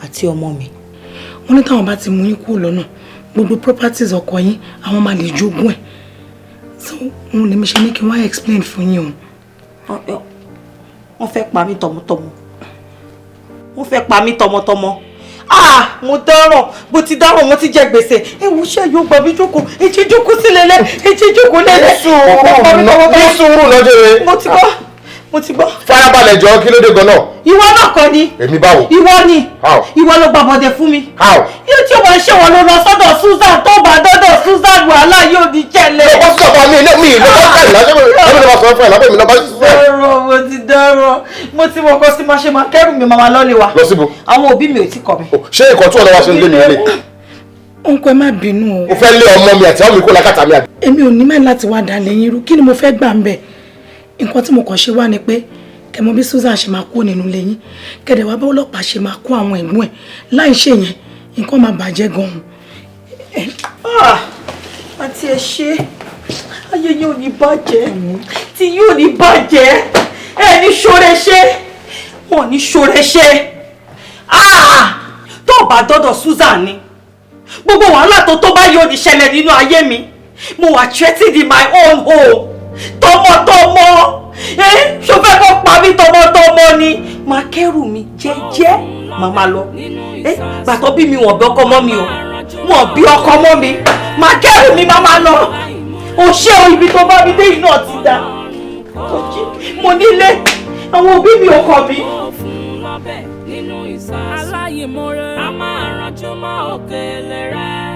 àti ọmọ mi. Wọ́n ní táwọn bá ti mú yín kúrò lọ́nà, gbogbo properties ọkọ yín àwọn máa lè jogún ẹ̀. So òun lèmi ṣe ní kí wọ́n explain fún yín o. Wọ́n fẹ́ pa mí tọmọtọmọ. Wọ́n fẹ́ pa mí tọmọtọmọ. Ah, mo dáràn, mo ti dáràn, mo ti jẹ gbèsè. Ẹ wo ṣé yóò gbà mí jókòó, èjì jókòó sí lélẹ̀, èjì jókòó lélẹ̀. Ní sùúrù lọ́jọ́ rẹ̀. Mo ti gbọ́, mo ti gbọ́. Farabalẹ̀ jọ, kí ló dé gan-an? Ìwọ náà kọ́ ni. Èmi báwo? Ìwọ ni. How? Ìwọ ló gba bọ̀dẹ̀ fún mi. How? Yóò tí o máa ṣe wọn ló lọ sọ́dọ̀ Susan, tó bá dọ́dọ̀ Susan wàhálà yóò ní jẹ́lẹ̀. Lọ́kọ́ sọ̀rọ̀ fún mi, mi lọ́kọ́ sọ̀rọ̀ lábẹ́ mi lọ́kọ́ sọ̀rọ̀ fún ẹ lábẹ́ mi lọ́kọ́ sọ̀rọ̀. Mo ti dáràn, mo ti mọ nǹkan tí máa ṣe, máa kẹ́rù mi máa lọ́lé wa. Lọ síbo? Àwọn òbí mi ò tí kọ̀ mi. Ṣé nǹkan tí wọ́n lọ wá ṣe ń lé mi lé? Uncle, ẹ má bínú o. O fẹ́ lé ọmọ mi àti ọmọ mi kó lákàtà mi àbí? Èmi ò ní mẹ́rin láti wá dalẹ̀ yín rú. Kí ni mo fẹ́ gbà ń bẹ̀? Nǹkan tí mo kàn ṣe wá ni pé kẹmọ bí Susan ṣe máa kó nínú ilé yín, kẹdẹ wá bá ọlọ́pàá ṣe máa kó àwọn ẹ̀gbọ́n ẹ̀. Láì ṣe yẹn, nǹkan máa bàjẹ́ gan-an. Àǹtí ẹ ṣé, ayé yín ò ní bàjẹ́, tí yín ò ní bàjẹ́, ẹ ní ṣoore ṣe, wọn ò ní ṣoore ṣe. Tó bá dọ́dọ̀ Susan ni, gbogbo wàhálà tó bá yóò ní ṣẹlẹ̀ nínú ayé mi. Mo wà threatened in my own home. Tọmọtọmọ, ṣo fẹ́ kó pa mí tọmọtọmọ ni? Máa kẹ́rù mi jẹ́jẹ́, màá máa lọ. Gbàtọ́ bí mi wọ̀n bí ọkọ mọ́ mi o, wọ̀n bí ọkọ mọ́ mi, máa kẹ́rù mi máa máa lọ. O ṣé o, ibi tó bá mi dé yìí náà ti dà. Mo nílé, àwọn òbí mi ò kọ̀ mí. Aláìmoore a máa ranjú mọ́ òkèlè rẹ̀,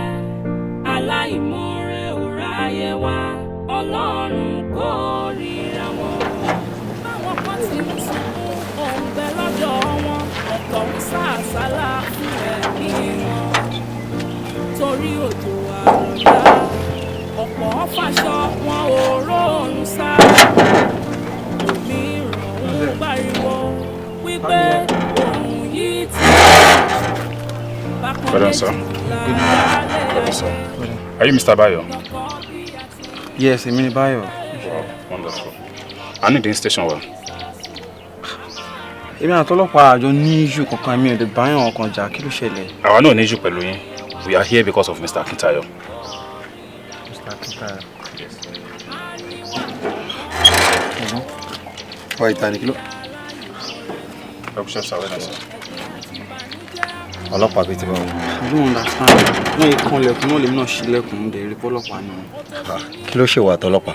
aláìmoore ò ráyè wá, Ọlọ́run kò ríra wọn. Báwọn kan ti ń sunkún òǹgbẹ lọ́dọ̀ wọn, ọ̀pọ̀ ń sá àsálà fún ẹ̀mí wọn. Torí òjò àrùndá, ọ̀pọ̀ ń fàṣọ wọn ò róòrùn sá. Òmíràn ń pariwo wípé òun yìí ti. Pardon, sir. Pardon, sir. Are you Mr. Bayo? Yes, èmi ni Bayo. Wow, wonderful. I need the station well. Èmi àtọlọ́pàá àjọ ní issue kankan, mi ò lè báyọ̀ ọkàn jà, kí ló ṣẹlẹ̀? Àwa náà ní issue pẹ̀lú yín. We are here because of Mr. Akintayo. Mr. Akintayo. Yes. Why ìta ni kí ló? Ọlọ́pàá bíi ti báwo? I don't understand. Wọ́n yìí kan lẹ̀kùn náà lèmi náà ṣílẹ̀kùn ń dẹ̀ rí pọ́lọ́pàá ni. Kí ló ṣe wà àtọlọ́pàá?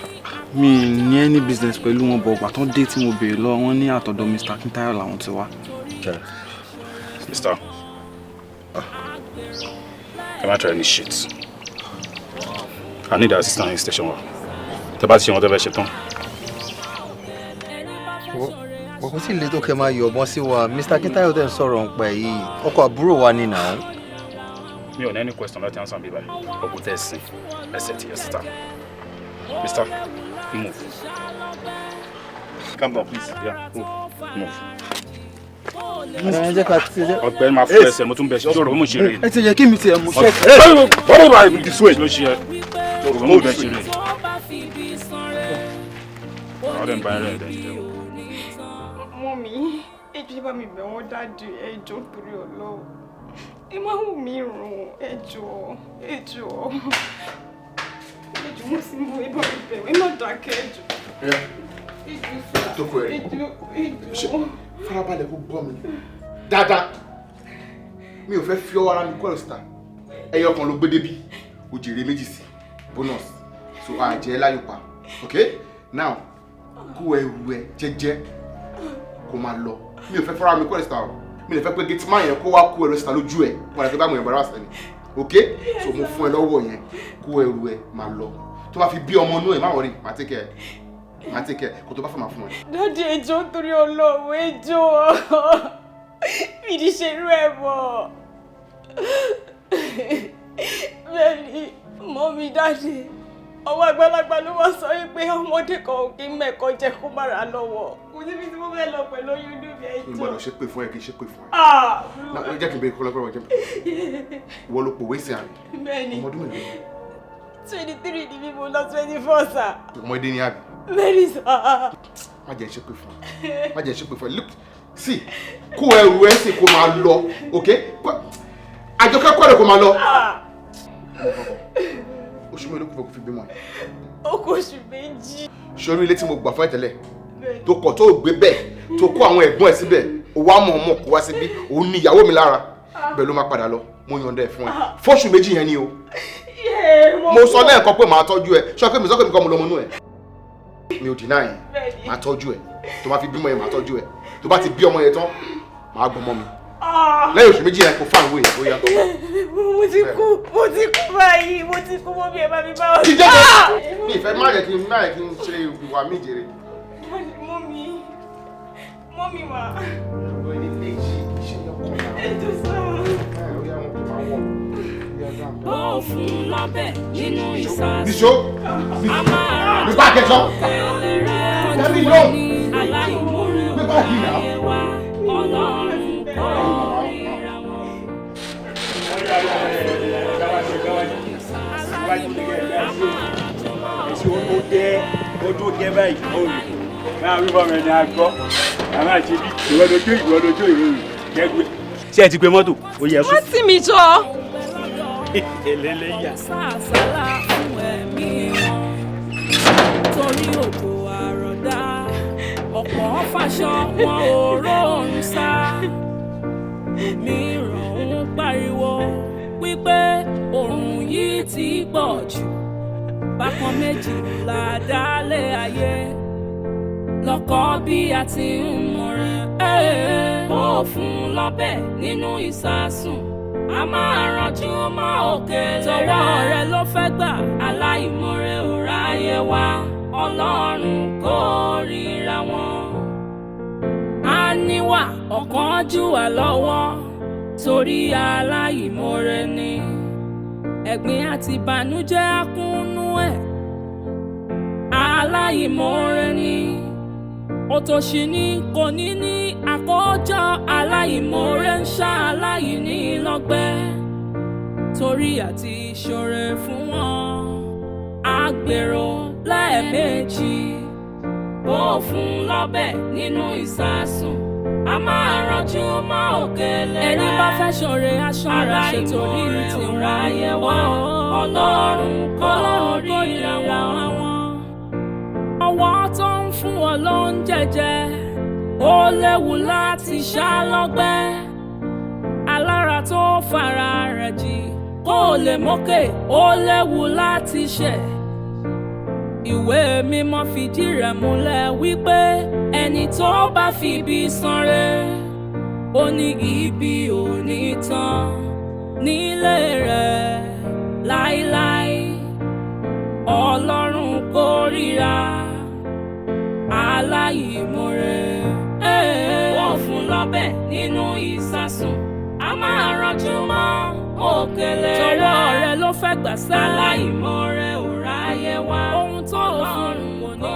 Mi ní any business pẹ̀lú wọn, bọ̀ ọgbà tán dé tí mo béèrè lọ, wọ́n ní àtọ̀dọ̀ Mr. Akintayo làwọn ti wá. Mr. Am I trying this shit? I need assistance in station wa. Tẹ́ bá ti ṣe wọn tẹ́ fẹ́ ṣe tán. Kò sí ilé tó kẹ́ máa yọ̀ ọ̀bọ̀n sí wa. Mr. Akintayo tẹ̀ ń sọ̀rọ̀ ń pa yìí, ọkọ àbúrò wa ni nàá. Mi ò ní any question láti answer mi báyìí. Ọkọ tẹ̀ sìn, ẹsẹ̀ ti yẹ síta. Mr. Move. Calm down, please. Yeah, move. Move. Ọ̀gbẹ́ni máa fún ẹsẹ̀, mo tún bẹ̀ ṣe ọ̀rọ̀ mo ṣe rè. Ẹ ti yẹ kí mi tiẹ̀ mú ṣẹ́ẹ̀kì. Bọ́dọ̀ bá mi dissuade ló ṣe ẹ. Ọ̀rọ̀ mo bẹ̀ ṣe rè. Ọ̀rẹ́ mi bá rẹ̀ ẹ̀ dẹ̀. Mọ́mí, ẹ jọ̀ọ́ bá mi bẹ̀ wọ́n dáàdì, ẹ jọ̀ọ́ torí Ọlọ́run. Ẹ má wù mí rùn, ẹ jọ̀ọ́, ẹ jọ̀ọ́. Ẹ jọ̀ọ́ mo ti mú, ẹ bá mi bẹ̀ wọ́n, ẹ má dákẹ́, ẹ jọ̀ọ́. Ẹ jọ̀ọ́ ẹ jọ̀ọ́, ẹ jọ̀ọ́. Farabalẹ̀ kó gbọ́ mi dáadáa. Mi ò fẹ́ fi ọwọ́ ara mi kọ́ ẹ̀rọ síta. Ẹyọ kan ló gbé débí, o jèrè méjì sí, bonus. So àjẹ́ láyò pa, okay? Now, kó ẹrù ẹ jẹ́jẹ́ kó máa lọ. Mi ò fẹ́ fọ́ra mi kọ́ ẹ̀rọ síta o. Mi lè fẹ́ pé gate man yẹn kó wá kó ẹrù síta lójú ẹ̀. Kó wá lè fẹ́ bá àwọn èèyàn bára wà sẹ́ni. Okay? So mo fún ẹ lọ́wọ́ yẹn, kó ẹrù ẹ máa lọ. Tó bá fi bí ọmọ inú ẹ, má worry, màá take care. Màá take care. Kó tó bá fẹ́ máa fún ẹ. Dáàdì, ẹ jọ̀ọ́ torí Ọlọ́run, ẹ jọ̀ọ́. Mi ní ṣe irú ẹ̀ mọ́. Bẹ́ẹ̀ni, mọ́mí, dáàdì, Ọwọ́ àgbàlagbà ló wá sọ wípé ọmọdé kan ò kí ń mẹ́kọ jẹ kó má ra lọ́wọ́. Kò síbi tí mo fẹ́ lọ pẹ̀lú oyún inú mi, ẹjọ́. N gbọ́dọ̀ ṣépè fún ẹ, kí n ṣépè fún ẹ. Ah! Náà, jẹ́ kí n bèrè kọ́lọ́kọ́lọ́ jẹ́ ìwọ ló pòwe sí àná. Bẹ́ẹ̀ni. Ọmọ ọdún mélòó ni? 23 ni mí, mo lọ 24, sir. Ọmọdé ni àbí? Bẹ́ẹ̀ni, sir. Má jẹ́ ṣépè fún ẹ. Má jẹ́ ṣépè fún ẹ. Look, see, kó ẹrù ẹ sì kó máa lọ, okay? Àjọkẹ́ kọ́ ẹ̀ kó máa lọ. Oṣù mélòó kò fẹ́ kó fi bímọ ẹ? Ó kù oṣù 2. Sórí ilé tí mo gbà fún ẹ tẹ́lẹ̀ tó kọ̀ tó gbé bẹ́ẹ̀ tó kó àwọn ẹ̀gbọ́n ẹ̀ síbẹ̀, ó wá mọ̀ ọmọ kó wá síbí, òun ní ìyàwó mi lára, bẹ́ẹ̀ ló máa padà lọ. Mo yọ̀ǹda ẹ̀ fún ẹ fóṣù 2 yẹn ni o. Mo sọ lẹ́ẹ̀kan pé màá tọ́jú ẹ, sọ pé mi sọ pé mi kọ́ mo lọ́mọ inú ẹ, mi ò deny ẹ, màá tọ́jú ẹ tó bá fi bímọ yẹn, màá tọ́jú ẹ tó bá ti bí ọmọ yẹn tán, màá gbọmọ mi lẹ́yìn oṣù 2 yẹn kò fáwọn ìwé ó yá. Mo ti kú, mo ti kú báyìí, mo ti kú, mo bí ẹ bá mi bá wọn. Kí jẹ́ kí mi ìfẹ́ má yẹ kí n má yẹ kí n ṣe ìwà mi jèrè. Mọ́mí, mọ́mí wà. Ẹni méjì ṣe ọkàn náà. Ètò sáà. Bó o fún lọ́bẹ̀ nínú ìsasùn. Níṣó. A máa Mi bá kẹsàn. òkèlè rẹ̀ Tẹ́lẹ̀ kánjú yóò. ní aláìmoore Mi bá yìí náà. ayé wa, Ọlọ́run kò ríra wọn. Ó tó dé báyìí, ó rè máa wí fọmọ ẹni àgọ́ àwọn àti bí ìwọ lójú ìwọ lójú ìwọ rè kẹgbẹ. Ṣé ẹ ti pe mọ́tò? Ó yẹ sùn. Wọ́n tì mí jọ. Eléyà. Sàsálà fún ẹ̀mí wọn torí òjò àrọ̀dá, ọ̀pọ̀ fàṣọ wọn ò róòrùn sá, mìíràn ń pariwo wípé òòrùn yìí ti pọ̀ jù. Bákan méjì là dálé ayé lọ́kọ́ bí a ti ń mọ̀rẹ́. Ó fún lọ́bẹ̀ nínú ìsasùn, a máa ranjú mọ́ òkèlè rẹ̀. Tọwọ́ rẹ̀ ló fẹ́ gbà, aláìmoore ò ráyè wá, Ọlọ́run kò ríra wọn. A níwà ọ̀kánjúwà lọ́wọ́ torí aláìmoore ni, ẹ̀gbin àti ìbànújẹ́ á kúnnú ẹ̀. Aláìmoore ni, òtòṣì ni, kò ní ní àkójọ. Aláìmoore ń ṣá aláìní lọ́gbẹ́ torí àti ìṣòro fún wọn, àgbèrò lẹ́ẹ̀mejì. Bó fún lọ́bẹ̀ nínú ìsasùn, a máa ranjú mọ́ òkèlè rẹ̀. Ẹni bá fẹ́ ṣoore aṣọ́ra ṣe torí tiwọn ayé wa, Ọlọ́run kò ríra wọn. Ọwọ́ tó ń fún wọn ló ń jẹjẹ, ó léwu láti ṣá lọ́gbẹ́. Alára tó fara rẹ̀ jì kó lè mókè, ó léwu láti ṣẹ̀. Ìwé mímọ́ fìdí rẹ̀ múlẹ̀ wípé ẹni tó bá fi ibi sanre, ó ní ibi ò ní tán nílé rẹ̀ láíláí. Ọlọ́run kórìíra aláìmoore. Wọ́n fún lọ́bẹ̀ nínú ìsasùn, a máa ranjú mọ́ òkèlè rẹ̀. Tọwọ́ rẹ̀ ló fẹ́ gbà sẹ́. Aláìmoore ò ráyè wá, ohun tó fún kò ní.